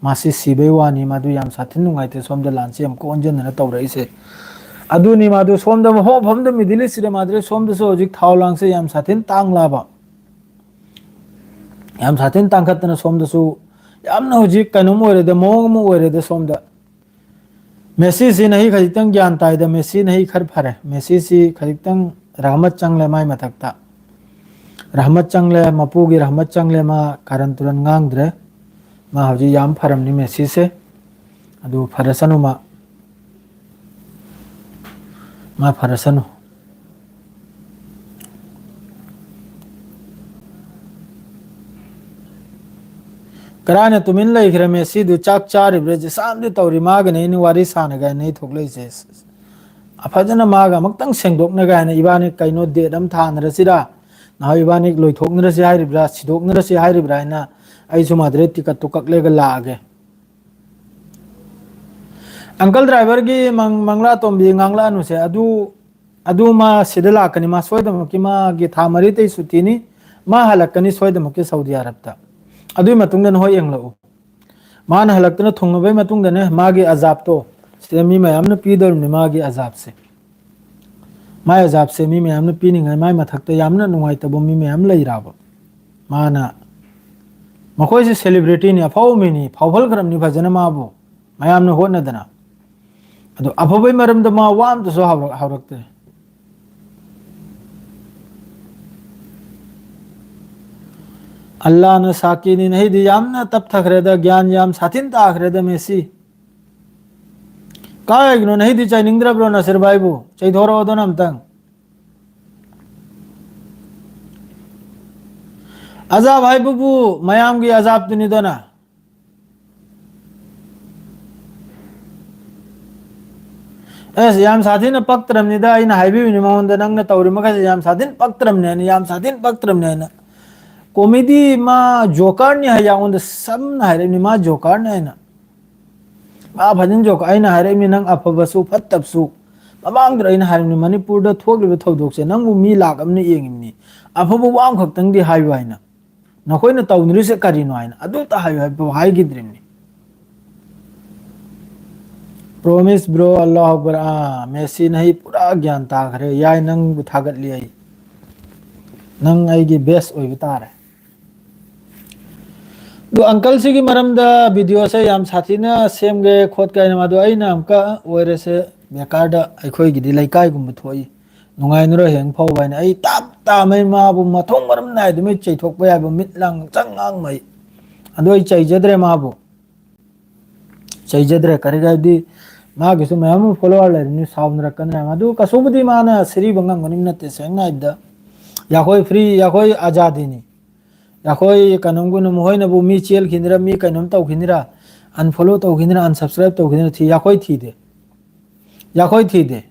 ꯃꯥꯁꯤ ꯁꯤꯕꯒꯤ ꯋꯥꯅꯤ꯫ ꯃꯗꯨ ꯌꯥꯝ ꯁꯥꯊꯤꯅ ꯅꯨꯡꯉꯥꯏꯇꯦ꯫ ꯁꯣꯝꯗ ꯂꯥꯟꯁꯦ ꯌꯥꯝ ꯑꯣꯟꯁꯤꯟꯗꯅ ꯇꯧꯔꯛꯏꯁꯦ꯫ ꯑꯗꯨꯅꯤ ꯃꯥꯗꯨ ꯁꯣꯝꯗ ꯃꯐꯝ ꯃꯐꯝꯗ ꯃꯤꯗꯤꯜ ꯏꯁꯁꯤꯗ ꯃꯥꯗ꯭ꯔꯦ, ꯁꯣꯝꯗꯁꯨ ꯍꯧꯖꯤꯛ ꯊꯥꯎ ꯂꯥꯡꯁꯦ ꯌꯥꯝ ꯁꯥꯊꯤꯅ ꯇꯥꯡꯂꯕ꯫ ꯌꯥꯝ ꯁꯥꯊꯤꯅ ꯇꯥꯡꯈꯠꯇꯅ ꯁꯣꯝꯗꯁꯨ ꯌꯥꯝꯅ ꯍꯧꯖꯤꯛ ꯀꯩꯅꯣꯝ ꯑꯣꯏꯔꯦꯗ, ꯃꯑꯣꯡ ꯑꯃ ꯑꯣꯏꯔꯦꯗ ꯁꯣꯝꯗ꯫ ꯃꯦꯁꯤꯁꯤ ꯅꯍꯤ ꯈꯖꯤꯛꯇꯪ ꯒ꯭ꯌꯥꯟ ꯇꯥꯏꯗ, ꯃꯦꯁꯤ ꯅꯍꯤ ꯈꯔ ꯐꯔꯦ꯫ ꯃꯦꯁꯤꯁꯤ ꯈꯖꯤꯛꯇꯪ ꯔꯍꯃꯠ ꯆꯪꯂꯦ ꯃꯥꯏ ꯃꯊꯛꯇ꯫ ꯔꯍꯃꯠ ꯆꯪꯂꯦ, ꯃꯄꯨꯒꯤ ꯔꯍꯃꯠ ꯆꯪꯂꯦ, ꯃꯥ ꯀꯥꯔꯟ ꯇꯨꯔꯟ ꯉꯥꯡꯗ꯭ꯔꯦ꯫ ꯃꯥ ꯍꯧꯖꯤꯛ ꯌꯥꯝ ꯐꯔꯝꯅꯤ ꯃꯦꯁꯤꯁꯦ꯫ ꯑꯗꯨ ꯐꯔꯁꯅꯨ ꯃꯥ꯫ ꯃꯥ ꯐꯔꯁꯅꯨ꯫ ꯀꯔꯥꯏꯅ ꯇꯨꯃꯤꯟ ꯂꯩꯈ꯭ꯔꯦ ꯃꯦꯁꯤꯗꯨ? ꯆꯥꯛ ꯆꯥꯔꯤꯕ꯭ꯔꯥ? ꯖꯤꯁꯥꯝꯗꯤ ꯇꯧꯔꯤ, ꯃꯥꯒꯅꯦ ꯑꯩꯅ ꯋꯥꯔꯤ ꯁꯥꯟꯅꯒꯦ ꯍꯥꯏꯅ ꯑꯩ ꯊꯣꯛꯂꯛꯏꯁꯦ꯫ ꯑ, ꯐꯖꯅ ꯃꯥꯒ ꯑꯃꯨꯛꯇꯪ ꯁꯦꯡꯗꯣꯛꯅꯒꯦ ꯍꯥꯏꯅ ꯏꯕꯥꯅꯤ ꯀꯩꯅꯣ ꯗꯦꯠ ꯑꯃ ꯊꯥꯅꯔꯁꯤꯔꯥ? ꯅꯍꯥꯟ ꯏꯕꯥꯅꯤ ꯂꯣꯏꯊꯣꯛꯅꯔꯁꯤ ꯍꯥꯏꯔꯤꯕ꯭ꯔꯥ, ꯁꯤꯗꯣꯛꯅꯔꯁꯤ ꯍꯥꯏꯔꯤꯕ꯭ꯔꯥ ꯍꯥꯏꯅ ꯑꯩꯁꯨ ꯃꯥꯗ꯭ꯔꯦ ꯇꯤꯀꯠꯇꯨ ꯀꯛꯂꯒ ꯂꯥꯛꯑꯒꯦ꯫ ꯑꯪꯀꯜ ꯗ꯭ꯔꯥꯏꯚꯔꯒꯤ ꯃꯪ-, ꯃꯪꯂꯥꯇꯣꯝꯕꯤ ꯉꯥꯡꯂꯛꯑꯅꯨꯁꯦ꯫ ꯑꯗꯨ, ꯑꯗꯨ ꯃꯥ ꯁꯤꯗ ꯂꯥꯛꯀꯅꯤ꯫ ꯃꯥ ꯁꯣꯏꯗꯅꯃꯛꯀꯤ ꯃꯥꯒꯤ ꯊꯥ ꯃꯔꯤꯇꯩ ꯁꯨꯇꯤꯅꯤ꯫ ꯃꯥ ꯍꯜꯂꯛꯀꯅꯤ ꯁꯣꯏꯗꯅꯃꯛꯀꯤ ꯁꯥꯎꯗꯤ ꯑꯔꯕꯇ꯫ ꯑꯗꯨꯒꯤ ꯃꯇꯨꯡꯗ ꯅꯈꯣꯏ ꯌꯦꯡꯂꯛꯎ꯫ ꯃꯥꯅ ꯍꯜꯂꯛꯇꯅ ꯊꯨꯡꯉꯕꯩ ꯃꯇꯨꯡꯗꯅꯦ, ꯃꯥꯒꯤ ꯑꯖꯥꯕꯇꯣ, ꯁꯤꯗ ꯃꯤ ꯃꯌꯥꯝꯅ ꯄꯤꯗꯧꯔꯤꯕꯅꯤ, ꯃꯥꯒꯤ ꯑꯖꯥꯕꯁꯦ꯫ ꯃꯥꯏ ꯑꯖꯥꯕꯁꯦ ꯃꯤ ꯃꯌꯥꯝꯅ ꯄꯤꯅꯤꯡꯉꯥꯏ, ꯃꯥꯏ ꯃꯊꯛꯇ ꯌꯥꯝꯅ ꯅꯨꯡꯉꯥꯏꯇꯕ ꯃꯤ ꯃꯌꯥꯝ ꯂꯩꯔꯕ꯫ ꯃꯥꯅ, ꯃꯈꯣꯏꯁꯦ celebrityꯅꯤ, ꯑꯐꯥꯎꯕ ꯃꯤꯅꯤ, ꯐꯥꯎꯍꯟꯈ꯭ꯔꯕꯅꯤ ꯐꯖꯅ ꯃꯥꯕꯨ, ꯃꯌꯥꯝꯅ ꯍꯣꯠꯅꯗꯅ꯫ ꯑꯗꯣ ꯑꯐꯕꯩ ꯃꯔꯝꯗ ꯃꯥ ꯋꯥ ꯑꯝꯇꯁꯨ ꯍꯧꯔꯛ-, ꯍꯧꯔꯛꯇ꯭ꯔꯦ꯫ ꯑꯜꯂꯥꯅ ꯁꯥꯀꯤꯅꯤ, ꯅꯍꯤꯗꯤ ꯌꯥꯝꯅ ꯇꯞꯊꯈ꯭ꯔꯦꯗ, ꯒ꯭ꯌꯥꯟ ꯌꯥꯝ ꯁꯥꯊꯤꯟ ꯇꯥꯈ꯭ꯔꯦꯗ ꯃꯦꯁꯤ꯫ ꯀꯥꯏꯒꯤꯅꯣ ꯅꯍꯤꯗꯤ ꯆꯩꯅꯤꯡꯗ꯭ꯔꯕ꯭ꯔꯣ ꯅꯁꯤꯔ ꯚꯥꯏꯕꯨ? ꯆꯩꯊꯣꯔꯛꯑꯣꯗꯅ ꯑꯝꯇꯪ꯫ ꯑꯖꯥꯕ ꯍꯥꯏꯕꯕꯨ ꯃꯌꯥꯝꯒꯤ ꯑꯖꯥꯕꯇꯨꯅꯤꯗꯅ꯫ ꯑꯁ, ꯌꯥꯝ ꯁꯥꯊꯤꯅ ꯄꯛꯇ꯭ꯔꯕꯅꯤꯗ, ꯑꯩꯅ ꯍꯥꯏꯕꯤꯕꯅꯤ ꯃꯉꯣꯟꯗ, ꯅꯪꯅ ꯇꯧꯔꯤ ꯃꯈꯩꯁꯦ ꯌꯥꯝ ꯁꯥꯊꯤꯅ ꯄꯛꯇ꯭ꯔꯕꯅꯤ ꯍꯥꯏꯅ, ꯌꯥꯝ ꯁꯥꯊꯤꯅ ꯄꯛꯇ꯭ꯔꯕꯅꯤ ꯍꯥꯏꯅ꯫ Comedy ꯃꯥ ꯖꯣꯀꯔꯅꯤ ꯍꯥꯏ, ꯑꯩꯉꯣꯟꯗ ꯁꯝꯅ ꯍꯥꯏꯔꯛꯏꯕꯅꯤ, ꯃꯥ ꯖꯣꯀꯔꯅꯤ ꯍꯥꯏꯅ꯫ ꯃꯥ ꯐꯖꯅ ꯖꯣꯀꯔ, ꯑꯩꯅ ꯍꯥꯏꯔꯛꯏꯕꯅꯤ, ꯅꯪ ꯑꯐꯕꯁꯨ ꯐꯠꯇꯕꯁꯨ꯫ ꯃꯃꯥꯡꯗ ꯑꯩꯅ ꯍꯥꯏꯔꯤꯕꯅꯤ, ꯃꯅꯤꯄꯨꯔꯗ ꯊꯣꯛꯂꯤꯕ ꯊꯧꯗꯣꯛꯁꯦ ꯅꯪꯕꯨ ꯃꯤ ꯂꯥꯛ ꯑꯃꯅ ꯌꯦꯡꯉꯤꯕꯅꯤ, ꯑꯐꯕ ꯋꯥ ꯑꯃꯈꯛꯇꯪꯗꯤ ꯍꯥꯏꯌꯨ ꯍꯥꯏꯅ꯫ ꯅꯈꯣꯏꯅ ꯇꯧꯅꯔꯤꯁꯦ ꯀꯔꯤꯅꯣ ꯍꯥꯏꯅ ꯑꯗꯨꯇ ꯍꯥꯏꯌꯨ ꯍꯥꯏꯕ ꯍꯥꯏꯈꯤꯗ꯭ꯔꯤꯕꯅꯤ꯫ Promise bro, ꯑꯜꯂꯥꯍꯨ Akbar. ꯑꯥ, ꯃꯦꯁꯤꯅ ꯑꯩ ꯄꯨꯔꯥ ꯒ꯭ꯌꯥꯟ ꯇꯥꯈ꯭ꯔꯦ꯫ ꯌꯥꯏ, ꯅꯪꯕꯨ ꯊꯥꯒꯠꯂꯤ ꯑꯩ꯫ ꯅꯪ ꯑꯩꯒꯤ best ꯑꯣꯏꯕ ꯇꯥꯔꯦ꯫ ꯑꯗꯨ uncle ꯁꯤꯒꯤ ꯃꯔꯝꯗ video ꯁꯦ ꯌꯥꯝ ꯁꯥꯊꯤꯅ ꯁꯦꯝꯒꯦ ꯈꯣꯠꯀꯦ ꯍꯥꯏꯅ, ꯃꯗꯨ ꯑꯩꯅ ꯑꯃꯨꯛꯀ ꯑꯣꯏꯔꯁꯦ ꯕꯦꯀꯥꯔꯗ ꯑꯩꯈꯣꯏꯒꯤꯗꯤ ꯂꯩꯀꯥꯏꯒꯨꯝꯕ ꯊꯣꯛꯏ꯫ ꯅꯨꯡꯉꯥꯏꯅꯔꯣꯏ ꯍꯌꯦꯡ ꯐꯥꯎꯕ ꯍꯥꯏꯅ ꯑꯩ ꯇꯞ ꯇꯥꯃꯩ ꯃꯥꯕꯨ ꯃꯊꯣꯡ ꯃꯔꯝ ꯅꯥꯏꯗꯃꯩ ꯆꯩꯊꯣꯛꯄ ꯌꯥꯕ ꯃꯤꯠ ꯂꯥꯡ ꯆꯪ ꯉꯥꯡꯃꯩ꯫ ꯑꯗꯣ ꯑꯩ ꯆꯩꯖꯗ꯭ꯔꯦ ꯃꯥꯕꯨ꯫ ꯆꯩꯖꯗ꯭ꯔꯦ꯫ ꯀꯔꯤꯒꯤ ꯍꯥꯏꯕꯗꯤ ꯃꯥꯒꯤꯁꯨ ꯃꯌꯥꯝ ꯑꯃ follower ꯂꯩꯔꯤꯅꯤ, ꯁꯥꯎꯅꯔꯛꯀꯅꯤ ꯃꯌꯥꯝ꯫ ꯑꯗꯨ ꯀꯩꯁꯨꯕꯨꯗꯤ ꯃꯥꯅ ꯁꯤꯔꯤꯕ ꯉꯝꯒꯅꯤꯕ ꯅꯠꯇꯦ, ꯁꯦꯡꯅ ꯍꯥꯏꯕꯗ꯫ ꯌꯥꯈꯣꯏ free, ꯌꯥꯈꯣꯏ ꯑꯖꯥꯗꯤꯅꯤ꯫ ꯌꯥꯈꯣꯏ ꯀꯩꯅꯣꯝꯒꯨꯝꯅ ꯃꯈꯣꯏꯅꯕꯨ ꯃꯤ ꯆꯦꯜꯈꯤꯅꯤꯔꯥ, ꯃꯤ ꯀꯩꯅꯣꯝ ꯇꯧꯈꯤꯅꯤꯔꯥ, unfollow ꯇꯧꯈꯤꯅꯤꯔꯥ, unsubscribe ꯇꯧꯈꯤꯅꯤꯔꯥ ꯊꯤ, ꯌꯥꯈꯣꯏ ꯊꯤꯗꯦ꯫ ꯌꯥꯈꯣꯏ ꯊꯤꯗꯦ꯫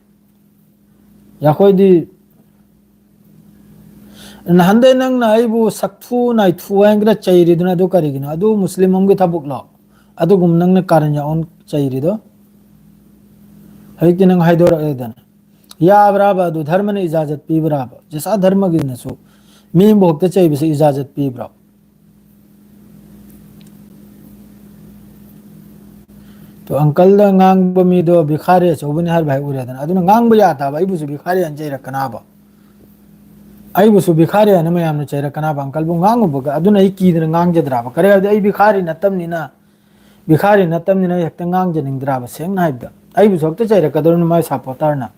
ꯌꯥꯈꯣꯏꯗꯤ ꯅꯍꯥꯟꯗꯩ ꯅꯪꯅ ꯑꯩꯕꯨ ꯁꯛꯊꯨ ꯅꯥꯏꯊꯨ ꯍꯥꯏꯅ ꯆꯩꯔꯤꯗꯨꯅ ꯑꯗꯨ ꯀꯔꯤꯒꯤꯅꯣ? ꯑꯗꯨ ꯃꯨꯁꯂꯤꯝ ꯑꯃꯒꯤ ꯊꯕꯛꯂꯣ? ꯑꯗꯨꯒꯨꯝ ꯅꯪꯅ ꯀꯥꯔꯟ ꯌꯥꯎꯍꯟ ꯆꯩꯔꯤꯗꯣ? ꯍꯧꯖꯤꯛꯇꯤ ꯅꯪ ꯍꯥꯏꯗꯣꯔꯛꯑꯦꯗꯅ꯫ ꯌꯥꯕ꯭ꯔꯥꯕ ꯑꯗꯨ? ꯙꯔꯃꯅ ꯏꯖꯥꯖꯠ ꯄꯤꯕ꯭ꯔꯥꯕ? ꯖꯁꯥ ꯙꯔꯃꯒꯤꯅꯁꯨ ꯃꯤ ꯑꯃꯕꯨ ꯍꯦꯛꯇ ꯆꯩꯕꯁꯦ ꯏꯖꯥꯖꯠ ꯄꯤꯕ꯭ꯔꯣ? ꯇꯣ, ꯑꯪꯀꯜꯗ ꯉꯥꯡꯕ ꯃꯤꯗꯣ ꯚꯤꯈꯥꯔꯤ ꯑꯆꯧꯕꯅꯤ ꯍꯥꯏꯕ ꯍꯦꯛ ꯎꯔꯦꯗꯅ, ꯑꯗꯨꯅ ꯉꯥꯡꯕ ꯌꯥꯗꯕ, ꯑꯩꯕꯨꯁꯨ ꯚꯤꯈꯥꯔꯤ ꯍꯥꯏꯅ ꯆꯩꯔꯛꯀꯅꯥꯕ? ꯑꯩꯕꯨꯁꯨ ꯚꯤꯈꯥꯔꯤ ꯍꯥꯏꯅ ꯃꯌꯥꯝꯅ ꯆꯩꯔꯛꯀꯅꯥꯕ? ꯑꯪꯀꯜꯕꯨ ꯉꯥꯡꯉꯨꯕꯒ, ꯑꯗꯨꯅ ꯑꯩ ꯀꯤꯗꯅ ꯉꯥꯡꯖꯗ꯭ꯔꯥꯕ? ꯀꯔꯤ ꯍꯥꯏꯕꯗꯤ, ꯑꯩ ꯚꯤꯈꯥꯔꯤ ꯅꯠꯇꯕꯅꯤꯅ, ꯚꯤꯈꯥꯔꯤ ꯅꯠꯇꯕꯅꯤꯅ ꯍꯦꯛꯇ ꯉꯥꯡꯖꯅꯤꯡꯗ꯭ꯔꯥꯕ? ꯁꯦꯡꯅ ꯍꯥꯏꯕꯗ, ꯑꯩꯕꯨꯁꯨ ꯍꯦꯛꯇ ꯆꯩꯔꯛꯀꯗꯧꯔꯤꯅꯤ ꯃꯥꯏ ꯁꯄꯣꯔꯇꯔꯅ,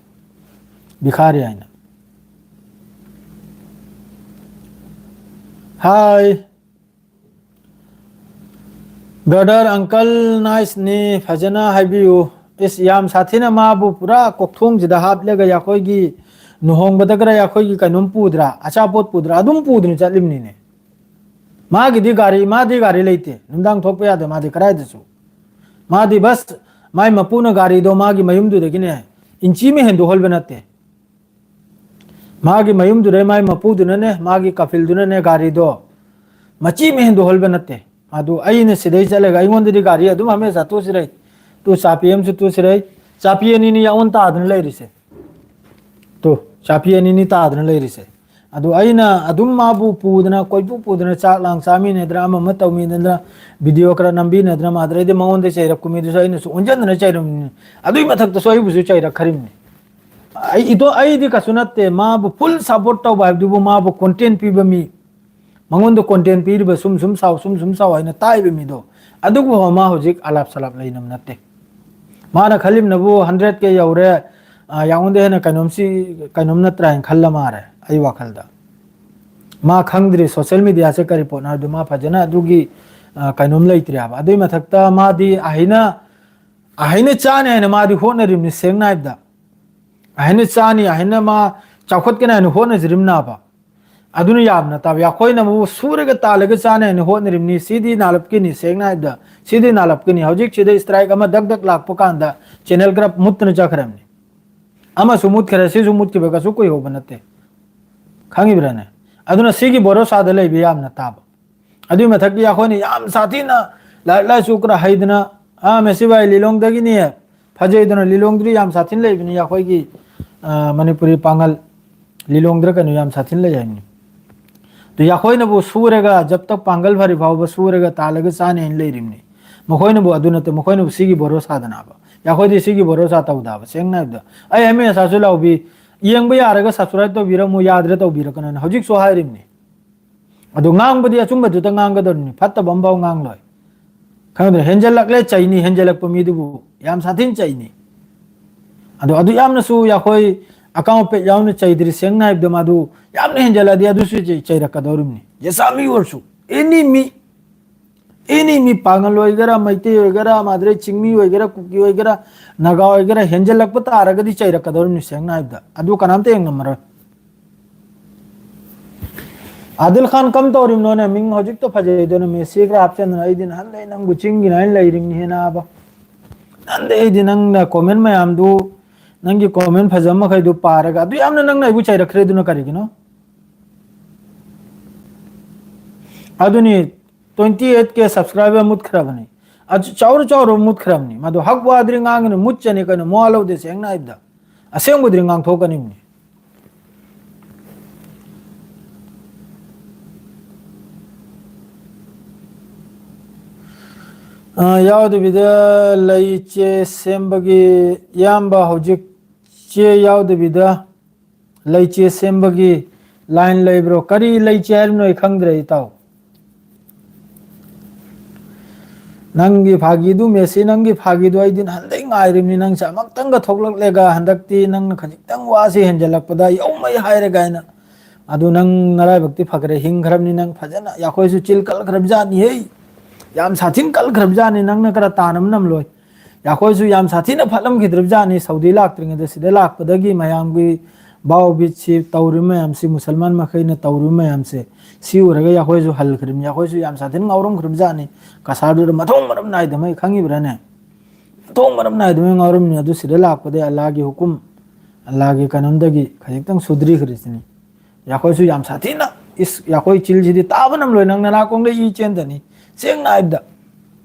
ꯚꯤꯈꯥꯔꯤ ꯍꯥꯏꯅ꯫ ꯍꯥꯏ꯫ ꯕ꯭ꯔꯗꯔ, ꯑꯪꯀꯜ ꯅꯥꯏꯁꯅꯤ, ꯐꯖꯅ ꯍꯥꯏꯕꯤꯌꯨ꯫ ꯏꯁ, ꯌꯥꯝ ꯁꯥꯊꯤꯅ ꯃꯥꯕꯨ ꯄꯨꯔꯥ ꯀꯣꯛꯊꯣꯡꯁꯤꯗ ꯍꯥꯞꯂꯒ ꯑꯩꯈꯣꯏꯒꯤ ꯂꯨꯍꯣꯡꯕꯗꯒꯔ ꯑꯩꯈꯣꯏꯒꯤ ꯀꯩꯅꯣꯝ ꯄꯨꯗ꯭ꯔꯥ, ꯑꯆꯥꯄꯣꯠ ꯄꯨꯗ꯭ꯔꯥ, ꯑꯗꯨꯝ ꯄꯨꯗꯅ ꯆꯠꯂꯤꯕꯅꯤꯅꯦ꯫ ꯃꯥꯒꯤꯗꯤ ꯒꯥꯔꯤ, ꯃꯥꯗꯤ ꯒꯥꯔꯤ ꯂꯩꯇꯦ, ꯅꯨꯡꯗꯥꯡ ꯊꯣꯛꯄ ꯌꯥꯗꯦ ꯃꯥꯗꯤ ꯀꯗꯥꯏꯗꯁꯨ꯫ ꯃꯥꯗꯤ ꯕꯁ, ꯃꯥꯏ ꯃꯄꯨꯅ ꯒꯥꯔꯤꯗꯣ ꯃꯥꯒꯤ ꯃꯌꯨꯝꯗꯨꯗꯒꯤꯅꯦ ꯏꯟꯆꯤ ꯑꯃ ꯍꯦꯟꯗꯣꯛꯍꯜꯕ ꯅꯠꯇꯦ꯫ ꯃꯥꯒꯤ ꯃꯌꯨꯝꯗꯨꯗꯩ ꯃꯥꯏ ꯃꯄꯨꯗꯨꯅꯅꯦ, ꯃꯥꯒꯤ ꯀꯐꯤꯜꯗꯨꯅꯅꯦ, ꯒꯥꯔꯤꯗꯣ ꯃꯆꯤ ꯑꯃ ꯍꯦꯟꯗꯣꯛꯍꯜꯕ ꯅꯠꯇꯦ꯫ ꯑꯗꯨ ꯑꯩꯅ ꯁꯤꯗꯩ ꯆꯠꯂꯒ ꯑꯩꯉꯣꯟꯗꯗꯤ ꯒꯥꯔꯤ ꯑꯗꯨꯝ ꯍꯥꯃꯦꯁꯥ ꯇꯨ ꯁꯤꯔꯩ, ꯇꯨ ꯆꯥꯄꯤ ꯑꯃꯁꯨ ꯇꯨ ꯁꯤꯔꯩ, ꯆꯥꯄꯤ ꯑꯅꯤꯅꯤ ꯌꯥꯎꯟ ꯇꯥꯗꯅ ꯂꯩꯔꯤꯁꯦ꯫ ꯇꯨ, ꯆꯥꯄꯤ ꯑꯅꯤꯅꯤ ꯇꯥꯗꯅ ꯂꯩꯔꯤꯁꯦ꯫ ꯑꯗꯨ ꯑꯩꯅ ꯑꯗꯨꯝ ꯃꯥꯕꯨ ꯄꯨꯗꯅ, ꯀꯣꯏꯄꯨ ꯄꯨꯗꯅ, ꯆꯥꯛ ꯂꯥꯡ ꯆꯥꯃꯤꯟꯅꯗꯅ, ꯑꯃ ꯑꯃ ꯇꯧꯃꯤꯟꯅꯗꯅ, ꯚꯤꯗꯤꯑꯣ ꯈꯔ ꯅꯝꯕꯤꯅꯗꯅ, ꯃꯥꯗ꯭ꯔꯩꯗ ꯃꯉꯣꯟꯗ ꯆꯩꯔꯛꯄ ꯃꯤꯗꯨꯁꯨ ꯑꯩꯅꯁꯨ ꯑꯣꯟꯁꯤꯟꯗꯅ ꯆꯩꯔꯝꯃꯤꯅꯤ꯫ ꯑꯗꯨꯏ ꯃꯊꯛꯇꯁꯨ ꯑꯩꯕꯨꯁꯨ ꯆꯩꯔꯛꯈ꯭ꯔꯤꯕꯅꯤ꯫ ꯑꯩ ꯏꯇꯣ-, ꯑꯩꯗꯤ ꯀꯩꯁꯨ ꯅꯠꯇꯦ, ꯃꯥꯕꯨ ꯐꯨꯜ ꯁꯞꯄꯣꯔꯠ ꯇꯧꯕ ꯍꯥꯏꯕꯗꯨꯕꯨ ꯃꯥꯕꯨ ꯀꯣꯟꯇꯦꯟ ꯄꯤꯕ ꯃꯤ, ꯃꯉꯣꯟꯗ ꯀꯣꯟꯇꯦꯟ ꯄꯤꯔꯤꯕ, "ꯁꯨꯝ ꯁꯨꯝ ꯁꯥꯎ, ꯁꯨꯝ ꯁꯨꯝ ꯁꯥꯎ" ꯍꯥꯏꯅ ꯇꯥꯛꯏꯕ ꯃꯤꯗꯣ, ꯑꯗꯨꯒꯨꯝꯕ ꯃꯥ ꯍꯧꯖꯤꯛ ꯑꯂꯥꯞ ꯁꯂꯥꯞ ꯂꯩꯅꯕ ꯅꯠꯇꯦ꯫ ꯃꯥꯅ ꯈꯜꯂꯤꯕꯅꯕꯨ ꯍꯟꯗ꯭ꯔꯦꯠ ꯀꯦ ꯌꯧꯔꯦ, ꯑ, ꯌꯥꯉꯣꯟꯗ ꯍꯦꯟꯅ ꯀꯩꯅꯣꯝꯁꯤ, ꯀꯩꯅꯣꯝ ꯅꯠꯇ꯭ꯔꯥ ꯍꯥꯏꯅ ꯈꯜꯂ ꯃꯥꯔꯦ ꯑꯩ ꯋꯥꯈꯜꯗ꯫ ꯃꯥ ꯈꯪꯗ꯭ꯔꯤ ꯁꯣꯁꯦꯜ ꯃꯦꯗꯤꯌꯥꯁꯦ ꯀꯔꯤ ꯄꯣꯠꯅꯣ ꯍꯥꯏꯕꯗꯨ ꯃꯥ ꯐꯖꯅ ꯑꯗꯨꯒꯤ, ꯑ, ꯀꯩꯅꯣꯝ ꯂꯩꯇ꯭ꯔꯦ ꯍꯥꯏꯕ꯫ ꯑꯗꯨꯏ ꯃꯊꯛꯇ ꯃꯥꯗꯤ ꯑꯍꯩꯅ, ꯑꯍꯩꯅ ꯆꯥꯅꯤ ꯍꯥꯏꯅ ꯃꯥꯗꯤ ꯍꯣꯠꯅꯔꯤꯕꯅꯤ, ꯁꯦꯡꯅ ꯍꯥꯏꯕꯗ꯫ ꯑꯍꯩꯅ ꯆꯥꯅꯤ, ꯑꯍꯩꯅ ꯃꯥ ꯆꯥꯎꯈꯠꯀꯅꯤ ꯍꯥꯏꯅ ꯍꯣꯠꯅꯖꯔꯤꯕꯅꯦꯕ꯫ ꯑꯗꯨꯅ ꯌꯥꯕ ꯅꯠꯇꯕ, ꯑꯩꯈꯣꯏꯅ ꯑꯃꯨꯛ ꯁꯨꯔꯒ ꯇꯥꯜꯂꯒ ꯆꯥꯅꯤ ꯍꯥꯏꯅ ꯍꯣꯠꯅꯔꯤꯕꯅꯤ꯫ ꯁꯤꯗꯤ ꯅꯥꯂꯞꯀꯤꯅꯤ, ꯁꯦꯡꯅ ꯍꯥꯏꯕꯗ ꯁꯤꯗꯤ ꯅꯥꯂꯞꯀꯤꯅꯤ꯫ ꯍꯧꯖꯤꯛꯁꯤꯗ ꯁ꯭ꯇ꯭ꯔꯥꯏꯛ ꯑꯃ ꯗꯛ ꯗꯛ ꯂꯥꯛꯄ ꯀꯥꯟꯗ ꯆꯦꯅꯦꯜ ꯈꯔ ꯃꯨꯠꯇꯅ ꯆꯠꯈ꯭ꯔꯕꯅꯤ꯫ ꯑꯃꯁꯨ ꯃꯨꯠꯈ꯭ꯔꯦ, ꯁꯤꯁꯨ ꯃꯨꯠꯈꯤꯕ ꯀꯩꯁꯨ ꯀꯨꯏꯍꯧꯕ ꯅꯠꯇꯦ꯫ ꯈꯪꯉꯤꯕ꯭ꯔꯥꯅꯦ? ꯑꯗꯨꯅ ꯁꯤꯒꯤ ꯚꯣꯔꯣꯁꯥꯗ ꯂꯩꯕ ꯌꯥꯝꯅ ꯇꯥꯕ꯫ ꯑꯗꯨꯏ ꯃꯊꯛꯇ ꯑꯩꯈꯣꯏꯅ ꯌꯥꯝ ꯁꯥꯊꯤꯅ ꯂꯥꯏꯔꯤꯛ ꯂꯥꯏꯁꯨ ꯈꯔ ꯍꯩꯗꯅ, "ꯑꯥ, ꯃꯦꯁꯤ ꯚꯥꯏ, ꯂꯤꯂꯣꯡꯗꯒꯤꯅꯤ, ꯐꯖꯩꯗꯅ, ꯂꯤꯂꯣꯡꯗꯗꯤ ꯌꯥꯝ ꯁꯥꯊꯤꯅ ꯂꯩꯕꯅꯤ ꯑꯩꯈꯣꯏꯒꯤ, ꯑ, ꯃꯅꯤꯄꯨꯔꯤ ꯄꯥꯡꯒꯜ꯫ ꯂꯤꯂꯣꯡꯗ ꯀꯩꯅꯣ ꯌꯥꯝ ꯁꯥꯊꯤꯅ ꯂꯩ ꯍꯥꯏꯕꯅꯤ"꯫ ꯑꯗꯨ ꯑꯩꯈꯣꯏꯅꯕꯨ ꯁꯨꯔꯒ, "ꯖꯕ ꯇꯛ ꯄꯥꯡꯒꯜ ꯐꯔꯤ ꯐꯥꯎꯕ ꯁꯨꯔꯒ ꯇꯥꯜꯂꯒ ꯆꯥꯅꯤ" ꯍꯥꯏꯅ ꯂꯩꯔꯤꯕꯅꯤ꯫ ꯃꯈꯣꯏꯅꯕꯨ ꯑꯗꯨ ꯅꯠꯇꯦ, ꯃꯈꯣꯏꯅꯕꯨ ꯁꯤꯒꯤ ꯚꯣꯔꯣꯁꯥꯗꯅꯕ꯫ ꯑꯩꯈꯣꯏꯗꯤ ꯁꯤꯒꯤ ꯚꯣꯔꯣꯁꯥ ꯇꯧꯗꯕ꯫ ꯁꯦꯡꯅ ꯍꯥꯏꯕꯗ, ꯑꯩ ꯑꯦꯝ ꯑꯦ ꯑꯁꯥꯁꯨ ꯂꯥꯎꯕꯤ, ꯌꯦꯡꯕ ꯌꯥꯔꯒ subscribe ꯇꯧꯕꯤꯔꯝꯃꯨ, ꯌꯥꯗ꯭ꯔꯦ ꯇꯧꯕꯤꯔꯛꯀꯅꯨ ꯍꯥꯏꯅ ꯍꯧꯖꯤꯛꯁꯨ ꯍꯥꯏꯔꯤꯕꯅꯤ꯫ ꯑꯗꯨ ꯉꯥꯡꯕꯗꯤ ꯑꯆꯨꯝꯕꯗꯨꯗ ꯉꯥꯡꯒꯗꯧꯔꯤꯕꯅꯤ, ꯐꯠꯇꯕ ꯑꯃꯐꯥꯎ ꯉꯥꯡꯂꯣꯏ꯫ ꯈꯪꯗ꯭ꯔꯦ, ꯍꯦꯟꯖꯜꯂꯛꯂꯦ ꯆꯩꯅꯤ, ꯍꯦꯟꯖꯜꯂꯛꯄ ꯃꯤꯗꯨꯕꯨ ꯌꯥꯝ ꯁꯥꯊꯤꯅ ꯆꯩꯅꯤ꯫ ꯑꯗꯣ ꯑꯗꯨ ꯌꯥꯝꯅꯁꯨ ꯑꯩꯈꯣꯏ ꯑꯀꯥꯎ ꯑꯄꯦꯠ ꯌꯥꯎꯅ ꯆꯩꯗ꯭ꯔꯤ꯫ ꯁꯦꯡꯅ ꯍꯥꯏꯕꯗ, ꯃꯥꯗꯨ ꯌꯥꯝꯅ ꯍꯦꯟꯖꯜꯂꯛꯑꯗꯤ ꯑꯗꯨꯁꯨ ꯆꯩ-, ꯆꯩꯔꯛꯀꯗꯧꯔꯤꯕꯅꯤ꯫ ꯖꯦꯁꯥꯃꯤ ꯑꯣꯏꯔꯁꯨ, ꯑꯦꯅꯤ ꯃꯤ, ꯑꯦꯅꯤ ꯃꯤ, ꯄꯥꯉꯜ ꯑꯣꯏꯒꯦꯔꯥ, ꯃꯩꯇꯩ ꯑꯣꯏꯒꯦꯔꯥ, ꯃꯥꯗ꯭ꯔꯦ ꯆꯤꯡꯃꯤ ꯑꯣꯏꯒꯦꯔꯥ, ꯀꯨꯀꯤ ꯑꯣꯏꯒꯦꯔꯥ, ꯅꯥꯒꯥ ꯑꯣꯏꯒꯦꯔꯥ, ꯍꯦꯟꯖꯜꯂꯛꯄ ꯇꯥꯔꯒꯗꯤ ꯆꯩꯔꯛꯀꯗꯧꯔꯤꯕꯅꯤ꯫ ꯁꯦꯡꯅ ꯍꯥꯏꯕꯗ, ꯑꯗꯨ ꯀꯅꯥꯝꯇ ꯌꯦꯡꯉꯝꯃꯔꯣꯏ꯫ ꯑꯥꯗꯤꯜ ꯈꯥꯟ ꯀꯝ ꯇꯧꯔꯤꯕꯅꯣꯅꯦ? ꯃꯤꯡ ꯍꯧꯖꯤꯛꯇ ꯐꯖꯩꯗꯅ, ꯃꯦꯁꯤ ꯈꯔ ꯍꯥꯞꯆꯟꯗꯅ꯫ ꯑꯩꯗꯤ ꯅꯍꯥꯟꯗꯩ ꯅꯪꯕꯨ ꯆꯤꯡꯒꯤꯅ ꯍꯥꯏꯅ ꯂꯩꯔꯤꯕꯅꯤ ꯍꯦ ꯅꯥꯕ꯫ ꯅꯍꯥꯟꯗꯩ ꯑꯩꯗꯤ ꯅꯪꯅ comment ꯃꯌꯥꯝꯗꯨ, ꯅꯪꯒꯤ comment ꯐꯖꯕ ꯃꯈꯩꯗꯨ ꯄꯥꯔꯒ, ꯑꯗꯨ ꯌꯥꯝꯅ ꯅꯪꯅ ꯑꯩꯕꯨ ꯆꯩꯔꯛꯈ꯭ꯔꯦ, ꯑꯗꯨꯅ ꯀꯔꯤꯒꯤꯅꯣ? ꯑꯗꯨꯅꯤ, twenty eight K subscriber ꯃꯨꯠꯈ꯭ꯔꯕꯅꯤ꯫ ꯑꯗꯨ ꯆꯥꯎꯔ ꯆꯥꯎꯔ ꯃꯨꯠꯈ꯭ꯔꯕꯅꯤ꯫ ꯃꯗꯨ ꯍꯛ ꯋꯥꯗ꯭ꯔꯤ ꯉꯥꯡꯒꯅꯤ, ꯃꯨꯠꯆꯅꯤ ꯀꯩꯅꯣ, ꯃꯋꯥ ꯂꯧꯗꯦ꯫ ꯁꯦꯡꯅ ꯍꯥꯏꯕꯗ, ꯑꯁꯦꯡꯕꯗꯤ ꯉꯥꯡꯊꯣꯛꯀꯅꯤꯕꯅꯤ꯫ ꯑ, ꯌꯥꯎꯗꯕꯤꯗ ꯂꯩꯆꯦ ꯁꯦꯝꯕꯒꯤ, ꯏꯌꯥꯝꯕ, ꯍꯧꯖꯤꯛ ꯆꯦ ꯌꯥꯎꯗꯕꯤꯗ ꯂꯩꯆꯦ ꯁꯦꯝꯕꯒꯤ line ꯂꯩꯕ꯭ꯔꯣ? ꯀꯔꯤ ꯂꯩꯆꯦ ꯍꯥꯏꯔꯤꯅꯣ? ꯑꯩ ꯈꯪꯗ꯭ꯔꯦ, ꯏꯇꯥꯎ꯫ ꯅꯪꯒꯤ ꯐꯥꯒꯤꯗꯨ, ꯃꯦꯁꯤ, ꯅꯪꯒꯤ ꯐꯥꯒꯤꯗꯨ ꯑꯩꯗꯤ ꯅꯍꯥꯟꯗꯩ ꯉꯥꯏꯔꯤꯕꯅꯤ꯫ ꯅꯪꯁꯦ ꯑꯃꯨꯛꯇꯪꯒ ꯊꯣꯛꯂꯛꯂꯦꯒ, ꯍꯟꯗꯛꯇꯤ ꯅꯪꯅ ꯈꯖꯤꯛꯇꯪ ꯋꯥꯁꯤ ꯍꯦꯟꯖꯜꯂꯛꯄꯗ ꯌꯧꯃꯩ ꯍꯥꯏꯔꯦ ꯀꯥꯏꯅ꯫ ꯑꯗꯨ ꯅꯪ ꯅꯔꯥꯏꯕꯛꯇꯤ ꯐꯈ꯭ꯔꯦ, ꯍꯤꯡꯈ꯭ꯔꯕꯅꯤ ꯅꯪ ꯐꯖꯅ꯫ ꯌꯥꯈꯣꯏꯁꯨ ꯆꯤꯜ ꯀꯜꯈ꯭ꯔꯕꯖꯥꯠꯅꯤꯍꯦ, ꯌꯥꯝ ꯁꯥꯊꯤꯅ ꯀꯜꯈ꯭ꯔꯕꯖꯥꯠꯅꯤ, ꯅꯪꯅ ꯈꯔ ꯇꯥꯟꯅꯕ ꯅꯝꯂꯣꯏ꯫ ꯌꯥꯈꯣꯏꯁꯨ ꯌꯥꯝ ꯁꯥꯊꯤꯅ ꯐꯠꯂꯝꯈꯤꯗ꯭ꯔꯕꯖꯥꯠꯅꯤ꯫ ꯁꯥꯎꯗꯤ ꯂꯥꯛꯇ꯭ꯔꯤꯉꯩꯗ ꯁꯤꯗ ꯂꯥꯛꯄꯗꯒꯤ ꯃꯌꯥꯝꯒꯤ ꯕꯥꯎ ꯕꯤꯠꯁꯤ, ꯇꯧꯔꯤꯕ ꯃꯌꯥꯝꯁꯤ, ꯃꯨꯁꯜꯃꯥꯟ ꯃꯈꯩꯅ ꯇꯧꯔꯤꯕ ꯃꯌꯥꯝꯁꯦ, ꯁꯤ ꯎꯔꯒ ꯌꯥꯈꯣꯏꯁꯨ ꯍꯜꯈ꯭ꯔꯤꯕꯅꯤ꯫ ꯌꯥꯈꯣꯏꯁꯨ ꯌꯥꯝ ꯁꯥꯊꯤꯅ ꯉꯥꯎꯔꯝꯈ꯭ꯔꯕꯖꯥꯠꯅꯤ꯫ ꯀꯁꯥꯔꯗꯨꯗ ꯃꯊꯣꯡ ꯃꯔꯝ ꯅꯥꯏꯗꯕ ꯈꯪꯉꯤꯕ꯭ꯔꯥꯅꯦ? ꯃꯊꯣꯡ ꯃꯔꯝ ꯅꯥꯏꯗꯕ ꯉꯥꯎꯔꯝꯃꯤ꯫ ꯑꯗꯨ ꯁꯤꯗ ꯂꯥꯛꯄꯗꯒꯤ ꯑꯜꯂꯥꯒꯤ ꯍꯨꯀꯨꯝ, ꯑꯜꯂꯥꯒꯤ ꯀꯩꯅꯣꯝꯗꯒꯤ ꯈꯖꯤꯛꯇꯪ ꯁꯨꯗ꯭ꯔꯤꯈ꯭ꯔꯤꯁꯤꯅꯤ꯫ ꯌꯥꯈꯣꯏꯁꯨ ꯌꯥꯝ ꯁꯥꯊꯤꯅ, ꯏꯁ, ꯌꯥꯈꯣꯏ ꯆꯤꯜꯁꯤꯗꯤ ꯇꯥꯕ ꯅꯝꯂꯣꯏ꯫ ꯅꯪ ꯅꯅꯥꯀꯣꯡꯗ ꯏ ꯆꯦꯟꯗꯅꯤ꯫ ꯁꯦꯡꯅ ꯍꯥꯏꯕꯗ,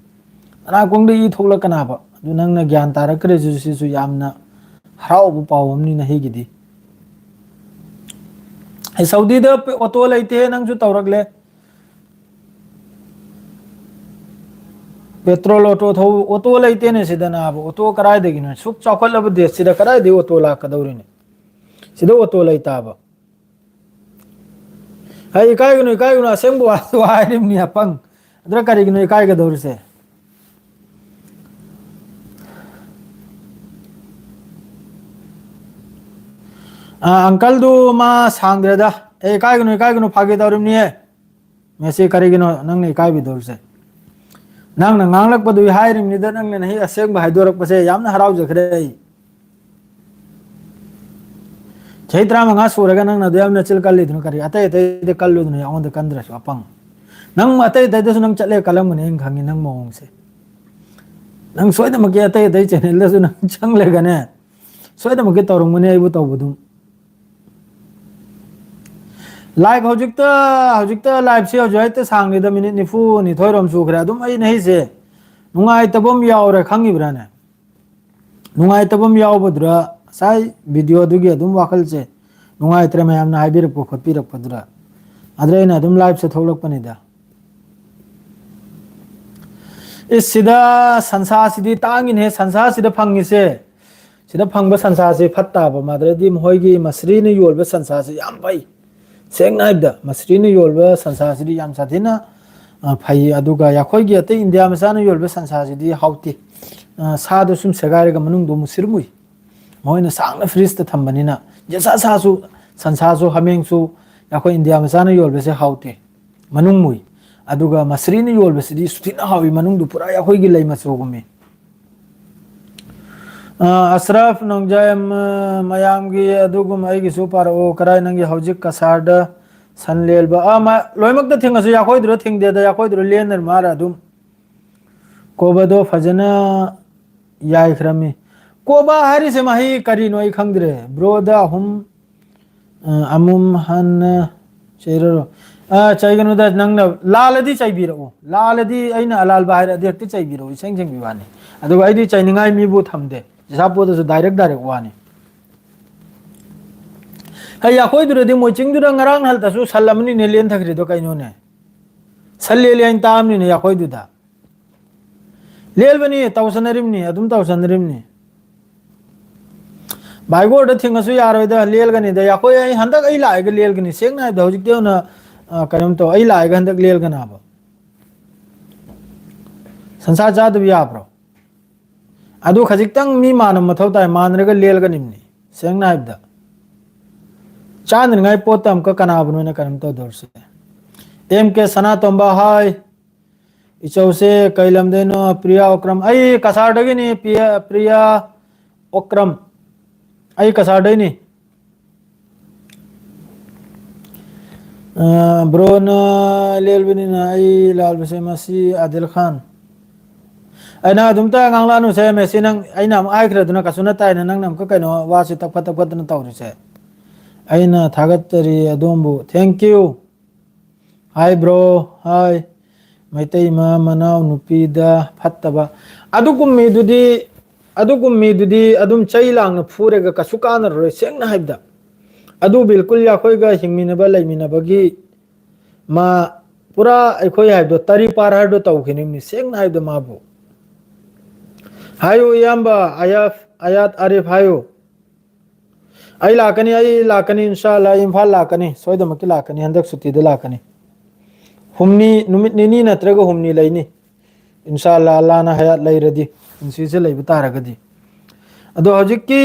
ꯅꯅꯥꯀꯣꯡꯗ ꯏ ꯊꯣꯛꯂꯛꯀꯅꯥꯕ꯫ ꯑꯗꯨ ꯅꯪꯅ ꯒ꯭ꯌꯥꯟ ꯇꯥꯔꯛꯈ꯭ꯔꯦ, ꯁꯤꯁꯨ ꯌꯥꯝꯅ ꯍꯔꯥꯎꯕ ꯄꯥꯎ ꯑꯃꯅꯤ ꯅꯍꯤꯒꯤꯗꯤ꯫ ꯑꯩ ꯁꯥꯎꯗꯤꯗ ꯑꯣꯇꯣ ꯂꯩꯇꯦ, ꯅꯪꯁꯨ ꯇꯧꯔꯛꯂꯦ꯫ ꯄꯦꯇ꯭ꯔꯣꯜ ꯑꯣꯇꯣ ꯊꯧ, ꯑꯣꯇꯣ ꯂꯩꯇꯦꯅꯦ ꯁꯤꯗ ꯅꯥꯕ꯫ ꯑꯣꯇꯣ ꯀꯗꯥꯏꯗꯒꯤꯅꯣ? ꯁꯨꯛ ꯆꯥꯎꯈꯠꯂꯕ ꯗꯦꯁꯁꯤꯗ ꯀꯗꯥꯏꯗꯒꯤ ꯑꯣꯇꯣ ꯂꯥꯛꯀꯗꯧꯔꯤꯅꯦ? ꯁꯤꯗ ꯑꯣꯇꯣ ꯂꯩꯇꯥꯕ꯫ ꯍꯥꯏ, ꯏꯀꯥꯏꯒꯅꯨ, ꯏꯀꯥꯏꯒꯅꯨ, ꯑꯁꯦꯡꯕ ꯋꯥ, ꯋꯥ ꯍꯥꯏꯔꯤꯕꯅꯤ ꯑꯄꯪ꯫ ꯑꯗꯨꯅ ꯀꯔꯤꯒꯤꯅꯣ ꯏꯀꯥꯏꯒꯗꯧꯔꯤꯁꯦ? ꯑ, ꯑꯪꯀꯜꯗꯨ ꯃꯥ ꯁꯥꯡꯗ꯭ꯔꯦꯗ꯫ ꯑꯦ, ꯏꯀꯥꯏꯒꯅꯨ, ꯏꯀꯥꯏꯒꯅꯨ, ꯐꯥꯒꯤ ꯇꯧꯔꯤꯕꯅꯤꯍꯦ꯫ ꯃꯦꯁꯤ, ꯀꯔꯤꯒꯤꯅꯣ ꯅꯪꯅ ꯏꯀꯥꯏꯕꯤꯗꯧꯔꯤꯁꯦ? ꯅꯪꯅ ꯉꯥꯡꯂꯛꯄꯗꯨꯒꯤ ꯍꯥꯏꯔꯤꯕꯅꯤꯗ, ꯅꯪꯅ ꯅꯍꯤ ꯑꯁꯦꯡꯕ ꯍꯥꯏꯗꯣꯔꯛꯄꯁꯦ ꯌꯥꯝꯅ ꯍꯔꯥꯎꯖꯈ꯭ꯔꯦ ꯑꯩ꯫ ꯆꯍꯤ ꯇꯔꯥꯃꯉꯥ ꯁꯨꯔꯒ ꯅꯪꯅ ꯑꯗꯨ ꯌꯥꯝꯅ ꯆꯤꯜ ꯀꯜꯂꯤꯗꯨꯅ ꯀꯔꯤ? ꯑꯇꯩ ꯑꯇꯩꯗꯤ ꯀꯜꯂꯨꯗꯅ ꯑꯩꯉꯣꯟꯗ ꯀꯟꯗ꯭ꯔꯁꯨ ꯑꯄꯪ꯫ ꯅꯪ ꯑꯇꯩ ꯑꯇꯩꯗꯁꯨ ꯅꯪ ꯆꯠꯂꯦ ꯀꯜꯂꯝꯒꯅꯤ, ꯑꯩꯅ ꯈꯪꯉꯤ ꯅꯪ ꯃꯑꯣꯡꯁꯦ꯫ ꯅꯪ ꯁꯣꯏꯗꯅꯃꯛꯀꯤ ꯑꯇꯩ ꯑꯇꯩ ꯆꯦꯅꯦꯜꯗꯁꯨ ꯅꯪ ꯆꯪꯂꯒꯅꯦ, ꯁꯣꯏꯗꯅꯃꯛꯀꯤ ꯇꯧꯔꯝꯒꯅꯤ ꯑꯩꯕꯨ ꯇꯧꯕꯗꯨꯝ꯫ ꯂꯥꯏꯚ ꯍꯧꯖꯤꯛꯇ, ꯍꯧꯖꯤꯛꯇ ꯂꯥꯏꯚꯁꯤ ꯍꯧꯖꯤꯛ ꯍꯦꯛꯇ ꯁꯥꯡꯂꯤꯗ, ꯃꯤꯅꯤꯠ ꯅꯤꯐꯨ ꯅꯤꯊꯣꯏꯔꯣꯝ ꯁꯨꯈ꯭ꯔꯦ꯫ ꯑꯗꯨꯝ ꯑꯩꯅ ꯍꯩꯁꯦ ꯅꯨꯡꯉꯥꯏꯇꯕ ꯑꯃ ꯌꯥꯎꯔꯦ, ꯈꯪꯉꯤꯕ꯭ꯔꯥꯅꯦ? ꯅꯨꯡꯉꯥꯏꯇꯕ ꯑꯃ ꯌꯥꯎꯕꯗꯨꯗ ꯉꯁꯥꯏ ꯚꯤꯗꯤꯑꯣꯗꯨꯒꯤ ꯑꯗꯨꯝ ꯋꯥꯈꯜꯁꯦ ꯅꯨꯡꯉꯥꯏꯇ꯭ꯔꯦ, ꯃꯌꯥꯝꯅ ꯍꯥꯏꯕꯤꯔꯛꯄ ꯈꯣꯠꯄꯤꯔꯛꯄꯗꯨꯗ꯫ ꯑꯗꯨꯗ ꯑꯩꯅ ꯑꯗꯨꯝ ꯂꯥꯏꯚꯁꯦ ꯊꯣꯛꯂꯛꯄꯅꯤꯗ꯫ ꯏꯁ, ꯁꯤꯗ ꯁꯟꯁꯥꯁꯤꯗꯤ ꯇꯥꯡꯉꯤꯅꯦꯍꯦ, ꯁꯟꯁꯥꯁꯤꯗ ꯐꯪꯉꯤꯁꯦ꯫ ꯁꯤꯗ ꯐꯪꯕ ꯁꯟꯁꯥꯁꯤ ꯐꯠꯇꯕ, ꯃꯗꯨꯗꯤ ꯃꯈꯣꯏꯒꯤ ꯃꯁꯔꯤꯅ ꯌꯣꯜꯕ ꯁꯟꯁꯥꯁꯤ ꯌꯥꯝ ꯐꯩ꯫ ꯁꯦꯡꯅ ꯍꯥꯏꯕꯗ, ꯃꯁꯔꯤꯅ ꯌꯣꯜꯕ ꯁꯟꯁꯥꯁꯤꯗꯤ ꯌꯥꯝ ꯁꯥꯊꯤꯅ, ꯑ, ꯐꯩ꯫ ꯑꯗꯨꯒ ꯑꯩꯈꯣꯏꯒꯤ ꯑꯇꯩ ꯏꯟꯗꯤꯌꯥ ꯃꯆꯥꯅ ꯌꯣꯜꯕ ꯁꯟꯁꯥꯁꯤꯗꯤ ꯍꯥꯎꯇꯦ꯫ ꯑ, ꯁꯥꯗꯣ ꯁꯨꯝ ꯁꯦꯒꯥꯏꯔꯒ ꯃꯅꯨꯡꯗꯣ ꯃꯨꯁꯤꯔ ꯃꯨꯏ꯫ ꯃꯈꯣꯏꯅ ꯁꯥꯡꯅ ꯐ꯭ꯔꯤꯖꯇ ꯊꯝꯕꯅꯤꯅ, ꯌꯦꯟꯁꯥ ꯁꯥꯁꯨ, ꯁꯟꯁꯥꯁꯨ, ꯍꯥꯃꯦꯡꯁꯨ ꯑꯩꯈꯣꯏ ꯏꯟꯗꯤꯌꯥ ꯃꯆꯥꯅ ꯌꯣꯜꯕꯁꯦ ꯍꯥꯎꯇꯦ, ꯃꯅꯨꯡ ꯃꯨꯏ꯫ ꯑꯗꯨꯒ ꯃꯁꯔꯤꯅ ꯌꯣꯜꯕꯁꯤꯗꯤ ꯁꯨꯊꯤꯅ ꯍꯥꯎꯏ, ꯃꯅꯨꯡꯗꯨ ꯄꯨꯔꯥ ꯑꯩꯈꯣꯏꯒꯤ ꯂꯩ ꯃꯆꯨꯒꯨꯝꯃꯤ꯫ ꯑ, ꯑꯁ꯭ꯔꯐ ꯅꯣꯡꯖꯥꯏ, ꯑ, ꯃꯌꯥꯝꯒꯤ ꯑꯗꯨꯒꯨꯝ ꯑꯩꯒꯤꯁꯨ ꯄꯥꯔꯛꯑꯣ꯫ ꯀꯔꯥꯏ ꯅꯪꯒꯤ ꯍꯧꯖꯤꯛ ꯀꯁꯥꯔꯗ ꯁꯟ ꯂꯦꯜꯕ? ꯑ, ꯃ-, ꯂꯣꯏꯃꯛꯇ ꯊꯤꯡꯉꯁꯨ ꯌꯥꯈꯣꯏꯗꯨꯔ ꯊꯤꯡꯗꯦꯗ, ꯌꯥꯈꯣꯏꯗꯨꯔ ꯂꯦꯟꯅꯔ ꯃꯥꯔ ꯑꯗꯨꯝ꯫ ꯀꯣꯕꯗꯣ ꯐꯖꯅ ꯌꯥꯏꯈ꯭ꯔꯃꯤ꯫ ꯀꯣꯕ ꯍꯥꯏꯔꯤꯁꯦ ꯃꯍꯩ ꯀꯔꯤꯅꯣ ꯑꯩ ꯈꯪꯗ꯭ꯔꯦ꯫ ꯕ꯭ꯔꯣꯗ ꯑꯍꯨꯝ, ꯑ, ꯑꯃꯨꯝ ꯍꯟꯅ ꯆꯩꯔꯔꯣ꯫ ꯑ, ꯆꯩꯒꯅꯨꯗ, ꯅꯪꯅ ꯂꯥꯜꯂꯗꯤ ꯆꯩꯕꯤꯔꯛꯎ꯫ ꯂꯥꯜꯂꯗꯤ ꯑꯩꯅ ꯑꯂꯥꯜꯕ ꯍꯥꯏꯔꯗꯤ ꯍꯦꯛꯇ ꯆꯩꯕꯤꯔꯛꯎ, ꯏꯁꯦꯡ ꯁꯦꯡꯕꯤ ꯋꯥꯅꯤ꯫ ꯑꯗꯨꯒ ꯑꯩꯗꯤ ꯆꯩꯅꯤꯡꯉꯥꯏ ꯃꯤꯕꯨ ꯊꯝꯗꯦ꯫ ꯆꯤꯁꯥꯄꯣꯗꯁꯨ ꯗꯥꯏꯔꯦꯛ ꯗꯥꯏꯔꯦꯛ ꯋꯥꯅꯤ꯫ ꯍꯩ, ꯑꯩꯈꯣꯏꯗꯨꯗꯗꯤ ꯃꯣꯏ ꯆꯤꯡꯗꯨꯗ ꯉꯔꯥꯡ ꯅꯍꯥꯟꯇꯁꯨ ꯁꯟ ꯑꯃꯅꯤꯅꯦ ꯂꯦꯟꯊꯈ꯭ꯔꯤꯗꯣ ꯀꯩꯅꯣꯅꯦ? ꯁꯟ ꯂꯦꯜꯂꯤ ꯍꯥꯏꯅ ꯇꯥꯕꯅꯤꯅꯦ ꯑꯩꯈꯣꯏꯗꯨꯗ꯫ ꯂꯦꯜꯕꯅꯤ, ꯇꯧꯁꯟꯅꯔꯤꯕꯅꯤ, ꯑꯗꯨꯝ ꯇꯧꯁꯟꯅꯔꯤꯕꯅꯤ꯫ ꯚꯥꯏꯒꯣꯔꯗ ꯊꯤꯡꯉꯁꯨ ꯌꯥꯔꯣꯏꯗ, ꯂꯦꯜꯒꯅꯤꯗ꯫ ꯑꯩꯈꯣꯏ, ꯑꯩ ꯍꯟꯗꯛ ꯑꯩ ꯂꯥꯛꯑꯒ ꯂꯦꯜꯒꯅꯤ꯫ ꯁꯦꯡꯅ ꯍꯥꯏꯕꯗ, ꯍꯧꯖꯤꯛꯇꯤ ꯍꯧꯅ, ꯑ, ꯀꯩꯅꯣꯝ ꯇꯧ, ꯑꯩ ꯂꯥꯛꯑꯒ ꯍꯟꯗꯛ ꯂꯦꯜꯒꯅꯥꯕ꯫ ꯁꯟꯁꯥ ꯆꯥꯗꯕ ꯌꯥꯕ꯭ꯔꯣ? ꯑꯗꯨ ꯈꯖꯤꯛꯇꯪ ꯃꯤ ꯃꯥꯟꯅꯕ ꯃꯊꯧ ꯇꯥꯏ, ꯃꯥꯟꯅꯔꯒ ꯂꯦꯜꯒꯅꯤꯕꯅꯤ꯫ ꯁꯦꯡꯅ ꯍꯥꯏꯕꯗ, ꯆꯥꯅꯤꯡꯉꯥꯏ ꯄꯣꯠꯇ ꯑꯃꯨꯛꯀ ꯀꯅꯥꯕꯅꯣꯅ ꯀꯩꯅꯣꯝ ꯇꯧꯗꯧꯔꯤꯁꯦ꯫ ꯑꯦꯝ ꯀꯦ ꯁꯅꯥꯇꯣꯝꯕ, ꯍꯥꯏ꯫ ꯏꯆꯧꯁꯦ ꯀꯩ ꯂꯝꯗꯩꯅꯣ? ꯄ꯭ꯔꯤꯌꯥ ꯑꯣꯀ꯭ꯔꯝ꯫ ꯑꯩ ꯀꯁꯥꯔꯗꯒꯤꯅꯤ, ꯄ꯭ꯔꯤꯌꯥ, ꯄ꯭ꯔꯤꯌꯥ ꯑꯣꯀ꯭ꯔꯝ꯫ ꯑꯩ ꯀꯁꯥꯔꯗꯩꯅꯤ꯫ ꯑ, ꯕ꯭ꯔꯣꯅ ꯂꯦꯜꯕꯅꯤꯅ ꯑꯩ ꯂꯥꯜꯕꯁꯦ ꯃꯁꯤ ꯑꯥꯗꯤꯜ ꯈꯥꯟ꯫ ꯑꯩꯅ ꯑꯗꯨꯝꯇ ꯉꯥꯡꯂꯛꯑꯅꯨꯁꯦ ꯃꯦꯁꯤ, ꯅꯪ, ꯑꯩꯅ ꯑꯃꯨꯛ ꯍꯥꯏꯈ꯭ꯔꯗꯨꯅ ꯀꯩꯁꯨ ꯅꯠꯇꯥꯏꯅ, ꯅꯪꯅ ꯑꯃꯨꯛꯀ ꯀꯩꯅꯣ ꯋꯥꯁꯦ ꯇꯞꯈꯠ ꯇꯞꯈꯠꯇꯅ ꯇꯧꯔꯤꯁꯦ꯫ ꯑꯩꯅ ꯊꯥꯒꯠꯆꯔꯤ ꯑꯗꯣꯝꯕꯨ꯫ Thank you꯫ ꯍꯥꯏ ꯕ꯭ꯔꯣ, ꯍꯥꯏ꯫ ꯃꯩꯇꯩ ꯃ-, ꯃꯅꯥꯎ ꯅꯨꯄꯤꯗ ꯐꯠꯇꯕ꯫ ꯑꯗꯨꯒꯨꯝ ꯃꯤꯗꯨꯗꯤ, ꯑꯗꯨꯒꯨꯝ ꯃꯤꯗꯨꯗꯤ ꯑꯗꯨꯝ ꯆꯩ ꯂꯥꯡꯅ ꯐꯨꯔꯒ ꯀꯩꯁꯨ ꯀꯥꯟꯅꯔꯔꯣꯏ, ꯁꯦꯡꯅ ꯍꯥꯏꯕꯗ꯫ ꯑꯗꯨ ꯕꯤꯜꯀꯨꯜ ꯑꯩꯈꯣꯏꯒ ꯍꯤꯡꯃꯤꯟꯅꯕ ꯂꯩꯃꯤꯟꯅꯕꯒꯤ ꯃꯥ ꯄꯨꯔꯥ ꯑꯩꯈꯣꯏ ꯍꯥꯏꯕꯗꯣ ꯇꯔꯤ ꯄꯥꯔ ꯍꯥꯏꯕꯗꯣ ꯇꯧꯈꯤꯅꯤꯡꯅꯤ, ꯁꯦꯡꯅ ꯍꯥꯏꯕꯗ ꯃꯥꯕꯨ꯫ ꯍꯥꯏꯌꯨ ꯏꯌꯥꯝꯕ ꯑꯌꯥꯐ-, ꯑꯌꯥꯠ ꯑꯥꯔꯤꯐ ꯍꯥꯏꯌꯨ꯫ ꯑꯩ ꯂꯥꯛꯀꯅꯤ, ꯑꯩ ꯂꯥꯛꯀꯅꯤ, ꯏꯟꯁꯥ ꯑꯜꯂꯥ, ꯑꯩ ꯏꯝꯐꯥꯜ ꯂꯥꯛꯀꯅꯤ, ꯁꯣꯏꯗꯃꯛꯀꯤ ꯂꯥꯛꯀꯅꯤ, ꯍꯟꯗꯛ ꯁꯨꯇꯤꯗ ꯂꯥꯛꯀꯅꯤ꯫ ꯍꯨꯝꯅꯤ, ꯅꯨꯃꯤꯠ ꯅꯤꯅꯤ ꯅꯠꯇ꯭ꯔꯒ ꯍꯨꯝꯅꯤ ꯂꯩꯅꯤ꯫ ꯏꯟꯁꯥ ꯑꯜꯂꯥ, ꯑꯜꯂꯥꯅ ꯍꯌꯥꯠ ꯂꯩꯔꯗꯤ, ꯄꯨꯟꯁꯤꯁꯦ ꯂꯩꯕ ꯇꯥꯔꯒꯗꯤ꯫ ꯑꯗꯣ ꯍꯧꯖꯤꯛꯀꯤ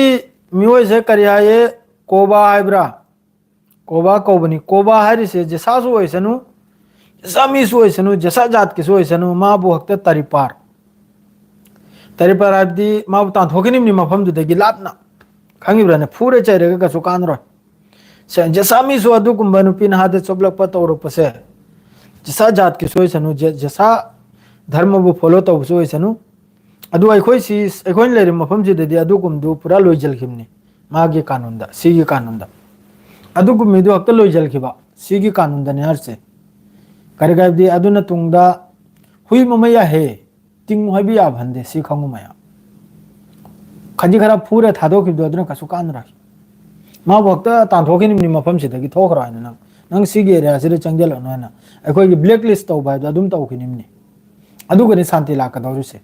ꯃꯤꯑꯣꯏꯁꯦ ꯀꯔꯤ ꯍꯥꯏꯌꯦ? ꯀꯣꯕꯥ ꯍꯥꯏꯕ꯭ꯔꯥ? ꯀꯣꯕꯥ ꯀꯧꯕꯅꯤ꯫ ꯀꯣꯕꯥ ꯍꯥꯏꯔꯤꯁꯦ ꯖꯦꯁꯥꯁꯨ ꯑꯣꯏꯁꯅꯨ, ꯖꯦꯁꯥ ꯃꯤꯁꯨ ꯑꯣꯏꯁꯅꯨ, ꯖꯦꯁꯥ ꯖꯥꯠꯀꯤꯁꯨ ꯑꯣꯏꯁꯅꯨ, ꯃꯥꯕꯨ ꯍꯦꯛꯇ ꯇꯔꯤꯄꯥꯔ꯫ ꯇꯔꯤꯄꯥꯔ ꯍꯥꯏꯕꯗꯤ ꯃꯥꯕꯨ ꯇꯥꯟꯊꯣꯛꯈꯤꯅꯤꯕꯅꯤ ꯃꯐꯝꯗꯨꯗꯒꯤ ꯂꯥꯞꯅ꯫ ꯈꯪꯉꯤꯕ꯭ꯔꯥꯅꯦ? ꯐꯨꯔ ꯆꯩꯔꯒ ꯀꯩꯁꯨ ꯀꯥꯟꯅꯔꯣꯏ꯫ ꯁꯦ, ꯖꯦꯁꯥ ꯃꯤꯁꯨ ꯑꯗꯨꯒꯨꯝꯕ ꯅꯨꯄꯤ ꯅꯍꯥꯗ ꯆꯣꯞꯂꯛꯄ ꯇꯧꯔꯛꯄꯁꯦ, ꯖꯦꯁꯥ ꯖꯥꯠꯀꯤꯁꯨ ꯑꯣꯏꯁꯅꯨ, ꯖꯦ-, ꯖꯦꯁꯥ ꯙꯔꯃꯕꯨ ꯐꯣꯂꯣ ꯇꯧꯕꯁꯨ ꯑꯣꯏꯁꯅꯨ, ꯑꯗꯨ ꯑꯩꯈꯣꯏ ꯁꯤ, ꯑꯩꯈꯣꯏꯅ ꯂꯩꯔꯤꯕ ꯃꯐꯝꯁꯤꯗꯗꯤ ꯑꯗꯨꯒꯨꯝꯕꯗꯨ ꯄꯨꯔꯥ ꯂꯣꯏꯁꯤꯟꯈꯤꯕꯅꯤ꯫ ꯃꯥꯒꯤ ꯀꯥꯅꯨꯟꯗ, ꯁꯤꯒꯤ ꯀꯥꯅꯨꯟꯗ꯫ ꯑꯗꯨꯒꯨꯝꯕ ꯃꯤꯗꯨ ꯍꯦꯛꯇ ꯂꯣꯏꯁꯤꯟꯈꯤꯕ, ꯁꯤꯒꯤ ꯀꯥꯅꯨꯟꯗꯅꯤ ꯍꯥꯏꯔꯤꯁꯦ꯫ ꯀꯔꯤ ꯍꯥꯏꯕꯗꯤ ꯑꯗꯨꯅ ꯇꯨꯡꯗ ꯍꯨꯏ ꯃꯃꯩ ꯌꯥꯍꯦ, ꯇꯤꯡꯉꯨ ꯍꯥꯏꯕ ꯌꯥꯕ ꯍꯟꯗꯦ, ꯁꯤ ꯈꯪꯉꯨ ꯃꯌꯥꯝ꯫ ꯈꯖꯤꯛ ꯈꯔ ꯐꯨꯔ ꯊꯥꯗꯣꯛꯈꯤꯕꯗꯣ ꯑꯗꯨꯅ ꯀꯩꯁꯨ ꯀꯥꯟꯅꯔꯣꯏ꯫ ꯃꯥꯕꯨ ꯍꯦꯛꯇ ꯇꯥꯟꯊꯣꯛꯈꯤꯅꯤꯕꯅꯤ ꯃꯐꯝꯁꯤꯗꯒꯤ, "ꯊꯣꯛꯈ꯭ꯔꯣ" ꯍꯥꯏꯅ, "ꯅꯪ, ꯅꯪ ꯁꯤꯒꯤ ꯑꯦꯔꯤꯌꯥꯁꯤꯗ ꯆꯪꯁꯤꯜꯂꯛꯅꯨ" ꯍꯥꯏꯅ ꯑꯩꯈꯣꯏꯒꯤ ꯕ꯭ꯂꯦꯛ ꯂꯤꯁ ꯇꯧꯕ ꯍꯥꯏꯕꯗꯣ ꯑꯗꯨꯝ ꯇꯧꯈꯤꯅꯤꯕꯅꯤ꯫ ꯑꯗꯨꯒꯅꯤ ꯁꯥꯟꯇꯤ ꯂꯥꯛꯀꯗꯧꯔꯤꯁꯦ꯫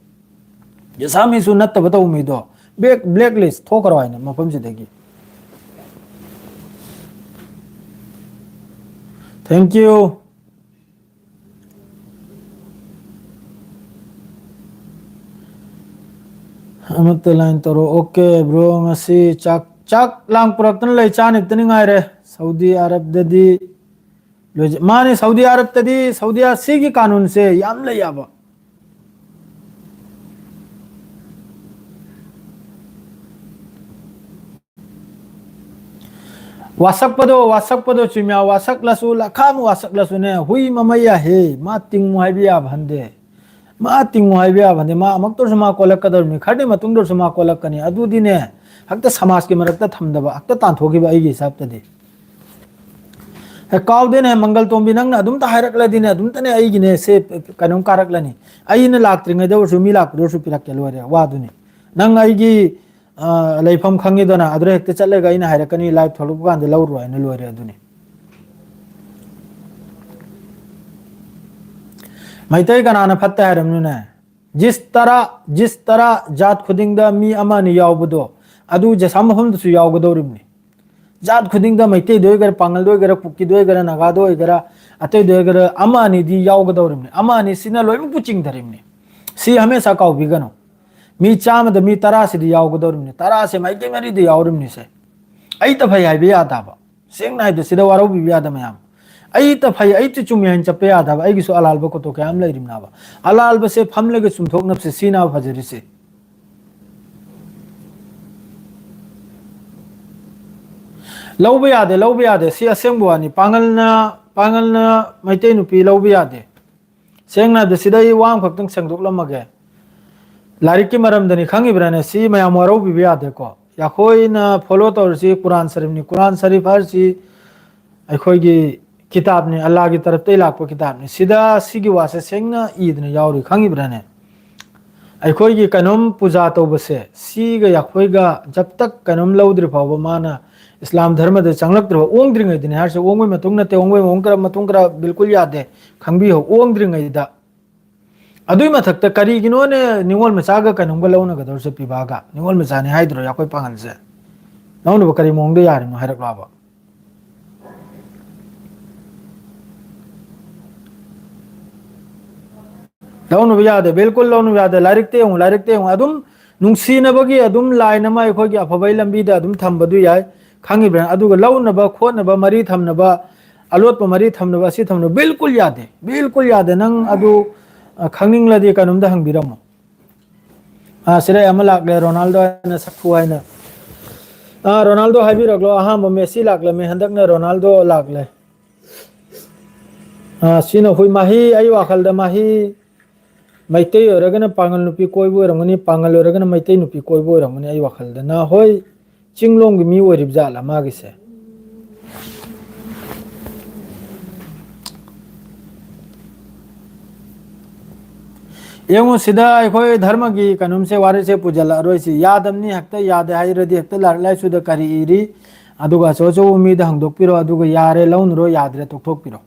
ꯖꯁꯥꯃꯤꯁꯨ ꯅꯠꯇꯕ ꯇꯧꯕ ꯃꯤꯗꯣ ꯕ꯭ꯂꯦꯛ, ꯕ꯭ꯂꯦꯛ ꯂꯤꯁ ꯊꯣꯛꯈ꯭ꯔꯣ ꯍꯥꯏꯅ ꯃꯐꯝꯁꯤꯗꯒꯤ꯫ Thank you꯫ ꯑꯃꯠꯇ ꯂꯥꯏꯟ ꯇꯧꯔꯣ꯫ ꯑꯣꯀꯦ ꯕ꯭ꯔꯣ, ꯉꯁꯤ ꯆꯥꯛ, ꯆꯥꯛ ꯂꯥꯡ ꯄꯨꯔꯛꯇꯅ ꯂꯩ, ꯆꯥꯅꯤꯛꯇꯅꯤ ꯉꯥꯏꯔꯦ꯫ ꯁꯥꯎꯗꯤ ꯑꯔꯕꯗꯗꯤ ꯂꯣꯏꯖ-, ꯃꯥꯅꯤ, ꯁꯥꯎꯗꯤ ꯑꯔꯕꯇꯗꯤ, ꯁꯥꯎꯗꯤ ꯑ-, ꯁꯤꯒꯤ ꯀꯥꯅꯨꯟꯁꯦ ꯌꯥꯝ ꯂꯩ ꯌꯥꯕ꯫ ꯋꯥꯁꯛꯄꯗꯣ, ꯋꯥꯁꯛꯄꯗꯣ, ꯆꯨꯝꯌꯥ ꯋꯥꯁꯛꯂꯁꯨ, ꯂꯈꯥꯝ ꯋꯥꯁꯛꯂꯁꯨꯅꯦ, ꯍꯨꯏ ꯃꯃꯩ ꯌꯥꯍꯦ, ꯃꯥ ꯇꯤꯡꯉꯨ ꯍꯥꯏꯕ ꯌꯥꯕ ꯍꯟꯗꯦ꯫ ꯃꯥ ꯇꯤꯡꯉꯨ ꯍꯥꯏꯕ ꯌꯥꯕ ꯍꯟꯗꯦ꯫ ꯃꯥ ꯑꯃꯛꯇꯁꯨ ꯃꯥ ꯀꯣꯜꯂꯛꯀꯗꯧꯔꯤꯕꯅꯤ, ꯈꯔꯗꯤ ꯃꯇꯨꯡꯗꯁꯨ ꯃꯥ ꯀꯣꯜꯂꯛꯀꯅꯤ꯫ ꯑꯗꯨꯗꯤꯅꯦ, ꯍꯦꯛꯇ ꯁꯃꯥꯖꯀꯤ ꯃꯔꯛꯇ ꯊꯝꯗꯕ, ꯍꯦꯛꯇ ꯇꯥꯟꯊꯣꯛꯈꯤꯕ ꯑꯩꯒꯤ ꯍꯤꯁꯥꯞꯇꯗꯤ꯫ ꯍꯦ, ꯀꯥꯎꯗꯦꯅꯦ, ꯃꯪꯒꯜ ꯇꯣꯝꯕꯤ, ꯅꯪꯅ ꯑꯗꯨꯝꯇ ꯍꯥꯏꯔꯛꯂꯗꯤꯅꯦ, ꯑꯗꯨꯝꯇꯅꯦ ꯑꯩꯒꯤꯅꯦ, ꯁꯦ ꯀꯩꯅꯣꯝ ꯀꯥꯔꯛꯂꯅꯤ꯫ ꯑꯩꯅ ꯂꯥꯛꯇ꯭ꯔꯤꯉꯩꯗ ꯑꯣꯏꯔꯁꯨ, ꯃꯤ ꯂꯥꯛꯄꯗ ꯑꯣꯏꯔꯁꯨ ꯄꯤꯔꯛꯀꯦ, ꯂꯣꯏꯔꯦ, ꯋꯥꯗꯨꯅꯤ꯫ ꯅꯪ ꯑꯩꯒꯤ, ꯑ, ꯂꯩꯐꯝ ꯈꯪꯉꯤꯗꯅ, ꯑꯗꯨꯗ ꯍꯦꯛꯇ ꯆꯠꯂꯒ ꯑꯩꯅ ꯍꯥꯏꯔꯛꯀꯅꯤ, ꯂꯥꯏꯚ ꯊꯣꯛꯂꯛꯄ ꯀꯥꯟꯗ ꯂꯧꯔꯣ ꯍꯥꯏꯅ, ꯂꯣꯏꯔꯦ ꯑꯗꯨꯅꯤ꯫ ꯃꯩꯇꯩ ꯀꯅꯥꯅ ꯐꯠꯇꯦ ꯍꯥꯏꯔꯝꯅꯣꯅꯦ? ꯖꯤꯁ ꯇꯔꯥ, ꯖꯤꯁ ꯇꯔꯥ ꯖꯥꯠ ꯈꯨꯗꯤꯡꯗ ꯃꯤ ꯑꯃ ꯑꯅꯤ ꯌꯥꯎꯕꯗꯣ, ꯑꯗꯨ ꯖꯁꯥꯝ ꯃꯐꯝꯗꯁꯨ ꯌꯥꯎꯒꯗꯧꯔꯤꯕꯅꯤ꯫ ꯖꯥꯠ ꯈꯨꯗꯤꯡꯗ, ꯃꯩꯇꯩꯗ ꯑꯣꯏꯒꯦꯔꯥ, ꯄꯥꯉꯜꯗ ꯑꯣꯏꯒꯦꯔꯥ, ꯀꯨꯀꯤꯗ ꯑꯣꯏꯒꯦꯔꯥ, ꯅꯥꯒꯥꯗ ꯑꯣꯏꯒꯦꯔꯥ, ꯑꯇꯩꯗ ꯑꯣꯏꯒꯦꯔꯥ, ꯑꯃ ꯑꯅꯤꯗꯤ ꯌꯥꯎꯒꯗꯧꯔꯤꯕꯅꯤ꯫ ꯑꯃ ꯑꯅꯤꯁꯤꯅ ꯂꯣꯏꯅꯃꯛꯄꯨ ꯆꯤꯡꯊꯔꯤꯕꯅꯤ꯫ ꯁꯤ ꯍꯃꯦꯁꯥ ꯀꯥꯎꯕꯤꯒꯅꯨ꯫ ꯃꯤ ꯆꯥꯝꯃꯗ ꯃꯤ ꯇꯔꯥꯁꯤꯗꯤ ꯌꯥꯎꯒꯗꯧꯔꯤꯕꯅꯤ꯫ ꯇꯔꯥꯁꯦ ꯃꯥꯏꯀꯩ ꯃꯔꯤꯗ ꯌꯥꯎꯔꯤꯕꯅꯤꯁꯦ꯫ ꯑꯩꯇ ꯐꯩ ꯍꯥꯏꯕ ꯌꯥꯗꯕ꯫ ꯁꯦꯡꯅ ꯍꯥꯏꯕꯗ ꯁꯤꯗ ꯋꯥꯔꯧꯕꯤꯕ ꯌꯥꯗꯕ ꯃꯌꯥꯝ꯫ ꯑꯩꯇ ꯐꯩ, ꯑꯩꯇ ꯆꯨꯝꯃꯤ ꯍꯥꯏꯅ ꯆꯠꯄ ꯌꯥꯗꯕ꯫ ꯑꯩꯒꯤꯁꯨ ꯑꯂꯥꯜꯕ ꯀꯣꯇꯣ ꯀꯌꯥ ꯑꯃ ꯂꯩꯔꯤꯕꯅꯦꯕ꯫ ꯑꯂꯥꯜꯕꯁꯦ ꯐꯝꯂꯒ ꯆꯨꯝꯊꯣꯛꯅꯕꯁꯦ ꯁꯤꯅ ꯐꯖꯔꯤꯁꯦ꯫ ꯂꯧꯕ ꯌꯥꯗꯦ, ꯂꯧꯕ ꯌꯥꯗꯦ꯫ ꯁꯤ ꯑꯁꯦꯡꯕ ꯋꯥꯅꯤ꯫ ꯄꯥꯉꯜꯅ, ꯄꯥꯉꯜꯅ ꯃꯩꯇꯩ ꯅꯨꯄꯤ ꯂꯧꯕ ꯌꯥꯗꯦ꯫ ꯁꯦꯡꯅ ꯍꯥꯏꯕꯗ ꯁꯤꯗ ꯑꯩ ꯋꯥ ꯑꯃꯈꯛꯇꯪ ꯁꯦꯡꯗꯣꯛꯂꯝꯃꯒꯦ꯫ ꯂꯥꯏꯔꯤꯛꯀꯤ ꯃꯔꯝꯗꯅꯤ, ꯈꯪꯉꯤꯕ꯭ꯔꯥꯅꯦ? ꯁꯤ ꯃꯌꯥꯝ ꯋꯥꯔꯧꯕꯤꯕ ꯌꯥꯗꯦꯀꯣ꯫ ꯑꯩꯈꯣꯏꯅ ꯐꯣꯂꯣ ꯇꯧꯔꯤꯁꯤ ꯀꯨꯔꯥꯟ ꯁꯔꯤꯐꯅꯤ꯫ ꯀꯨꯔꯥꯟ ꯁꯔꯤꯐ ꯍꯥꯏꯔꯤꯁꯤ ꯑꯩꯈꯣꯏꯒꯤ ꯀꯤꯇꯥꯕꯅꯤ, ꯑꯜꯂꯥꯒꯤ ꯇꯔꯞꯇꯒꯤ ꯂꯥꯛꯄ ꯀꯤꯇꯥꯕꯅꯤ꯫ ꯁꯤꯗ ꯁꯤꯒꯤ ꯋꯥꯁꯦ ꯁꯦꯡꯅ ꯏꯗꯅ ꯌꯥꯎꯔꯤ, ꯈꯪꯉꯤꯕ꯭ꯔꯥꯅꯦ? ꯑꯩꯈꯣꯏꯒꯤ ꯀꯩꯅꯣꯝ ꯄꯨꯖꯥ ꯇꯧꯕꯁꯦ, ꯁꯤꯒ ꯑꯩꯈꯣꯏꯒ ꯖꯕ ꯇꯛ ꯀꯩꯅꯣꯝ ꯂꯧꯗ꯭ꯔꯤ ꯐꯥꯎꯕ ꯃꯥꯅ ꯏꯁꯂꯥꯝ ꯙꯔꯃꯗ ꯆꯪꯂꯛꯇ꯭ꯔꯤ ꯐꯥꯎ, ꯑꯣꯡꯗ꯭ꯔꯤꯉꯩꯗꯅꯦ ꯍꯥꯏꯔꯤꯁꯦ, ꯑꯣꯡꯕꯩ ꯃꯇꯨꯡ ꯅꯠꯇꯦ, ꯑꯣꯡꯕꯩ ꯃꯑꯣꯡ ꯈꯔ ꯃꯇꯨꯡ ꯈꯔ ꯕꯤꯜꯀꯨꯜ ꯌꯥꯗꯦ, ꯈꯪꯕꯤꯌꯨ, ꯑꯣꯡꯗ꯭ꯔꯤꯉꯩꯗ꯫ ꯑꯗꯨꯏ ꯃꯊꯛꯇ ꯀꯔꯤꯒꯤꯅꯣꯅꯦ ꯅꯤꯉꯣꯜ ꯃꯆꯥꯒ ꯀꯩꯅꯣꯝꯒ ꯂꯧꯅꯒꯗꯧꯔꯤꯁꯦ ꯄꯤꯕꯥꯒ? ꯅꯤꯉꯣꯜ ꯃꯆꯥꯅꯤ ꯍꯥꯏꯗ꯭ꯔꯣ ꯑꯩꯈꯣꯏ ꯄꯥꯉꯜꯁꯦ? ꯂꯧꯅꯕ ꯀꯔꯤ ꯃꯑꯣꯡꯗ ꯌꯥꯔꯤꯅꯣ ꯍꯥꯏꯔꯛꯂꯣꯕ? ꯂꯧꯅꯕ ꯌꯥꯗꯦ, ꯕꯤꯜꯀꯨꯜ ꯂꯧꯅꯕ ꯌꯥꯗꯦ꯫ ꯂꯥꯏꯔꯤꯛꯇ ꯌꯦꯡꯉꯨ, ꯂꯥꯏꯔꯤꯛꯇ ꯌꯦꯡꯉꯨ꯫ ꯑꯗꯨꯝ ꯅꯨꯡꯁꯤꯅꯕꯒꯤ ꯑꯗꯨꯝ line ꯑꯃ ꯑꯩꯈꯣꯏꯒꯤ ꯑꯐꯕꯒꯤ ꯂꯝꯕꯤꯗ ꯑꯗꯨꯝ ꯊꯝꯕꯗꯨ ꯌꯥꯏ, ꯈꯪꯉꯤꯕ꯭ꯔꯥ? ꯑꯗꯨꯒ ꯂꯧꯅꯕ ꯈꯣꯠꯅꯕ, ꯃꯔꯤ ꯊꯝꯅꯕ, ꯑꯂꯣꯠꯄ ꯃꯔꯤ ꯊꯝꯅꯕ, ꯑꯁꯤ ꯊꯝꯅꯕ ꯕꯤꯜꯀꯨꯜ ꯌꯥꯗꯦ, ꯕꯤꯜꯀꯨꯜ ꯌꯥꯗꯦ꯫ ꯅꯪ ꯑꯗꯨ, ꯑ, ꯈꯪꯅꯤꯡꯂꯗꯤ ꯀꯩꯅꯣꯝꯗ ꯍꯪꯕꯤꯔꯝꯃꯣ꯫ ꯑꯥ, ꯁꯤꯗ ꯑꯃ ꯂꯥꯛꯂꯦ, ꯔꯣꯅꯥꯜꯗꯣ ꯍꯥꯏꯅ ꯁꯛꯊꯨ ꯍꯥꯏꯅ꯫ ꯑꯥ, ꯔꯣꯅꯥꯜꯗꯣ ꯍꯥꯏꯕꯤꯔꯛꯂꯣ꯫ ꯑꯍꯥꯟꯕ ꯃꯦꯁꯤ ꯂꯥꯛꯂꯝꯃꯦ, ꯍꯟꯗꯛꯅ ꯔꯣꯅꯥꯜꯗꯣ ꯂꯥꯛꯂꯦ꯫ ꯑꯥ, ꯁꯤꯅ ꯍꯨꯏ ꯃꯍꯤ, ꯑꯩ ꯋꯥꯈꯜꯗ ꯃꯍꯤ ꯃꯩꯇꯩ ꯑꯣꯏꯔꯒꯅ ꯄꯥꯉꯜ ꯅꯨꯄꯤ ꯀꯣꯏꯕ ꯑꯣꯏꯔꯝꯒꯅꯤ, ꯄꯥꯉꯜ ꯑꯣꯏꯔꯒꯅ ꯃꯩꯇꯩ ꯅꯨꯄꯤ ꯀꯣꯏꯕ ꯑꯣꯏꯔꯝꯒꯅꯤ꯫ ꯑꯩ ꯋꯥꯈꯜꯗꯅ, ꯍꯣꯏ, ꯆꯤꯡꯂꯣꯝꯒꯤ ꯃꯤ ꯑꯣꯏꯔꯤꯕ ꯖꯥꯠꯂ ꯃꯥꯒꯤꯁꯦ? ꯌꯦꯡꯉꯨ, ꯁꯤꯗ ꯑꯩꯈꯣꯏ ꯙꯔꯃꯒꯤ ꯀꯩꯅꯣꯝꯁꯦ, ꯋꯥꯔꯤꯁꯦ ꯄꯨꯖꯜꯂꯛꯑꯔꯣꯏꯁꯤ꯫ ꯌꯥꯗꯕꯅꯤ, ꯍꯦꯛꯇ ꯌꯥꯗꯦ ꯍꯥꯏꯔꯗꯤ ꯍꯦꯛꯇ ꯂꯥꯏꯔꯤꯛ ꯂꯥꯏꯁꯨꯗ ꯀꯔꯤ ꯏꯔꯤ, ꯑꯗꯨꯒ ꯑꯆꯧ ꯑꯆꯧꯕ ꯃꯤꯗ ꯍꯪꯗꯣꯛꯄꯤꯔꯣ, ꯑꯗꯨꯒ ꯌꯥꯔꯦ, ꯂꯧꯅꯔꯣ, ꯌꯥꯗ꯭ꯔꯦ, ꯇꯣꯛꯊꯣꯛꯄꯤꯔꯣ꯫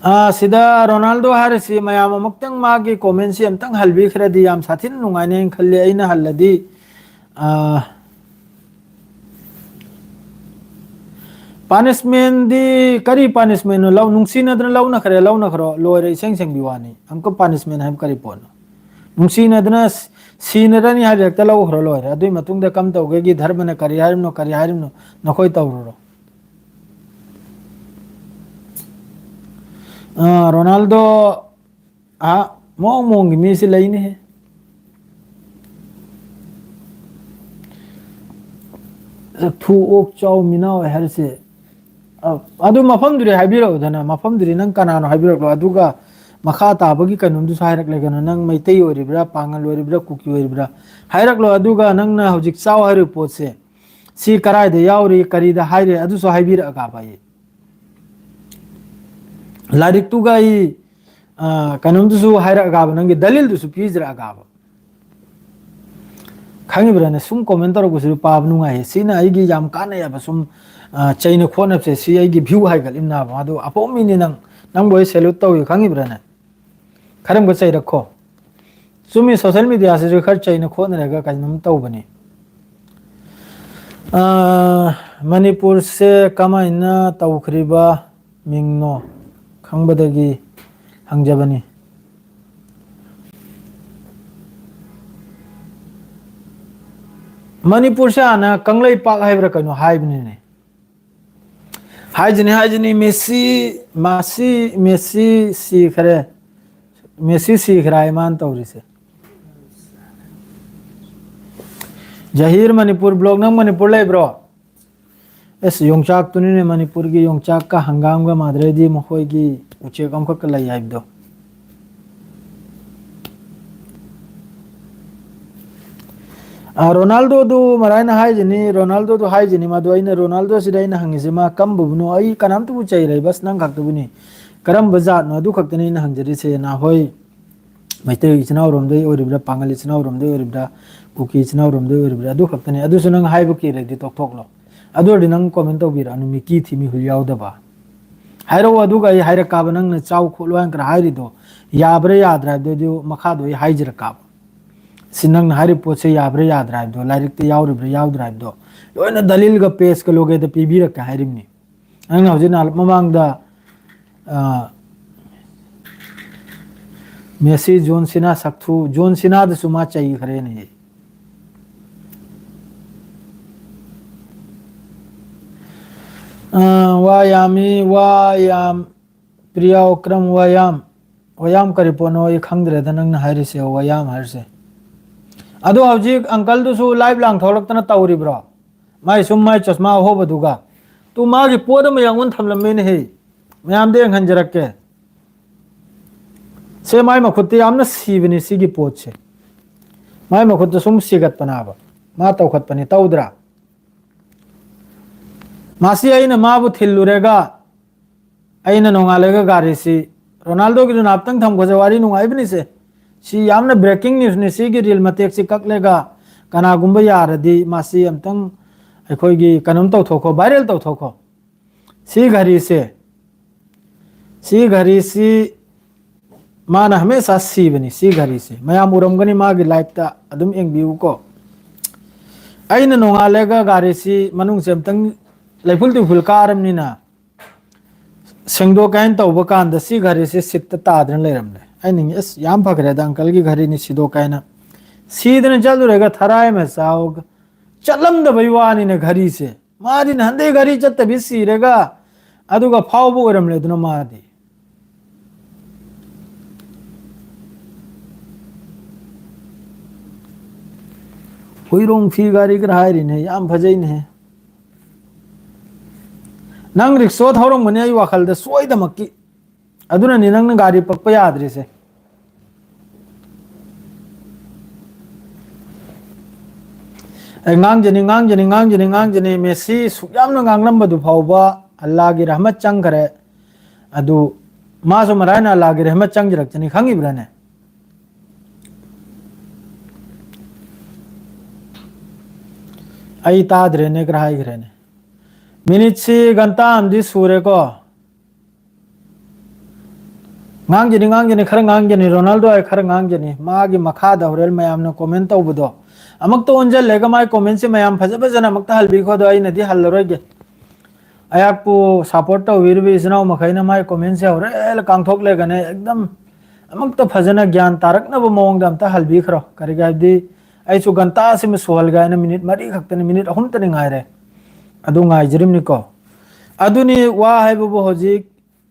ꯑꯥ, ꯁꯤꯗ ꯔꯣꯅꯥꯜꯗꯣ ꯍꯥꯏꯔꯤꯁꯤ ꯃꯌꯥꯝ ꯑꯃꯨꯛꯇꯪ ꯃꯥꯒꯤ comment ꯁꯤ ꯑꯃꯨꯛꯇꯪ ꯍꯜꯕꯤꯈ꯭ꯔꯗꯤ ꯌꯥꯝ ꯁꯥꯊꯤꯅ ꯅꯨꯡꯉꯥꯏꯅꯦꯅ ꯈꯜꯂꯤ꯫ ꯑꯩꯅ ꯍꯜꯂꯗꯤ, ꯑꯥ, punishment ꯗꯤ ꯀꯔꯤ punishment ꯅꯣ? ꯂꯧ-, ꯅꯨꯡꯁꯤꯅꯗꯅ ꯂꯧꯅꯈ꯭ꯔꯦ, ꯂꯧꯅꯈ꯭ꯔꯣ, ꯂꯣꯏꯔꯦ, ꯏꯁꯦꯡ ꯁꯦꯡꯕꯤ ꯋꯥꯅꯤ꯫ ꯑꯃꯨꯛꯀ punishment ꯍꯥꯏꯕ ꯀꯔꯤ ꯄꯣꯠꯅꯣ? ꯅꯨꯡꯁꯤꯅꯗꯅ ꯁꯤ-, ꯁꯤꯅꯔꯅꯤ ꯍꯥꯏꯔ ꯍꯦꯛꯇ ꯂꯧꯈ꯭ꯔꯣ, ꯂꯣꯏꯔꯦ꯫ ꯑꯗꯨꯏ ꯃꯇꯨꯡꯗ ꯀꯝ ꯇꯧꯒꯦꯒꯤ, ꯙꯔꯃꯅ ꯀꯔꯤ ꯍꯥꯏꯔꯤꯕꯅꯣ, ꯀꯔꯤ ꯍꯥꯏꯔꯤꯕꯅꯣ, ꯅꯈꯣꯏ ꯇꯧꯔꯨꯔꯣ꯫ ꯑꯥ, ꯔꯣꯅꯥꯜꯗꯣ, ꯑꯥ, ꯃꯑꯣꯡ ꯃꯑꯣꯡꯒꯤ ꯃꯤꯁꯤ ꯂꯩꯅꯦꯍꯦ꯫ ꯊꯨ ꯑꯣꯛ ꯆꯥꯎ ꯃꯤꯅꯥꯎ ꯍꯥꯏꯔꯁꯦ꯫ ꯑ, ꯑꯗꯨ ꯃꯐꯝꯗꯨꯗꯤ ꯍꯥꯏꯕꯤꯔꯛꯎꯗꯅ, ꯃꯐꯝꯗꯨꯗꯤ ꯅꯪ ꯀꯅꯥꯅꯣ ꯍꯥꯏꯕꯤꯔꯛꯂꯣ, ꯑꯗꯨꯒ ꯃꯈꯥ ꯇꯥꯕꯒꯤ ꯀꯩꯅꯣꯝꯗꯨꯁꯨ ꯍꯥꯏꯔꯛꯂꯦ ꯀꯩꯅꯣ, ꯅꯪ ꯃꯩꯇꯩ ꯑꯣꯏꯔꯤꯕ꯭ꯔꯥ, ꯄꯥꯉꯜ ꯑꯣꯏꯔꯤꯕ꯭ꯔꯥ, ꯀꯨꯀꯤ ꯑꯣꯏꯔꯤꯕ꯭ꯔꯥ ꯍꯥꯏꯔꯛꯂꯣ, ꯑꯗꯨꯒ ꯅꯪꯅ ꯍꯧꯖꯤꯛ ꯆꯥꯎ ꯍꯥꯏꯔꯤꯕ ꯄꯣꯠꯁꯦ ꯁꯤ ꯀꯔꯥꯏꯗ ꯌꯥꯎꯔꯤ, ꯀꯔꯤꯗ ꯍꯥꯏꯔꯤ, ꯑꯗꯨꯁꯨ ꯍꯥꯏꯕꯤꯔꯛꯑꯒꯕ ꯑꯩ꯫ ꯂꯥꯏꯔꯤꯛꯇꯨꯒ ꯑꯩ, ꯑ, ꯀꯩꯅꯣꯝꯗꯨꯁꯨ ꯍꯥꯏꯔꯛꯑꯒꯕ, ꯅꯪꯒꯤ ꯗꯂꯤꯜꯗꯨꯁꯨ ꯄꯤꯖꯔꯛꯑꯒꯕ꯫ ꯈꯪꯉꯤꯕ꯭ꯔꯥꯅꯦ? ꯁꯨꯝ comment ꯇꯧꯔꯛꯄꯁꯤꯁꯨ ꯄꯥꯕ ꯅꯨꯡꯉꯥꯏꯌꯦ꯫ ꯁꯤꯅ ꯑꯩꯒꯤ ꯌꯥꯝ ꯀꯥꯟꯅꯩ ꯍꯥꯏꯕ꯫ ꯁꯨꯝ, ꯑ, ꯆꯩꯅ ꯈꯣꯠꯅꯕꯁꯦ, ꯁꯤ ꯑꯩꯒꯤ view ꯍꯥꯏꯒꯠꯂꯤꯕꯅꯦꯕ꯫ ꯑꯗꯨ ꯑꯐꯥꯎꯕ ꯃꯤꯅꯤ ꯅꯪ꯫ ꯅꯪꯕꯨ ꯑꯩ salute ꯇꯧꯏ, ꯈꯪꯉꯤꯕ꯭ꯔꯥꯅꯦ? ꯈꯔ ꯑꯃꯒ ꯆꯩꯔꯛꯈꯣ꯫ ꯆꯨꯝꯃꯤ, social mediaꯁꯤꯁꯨ ꯈꯔ ꯆꯩꯅ ꯈꯣꯠꯅꯔꯒ ꯀꯩꯅꯣꯝ ꯇꯧꯕꯅꯤ꯫ ꯑ, ꯃꯅꯤꯄꯨꯔꯁꯦ ꯀꯃꯥꯏꯅ ꯇꯧꯈ꯭ꯔꯤꯕ ꯃꯤꯡꯅꯣ ꯈꯪꯕꯗꯒꯤ ꯍꯪꯖꯕꯅꯤ꯫ ꯃꯅꯤꯄꯨꯔꯁꯦ ꯍꯥꯟꯅ ꯀꯪꯂꯩꯄꯥꯛ ꯍꯥꯏꯕ꯭ꯔꯥ ꯀꯩꯅꯣ ꯍꯥꯏꯕꯅꯤꯅꯦ꯫ ꯍꯥꯏꯖꯅꯤ, ꯍꯥꯏꯖꯅꯤ, ꯃꯦꯁꯤ, ꯃꯥꯁꯤ, ꯃꯦꯁꯤ ꯁꯤꯈ꯭ꯔꯦ꯫ ꯃꯦꯁꯤ ꯁꯤꯈ꯭ꯔꯦ ꯍꯥꯏ ꯃꯥꯅ ꯇꯧꯔꯤꯁꯦ꯫ ꯖꯍꯤꯔ ꯃꯅꯤꯄꯨꯔ vlog, ꯅꯪ ꯃꯅꯤꯄꯨꯔ ꯂꯩꯕ꯭ꯔꯣ? ꯑꯁ, ꯌꯣꯡꯆꯥꯛꯇꯨꯅꯤꯅꯦ, ꯃꯅꯤꯄꯨꯔꯒꯤ ꯌꯣꯡꯆꯥꯛꯀ ꯍꯪꯒꯥꯝꯒ ꯃꯥꯟꯅꯗ꯭ꯔꯗꯤ ꯃꯈꯣꯏꯒꯤ ꯎꯆꯦꯛ ꯑꯃꯈꯛꯀ ꯂꯩ ꯍꯥꯏꯕꯗꯣ꯫ ꯑ, ꯔꯣꯅꯥꯜꯗꯣꯗꯨ ꯃꯔꯥꯏꯅ ꯍꯥꯏꯖꯅꯤ, ꯔꯣꯅꯥꯜꯗꯣꯗꯨ ꯍꯥꯏꯖꯅꯤ, ꯃꯗꯨ ꯑꯩꯅ ꯔꯣꯅꯥꯜꯗꯣꯁꯤꯗ ꯑꯩꯅ ꯍꯪꯉꯤꯁꯦ, ꯃꯥ ꯀꯝꯕꯕꯨꯅꯣ? ꯑꯩ ꯀꯅꯥꯝꯇꯕꯨ ꯆꯩꯔꯣꯏ, ꯕꯁ ꯅꯪ ꯈꯛꯇꯕꯨꯅꯤ꯫ ꯀꯔꯝꯕ ꯖꯥꯠꯅꯣ? ꯑꯗꯨ ꯈꯛꯇꯅꯤ ꯑꯩꯅ ꯍꯪꯖꯔꯤꯁꯦ꯫ ꯅꯈꯣꯏ ꯃꯩꯇꯩ ꯏꯆꯤꯟ ꯏꯅꯥꯎꯔꯣꯝꯗꯩ ꯑꯣꯏꯔꯤꯕ꯭ꯔꯥ, ꯄꯥꯉꯜ ꯏꯆꯤꯟ ꯏꯅꯥꯎꯔꯣꯝꯗꯩ ꯑꯣꯏꯔꯤꯕ꯭ꯔꯥ, ꯀꯨꯀꯤ ꯏꯆꯤꯟ ꯏꯅꯥꯎꯔꯣꯝꯗꯩ ꯑꯣꯏꯔꯤꯕ꯭ꯔꯥ? ꯑꯗꯨ ꯈꯛꯇꯅꯤ꯫ ꯑꯗꯨꯁꯨ ꯅꯪ ꯍꯥꯏꯕ ꯀꯤꯔꯗꯤ ꯇꯣꯛꯊꯣꯛꯂꯣ꯫ ꯑꯗꯨ ꯑꯣꯏꯔꯗꯤ ꯅꯪ comment ꯇꯧꯕꯤꯔꯛꯑꯅꯨ, ꯃꯤꯀꯤ ꯊꯤ ꯃꯤꯍꯨꯜ ꯌꯥꯎꯗꯕ꯫ ꯍꯥꯏꯔꯛꯑꯣ, ꯑꯗꯨꯒ ꯑꯩ ꯍꯥꯏꯔꯛꯀꯥꯕ, ꯅꯪꯅ ꯆꯥꯎ ꯈꯣꯠꯂꯨ ꯍꯥꯏꯅ ꯈꯔ ꯍꯥꯏꯔꯤꯗꯣ ꯌꯥꯕ꯭ꯔꯥ ꯌꯥꯗ꯭ꯔꯥ ꯍꯥꯏꯕꯗꯣ, ꯑꯗꯨ ꯃꯈꯥꯗꯣ ꯑꯩ ꯍꯥꯏꯖꯔꯛꯀꯥꯕ꯫ ꯁꯤ ꯅꯪꯅ ꯍꯥꯏꯔꯤꯕ ꯄꯣꯠꯁꯦ ꯌꯥꯕ꯭ꯔꯥ ꯌꯥꯗ꯭ꯔꯥ ꯍꯥꯏꯕꯗꯣ, ꯂꯥꯏꯔꯤꯛꯇ ꯌꯥꯎꯔꯤꯕ꯭ꯔꯥ ꯌꯥꯎꯗ꯭ꯔꯥ ꯍꯥꯏꯕꯗꯣ ꯂꯣꯏꯅ ꯗꯂꯤꯜꯒ ꯄꯦꯖꯀ ꯂꯣꯒꯦꯗ ꯄꯤꯕꯤꯔꯛꯀꯦ ꯍꯥꯏꯔꯤꯕꯅꯤ꯫ ꯅꯪꯅ ꯍꯧꯖꯤꯛ ꯅꯍꯥꯟ ꯃꯃꯥꯡꯗ, ꯑ, ꯃꯦꯁꯤ, ꯖꯣꯟ ꯁꯤꯅꯥ ꯁꯛꯊꯨ, ꯖꯣꯟ ꯁꯤꯅꯥꯗꯁꯨ ꯃꯥ ꯆꯩꯈ꯭ꯔꯦꯅꯦ꯫ ꯑ, ꯋꯥ ꯌꯥꯝꯃꯤ, ꯋꯥ ꯌꯥꯝ, ꯄ꯭ꯔꯤꯌꯥ ꯑꯣꯀ꯭ꯔꯝ, ꯋꯥ ꯌꯥꯝ, ꯋꯥ ꯌꯥꯝ ꯀꯔꯤ ꯄꯣꯠꯅꯣ ꯑꯩ ꯈꯪꯗ꯭ꯔꯦꯗ ꯅꯪꯅ ꯍꯥꯏꯔꯤꯁꯦ, ꯋꯥ ꯌꯥꯝ ꯍꯥꯏꯔꯤꯁꯦ꯫ ꯑꯗꯣ ꯍꯧꯖꯤꯛ uncleꯗꯨꯁꯨ live ꯂꯥꯡ ꯊꯣꯛꯂꯛꯇꯅ ꯇꯧꯔꯤꯕ꯭ꯔꯣ? ꯃꯥꯏ ꯁꯨꯝ ꯃꯥꯏ ꯆꯁꯃꯥ ꯑꯍꯣꯕꯗꯨꯒ꯫ ꯇꯨ ꯃꯥꯒꯤ ꯄꯣꯠ ꯑꯃ ꯌꯥꯡꯉꯣꯟ ꯊꯝꯂꯝꯃꯦꯅꯦ ꯍꯦ꯫ ꯃꯌꯥꯝꯗ ꯌꯦꯡꯍꯟꯖꯔꯛꯀꯦ꯫ ꯁꯦ ꯃꯥꯏ ꯃꯈꯨꯠꯇ ꯌꯥꯝꯅ ꯁꯤꯕꯅꯤ ꯁꯤꯒꯤ ꯄꯣꯠꯁꯦ꯫ ꯃꯥꯏ ꯃꯈꯨꯠꯇ ꯁꯨꯝ ꯁꯤꯒꯠꯄꯅꯦꯕ꯫ ꯃꯥ ꯇꯧꯈꯠꯄꯅꯤ, ꯇꯧꯗ꯭ꯔꯥ? ꯃꯁꯤ ꯑꯩꯅ ꯃꯥꯕꯨ ꯊꯤꯜꯂꯨꯔꯦꯒ, ꯑꯩꯅ ꯅꯣꯡꯉꯥꯜꯂꯒ ꯒꯥꯔꯤꯁꯤ, ꯔꯣꯅꯥꯜꯗꯣꯒꯤꯗꯨ ꯉꯥꯏꯍꯥꯛꯇꯪ ꯊꯝꯈꯣꯁꯦ, ꯋꯥꯔꯤ ꯅꯨꯡꯉꯥꯏꯕꯅꯤꯁꯦ꯫ ꯁꯤ ꯌꯥꯝꯅ breaking newsꯅꯤ꯫ ꯁꯤꯒꯤ reel ꯃꯇꯦꯛꯁꯤ ꯀꯛꯂꯒ ꯀꯅꯥꯒꯨꯝꯕ ꯌꯥꯔꯗꯤ ꯃꯥꯁꯤ ꯑꯝꯇꯪ ꯑꯩꯈꯣꯏꯒꯤ ꯀꯩꯅꯣꯝ ꯇꯧꯊꯣꯛꯈꯣ, viral ꯇꯧꯊꯣꯛꯈꯣ꯫ ꯁꯤ ꯘꯔꯤꯁꯦ, ꯁꯤ ꯘꯔꯤꯁꯤ ꯃꯥꯅ ꯍꯃꯦꯁꯥ ꯁꯤꯕꯅꯤ꯫ ꯁꯤ ꯘꯔꯤꯁꯦ ꯃꯌꯥꯝ ꯎꯔꯝꯒꯅꯤ, ꯃꯥꯒꯤ liveꯇ ꯑꯗꯨꯝ ꯌꯦꯡꯕꯤꯌꯨꯀꯣ꯫ ꯑꯩꯅ ꯅꯣꯡꯉꯥꯜꯂꯒ ꯒꯥꯔꯤꯁꯤ ꯃꯅꯨꯡꯁꯦ ꯑꯝꯇꯪ ꯂꯩꯐꯨꯜ ꯇꯨꯐꯨꯜ ꯀꯥꯔꯕꯅꯤꯅ ꯁꯦꯡꯗꯣꯛ ꯀꯥꯏꯅ ꯇꯧꯕ ꯀꯥꯟꯗ ꯁꯤ ꯘꯔꯤꯁꯦ ꯁꯤꯠꯇ ꯇꯥꯗꯅ ꯂꯩꯔꯝꯂꯦ꯫ ꯑꯩ ꯅꯤꯡꯉꯤ, "ꯑꯁ, ꯌꯥꯝ ꯐꯈ꯭ꯔꯦꯗ, ꯑꯪꯀꯜꯒꯤ ꯘꯔꯤꯅꯤ ꯁꯤꯗꯣꯛ ꯀꯥꯏꯅ"꯫ ꯁꯤꯗꯅ ꯆꯠꯂꯨꯔꯒ ꯊꯔꯥꯏ ꯃꯆꯥ ꯆꯠꯂꯝꯗꯕꯩ ꯋꯥꯅꯤꯅꯦ ꯘꯔꯤꯁꯦ꯫ ꯃꯥꯗꯤ ꯅꯍꯥꯟꯗꯩ ꯘꯔꯤ ꯆꯠꯇꯕꯤ ꯁꯤꯔꯒ ꯑꯗꯨꯒ ꯐꯥꯎꯕ ꯑꯣꯏꯔꯝꯂꯦ ꯑꯗꯨꯅ ꯃꯥꯗꯤ꯫ ꯍꯨꯏꯔꯣꯡ ꯐꯤ ꯒꯥꯔꯤ ꯈꯔ ꯍꯥꯏꯔꯤꯅꯦ, ꯌꯥꯝ ꯐꯖꯩꯅꯦ꯫ ꯅꯪ ꯔꯤꯛꯁꯣ ꯊꯧꯔꯝꯒꯅꯤ ꯑꯩ ꯋꯥꯈꯜꯗ ꯁꯣꯏꯗꯃꯛꯀꯤ꯫ ꯑꯗꯨꯅꯅꯤ ꯅꯪꯅ ꯒꯥꯔꯤ ꯄꯛꯄ ꯌꯥꯗ꯭ꯔꯤꯁꯦ꯫ ꯑꯩ ꯉꯥꯡꯖꯅꯤ, ꯉꯥꯡꯖꯅꯤ, ꯉꯥꯡꯖꯅꯤ, ꯉꯥꯡꯖꯅꯤ꯫ ꯃꯦꯁꯤ ꯁꯨꯛ ꯌꯥꯝꯅ ꯉꯥꯡꯂꯝꯕꯗꯨ ꯐꯥꯎꯕ ꯑꯜꯂꯥꯒꯤ ꯔꯍꯃꯠ ꯆꯪꯈꯔꯦ꯫ ꯑꯗꯨ ꯃꯥꯁꯨ ꯃꯔꯥꯏꯅ ꯑꯜꯂꯥꯒꯤ ꯔꯍꯃꯠ ꯆꯪꯖꯔꯛꯆꯅꯤ, ꯈꯪꯉꯤꯕ꯭ꯔꯥꯅꯦ? ꯑꯩ ꯇꯥꯗ꯭ꯔꯦꯅꯦ, ꯈꯔ ꯍꯥꯏꯈ꯭ꯔꯦꯅꯦ꯫ ꯃꯤꯅꯤꯠꯁꯤ ꯘꯟꯇꯥ ꯑꯃꯗꯤ ꯁꯨꯔꯦꯀꯣ꯫ ꯉꯥꯡꯖꯅꯤ, ꯉꯥꯡꯖꯅꯤ, ꯈꯔ ꯉꯥꯡꯖꯅꯤ꯫ ꯔꯣꯅꯥꯜꯗꯣ ꯍꯥꯏ ꯈꯔ ꯉꯥꯡꯖꯅꯤ꯫ ꯃꯥꯒꯤ ꯃꯈꯥꯗ ꯍꯣꯔꯦꯟ ꯃꯌꯥꯝꯅ comment ꯇꯧꯕꯗꯣ ꯑꯃꯨꯛꯇ ꯑꯣꯟꯁꯤꯜꯂꯒ ꯃꯥꯏ commentꯁꯦ ꯃꯌꯥꯝ ꯐꯖ ꯐꯖꯅ ꯑꯃꯨꯛꯇ ꯍꯜꯕꯤꯈꯣ꯫ ꯑꯗꯣ ꯑꯩꯅꯗꯤ ꯍꯜꯂꯔꯣꯏꯒꯦ꯫ ꯑꯩꯍꯥꯛꯄꯨ support ꯇꯧꯕꯤꯔꯤꯕ ꯏꯆꯤꯟ ꯏꯅꯥꯎ ꯃꯈꯩꯅ ꯃꯥꯏ commentꯁꯦ ꯍꯣꯔꯦꯟ ꯀꯥꯡꯊꯣꯛꯂꯒꯅꯦ ꯑꯦꯛꯗꯝ ꯑꯃꯨꯛꯇ ꯐꯖꯅ ꯒ꯭ꯌꯥꯟ ꯇꯥꯔꯛꯅꯕ ꯃꯑꯣꯡꯗ ꯑꯝꯇ ꯍꯜꯕꯤꯈ꯭ꯔꯣ꯫ ꯀꯔꯤꯒꯤ ꯍꯥꯏꯕꯗꯤ ꯑꯩꯁꯨ ꯘꯟꯇꯥꯁꯤꯃ ꯁꯨꯍꯜꯒꯦ ꯍꯥꯏꯅ ꯃꯤꯅꯤꯠ ꯃꯔꯤ ꯈꯛꯇꯅꯤ, ꯃꯤꯅꯤꯠ ꯑꯍꯨꯝꯇꯅꯤ ꯉꯥꯏꯔꯦ꯫ ꯑꯗꯨ ꯉꯥꯏꯖꯔꯤꯕꯅꯤꯀꯣ꯫ ꯑꯗꯨꯅꯤ ꯋꯥ ꯍꯥꯏꯕꯕꯨ ꯍꯧꯖꯤꯛ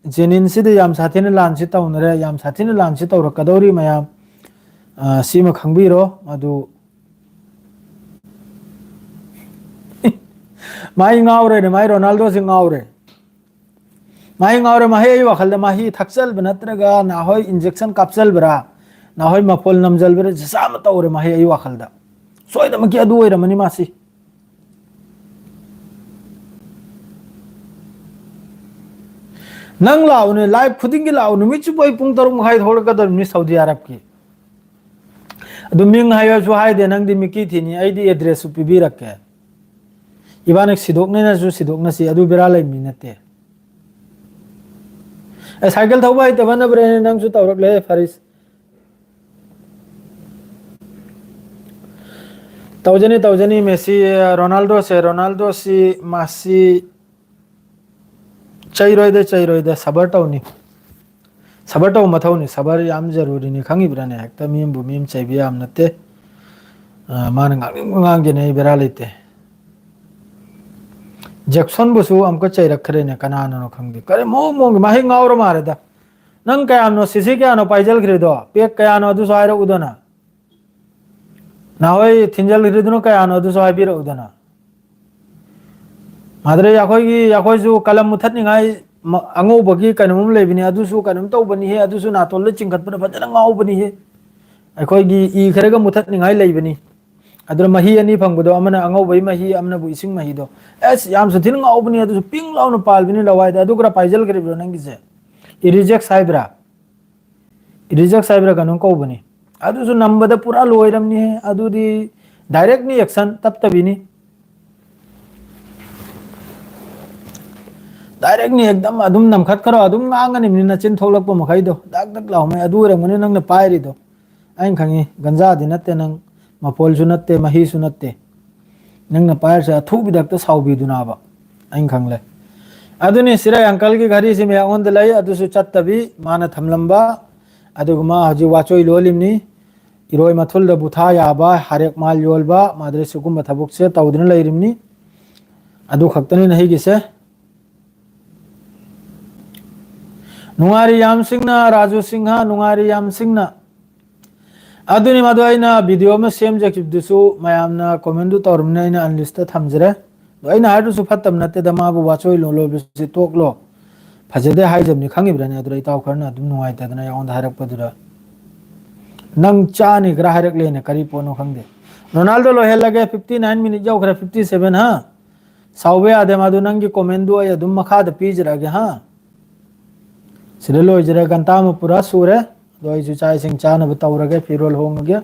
ꯖꯦꯅꯤꯟꯁꯤꯗ ꯌꯥꯝ ꯁꯥꯊꯤꯅ ꯂꯥꯟꯁꯤ ꯇꯧꯅꯔꯦ, ꯌꯥꯝ ꯁꯥꯊꯤꯅ ꯂꯥꯟꯁꯤ ꯇꯧꯔꯛꯀꯗꯧꯔꯤ ꯃꯌꯥꯝ꯫ ꯑ, ꯁꯤꯃ ꯈꯪꯕꯤꯔꯣ꯫ ꯑꯗꯨ ꯃꯥꯏ ꯉꯥꯎꯔꯦꯅꯦ, ꯃꯥꯏ ꯔꯣꯅꯥꯜꯗꯣꯁꯤ ꯉꯥꯎꯔꯦ꯫ ꯃꯥꯏ ꯉꯥꯎꯔꯦ, ꯃꯍꯩ ꯑꯩ ꯋꯥꯈꯜꯗ ꯃꯍꯤ ꯊꯛꯆꯜꯕ ꯅꯠꯇ꯭ꯔꯒ ꯅꯍꯣꯏ injection ꯀꯥꯞꯆꯜꯕ꯭ꯔꯥ, ꯅꯍꯣꯏ ꯃꯐꯣꯜ ꯅꯝꯖꯜꯕ꯭ꯔꯥ, ꯖꯤꯁꯥ ꯑꯃ ꯇꯧꯔꯦ ꯃꯍꯩ ꯑꯩ ꯋꯥꯈꯜꯗ꯫ ꯁꯣꯏꯗꯃꯛꯀꯤ ꯑꯗꯨ ꯑꯣꯏꯔꯝꯃꯅꯤ ꯃꯥꯁꯤ꯫ ꯅꯪ ꯂꯥꯛꯎꯅꯦ, live ꯈꯨꯗꯤꯡꯒꯤ ꯂꯥꯛꯎ꯫ ꯅꯨꯃꯤꯠ ꯆꯨꯞꯄ ꯑꯩ ꯄꯨꯡ ꯇꯔꯨꯛ ꯃꯈꯥꯏꯗ ꯍꯧꯒꯠꯀꯗꯧꯔꯤꯕꯅꯤ ꯁꯥꯎꯗꯤ ꯑꯔꯕꯀꯤ꯫ ꯑꯗꯨ ꯃꯤꯡ ꯍꯥꯏꯔꯁꯨ ꯍꯥꯏꯗꯦ, ꯅꯪꯗꯤ ꯃꯤꯀꯤ ꯊꯤꯅꯤ, ꯑꯩꯗꯤ address ꯁꯨ ꯄꯤꯕꯤꯔꯛꯀꯦ꯫ ꯏꯕꯥꯅꯤ ꯁꯤꯗꯣꯛꯅꯩꯅꯁꯨ ꯁꯤꯗꯣꯛꯅꯁꯤ, ꯑꯗꯨ ꯕꯦꯔꯥ ꯂꯩꯕ ꯃꯤ ꯅꯠꯇꯦ꯫ ꯑꯦ, cycle ꯊꯧꯕ ꯍꯩꯇꯕꯅ ꯕ꯭ꯔꯦꯟ ꯅꯪꯁꯨ ꯇꯧꯔꯛꯂꯦ, ꯐꯔꯤꯁ꯫ ꯇꯧꯖꯅꯤ, ꯇꯧꯖꯅꯤ, ꯃꯦꯁꯤ, ꯔꯣꯅꯥꯜꯗꯣꯁꯦ, ꯔꯣꯅꯥꯜꯗꯣꯁꯤ, ꯃꯥꯁꯤ ꯆꯩꯔꯣꯏꯗ, ꯆꯩꯔꯣꯏꯗ, ꯁꯕꯔ ꯇꯧꯅꯤ꯫ ꯁꯕꯔ ꯇꯧꯕ ꯃꯊꯧꯅꯤ, ꯁꯕꯔ ꯌꯥꯝ ꯖꯔꯨꯔꯤꯅꯤ, ꯈꯪꯉꯤꯕ꯭ꯔꯥꯅꯦ? ꯍꯦꯛꯇ ꯃꯤ ꯑꯃꯕꯨ ꯃꯤ ꯑꯃ ꯆꯩꯕ ꯌꯥꯝ ꯅꯠꯇꯦ꯫ ꯑ, ꯃꯥꯅ ꯉꯥꯡꯅꯤꯡꯕ ꯉꯥꯡꯖꯅꯤ, ꯑꯩ ꯕꯦꯔꯥ ꯂꯩꯇꯦ꯫ ꯖꯦꯛꯁꯟꯕꯨꯁꯨ ꯑꯃꯨꯛꯀ ꯆꯩꯔꯛꯈ꯭ꯔꯦꯅꯦ, ꯀꯅꯥꯅꯅꯣ ꯈꯪꯗꯦ꯫ ꯀꯔꯤ ꯃꯑꯣꯡ ꯃꯑꯣꯡꯒꯤ ꯃꯍꯩ ꯉꯥꯎꯔ ꯃꯥꯜꯂꯦꯗ꯫ ꯅꯪ ꯀꯌꯥꯅꯣ, ꯁꯤꯁꯤ ꯀꯌꯥꯅꯣ ꯄꯥꯏꯖꯜꯈ꯭ꯔꯤꯗꯣ? ꯄꯦꯛ ꯀꯌꯥꯅꯣ ꯑꯗꯨꯁꯨ ꯍꯥꯏꯔꯛꯎꯗꯅ꯫ ꯅꯍꯥꯟꯋꯥꯏ ꯊꯤꯟꯖꯜꯈ꯭ꯔꯤꯗꯨꯅ ꯀꯌꯥꯅꯣ ꯑꯗꯨꯁꯨ ꯍꯥꯏꯕꯤꯔꯛꯎꯗꯅ꯫ ꯃꯥꯗ꯭ꯔꯦ, ꯑꯩꯈꯣꯏꯒꯤ, ꯑꯩꯈꯣꯏꯁꯨ ꯀꯂꯝ ꯃꯨꯊꯠꯅꯤꯡꯉꯥꯏ ꯃ-, ꯑꯉꯧꯕꯒꯤ ꯀꯩꯅꯣꯝ ꯂꯩꯕꯅꯤ, ꯑꯗꯨꯁꯨ ꯀꯩꯅꯣꯝ ꯇꯧꯕꯅꯤꯍꯦ, ꯑꯗꯨꯁꯨ ꯅꯥꯇꯣꯟꯗ ꯆꯤꯡꯈꯠꯄꯗ ꯐꯖꯅ ꯉꯥꯎꯕꯅꯤꯍꯦ꯫ ꯑꯩꯈꯣꯏꯒꯤ ꯏ ꯈꯔꯒ ꯃꯨꯊꯠꯅꯤꯡꯉꯥꯏ ꯂꯩꯕꯅꯤ꯫ ꯑꯗꯨꯅ ꯃꯍꯤ ꯑꯅꯤ ꯐꯪꯕꯗꯣ, ꯑꯃꯅ ꯑꯉꯧꯕꯒꯤ ꯃꯍꯤ, ꯑꯃꯅꯕꯨ ꯏꯁꯤꯡ ꯃꯍꯤꯗꯣ꯫ ꯑꯁ, ꯌꯥꯝ ꯁꯥꯊꯤꯅ ꯉꯥꯎꯕꯅꯤ, ꯑꯗꯨꯁꯨ ꯄꯤꯡ ꯂꯥꯎꯅ ꯄꯥꯜꯕꯅꯤ ꯂꯋꯥꯏꯗ꯫ ꯑꯗꯨ ꯈꯔ ꯄꯥꯏꯖꯜꯈ꯭ꯔꯤꯕ꯭ꯔꯣ ꯅꯪꯒꯤꯁꯦ? ꯏꯔꯤꯖꯦꯛꯁ ꯍꯥꯏꯕ꯭ꯔꯥ? ꯏꯔꯤꯖꯦꯛꯁ ꯍꯥꯏꯕ꯭ꯔꯥ ꯀꯩꯅꯣꯝ ꯀꯧꯕꯅꯤ꯫ ꯑꯗꯨꯁꯨ ꯅꯝꯕꯗ ꯄꯨꯔꯥ ꯂꯣꯏꯔꯝꯅꯤꯍꯦ꯫ ꯑꯗꯨꯗꯤ direct ꯅꯤ action, ꯇꯞꯇꯕꯤꯅꯤ꯫ Direct ꯅꯤ, ꯑꯦꯛꯗꯝ ꯑꯗꯨꯝ ꯅꯝꯈꯠꯈ꯭ꯔꯣ, ꯑꯗꯨꯝ ꯉꯥꯡꯉꯅꯤꯕꯅꯤ ꯅꯆꯤꯟ ꯊꯣꯛꯂꯛꯄ ꯃꯈꯩꯗꯣ, ꯗꯛ ꯗꯛ ꯂꯥꯎꯃꯩ꯫ ꯑꯗꯨ ꯑꯣꯏꯔꯝꯒꯅꯤ ꯅꯪꯅ ꯄꯥꯏꯔꯤꯗꯣ꯫ ꯑꯩꯅ ꯈꯪꯉꯤ, ꯒꯟꯖꯥꯗꯤ ꯅꯠꯇꯦ ꯅꯪ, ꯃꯐꯣꯜꯁꯨ ꯅꯠꯇꯦ, ꯃꯍꯤꯁꯨ ꯅꯠꯇꯦ꯫ ꯅꯪꯅ ꯄꯥꯏꯔꯤꯁꯦ ꯑꯊꯨꯕꯤꯗꯛꯇ ꯁꯥꯎꯕꯤꯗꯨꯅꯕ, ꯑꯩꯅ ꯈꯪꯂꯦ꯫ ꯑꯗꯨꯅꯤ, ꯁꯤꯔꯥꯏ ꯑꯪꯀꯜꯒꯤ ꯘꯔꯤꯁꯤ ꯃꯌꯥꯝꯉꯣꯟꯗ ꯂꯩ, ꯑꯗꯨꯁꯨ ꯆꯠꯇꯕꯤ ꯃꯥꯅ ꯊꯝꯂꯝꯕ꯫ ꯑꯗꯨꯒ ꯃꯥ ꯍꯧꯖꯤꯛ ꯋꯥꯆꯣꯏ ꯂꯣꯜꯂꯤꯕꯅꯤ꯫ ꯏꯔꯣꯏ ꯃꯊꯨꯜꯗ ꯕꯨꯊꯥ ꯌꯥꯕ, ꯍꯥꯔꯦꯛ ꯃꯥꯜ ꯌꯣꯜꯕ, ꯃꯥꯗ꯭ꯔꯦ ꯁꯤꯒꯨꯝꯕ ꯊꯕꯛꯁꯦ ꯇꯧꯗꯨꯅ ꯂꯩꯔꯤꯕꯅꯤ꯫ ꯑꯗꯨ ꯈꯛꯇꯅꯤ ꯅꯍꯩꯒꯤꯁꯦ꯫ ꯅꯨꯡꯉꯥꯏꯔꯤ ꯌꯥꯝ ꯁꯤꯡꯅ, ꯔꯥꯖꯨ ꯁꯤꯡꯍ, ꯅꯨꯡꯉꯥꯏꯔꯤ ꯌꯥꯝ ꯁꯤꯡꯅ꯫ ꯑꯗꯨꯅꯤ, ꯃꯗꯨ ꯑꯩꯅ video ꯑꯃ ꯁꯦꯝꯖꯈꯤꯕꯗꯨꯁꯨ ꯃꯌꯥꯝꯅ comment ꯇꯨ ꯇꯧꯔꯕꯅꯤꯅ ꯑꯩꯅ unlist ꯇ ꯊꯝꯖꯔꯦ꯫ ꯑꯗꯣ ꯑꯩꯅ ꯍꯥꯏꯗꯨꯁꯨ ꯐꯠꯇꯕ ꯅꯠꯇꯦꯗ, ꯃꯥꯕꯨ ꯋꯥꯆꯣꯏ ꯂꯣ-, ꯂꯣꯏꯕꯁꯤ ꯇꯣꯛꯂꯣ, ꯐꯖꯗꯦ ꯍꯥꯏꯖꯕꯅꯤ, ꯈꯪꯉꯤꯕ꯭ꯔꯥꯅꯦ? ꯑꯗꯨꯗ ꯏꯇꯥꯎ ꯈꯔꯅ ꯑꯗꯨꯝ ꯅꯨꯡꯉꯥꯏꯇꯗꯅ ꯑꯩꯉꯣꯟꯗ ꯍꯥꯏꯔꯛꯄꯗꯨꯗ, "ꯅꯪ ꯆꯥꯅꯤ ꯈꯔ ꯍꯥꯏꯔꯛꯂꯦꯅꯦ, ꯀꯔꯤ ꯄꯣꯠꯅꯣ ꯈꯪꯗꯦ"꯫ ꯔꯣꯅꯥꯜꯗꯣ ꯂꯣꯏꯍꯜꯂꯒꯦ, fifty nine minute ꯌꯧꯈ꯭ꯔꯦ, fifty seven, ꯍꯥ? ꯁꯥꯎꯕ ꯌꯥꯗꯦ, ꯃꯗꯨ ꯅꯪꯒꯤ comment ꯗꯨ ꯑꯩ ꯑꯗꯨꯝ ꯃꯈꯥꯗ ꯄꯤꯖꯔꯛꯑꯒꯦ, ꯍꯥ? ꯁꯤꯗ ꯂꯣꯏꯖꯔꯦ, ꯘꯟꯇꯥ ꯑꯃ ꯄꯨꯔꯥ ꯁꯨꯔꯦ꯫ ꯑꯗꯣ ꯑꯩꯁꯨ ꯆꯥꯛ ꯏꯁꯤꯡ ꯆꯥꯅꯕ ꯇꯧꯔꯒꯦ, ꯐꯤꯔꯣꯜ ꯍꯣꯡꯉꯒꯦ꯫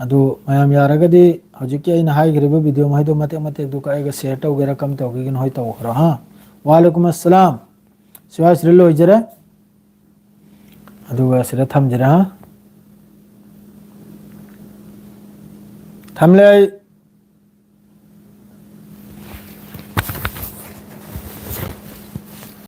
ꯑꯗꯨ ꯃꯌꯥꯝ ꯌꯥꯔꯒꯗꯤ ꯍꯧꯖꯤꯛꯀꯤ ꯑꯩꯅ ꯍꯥꯏꯈ꯭ꯔꯤꯕ video ꯃꯈꯩꯗꯣ ꯃꯇꯦꯛ ꯃꯇꯦꯛꯇꯨ ꯀꯛꯑꯒ share ꯇꯧꯒꯦꯔꯥ ꯀꯝ ꯇꯧꯒꯦꯒꯤꯅꯣ ꯍꯣꯏ ꯇꯧꯈ꯭ꯔꯣ ꯍꯥ꯫ ꯋꯥꯂꯩꯀꯨꯝ ꯑꯁꯂꯥꯝ꯫ ꯁꯤꯋꯥꯏꯁꯤꯗ ꯂꯣꯏꯖꯔꯦ꯫ ꯑꯗꯨꯒ ꯁꯤꯗ ꯊꯝꯖꯔꯦ ꯍꯥ꯫ ꯊꯝꯂꯦ ꯑꯩ꯫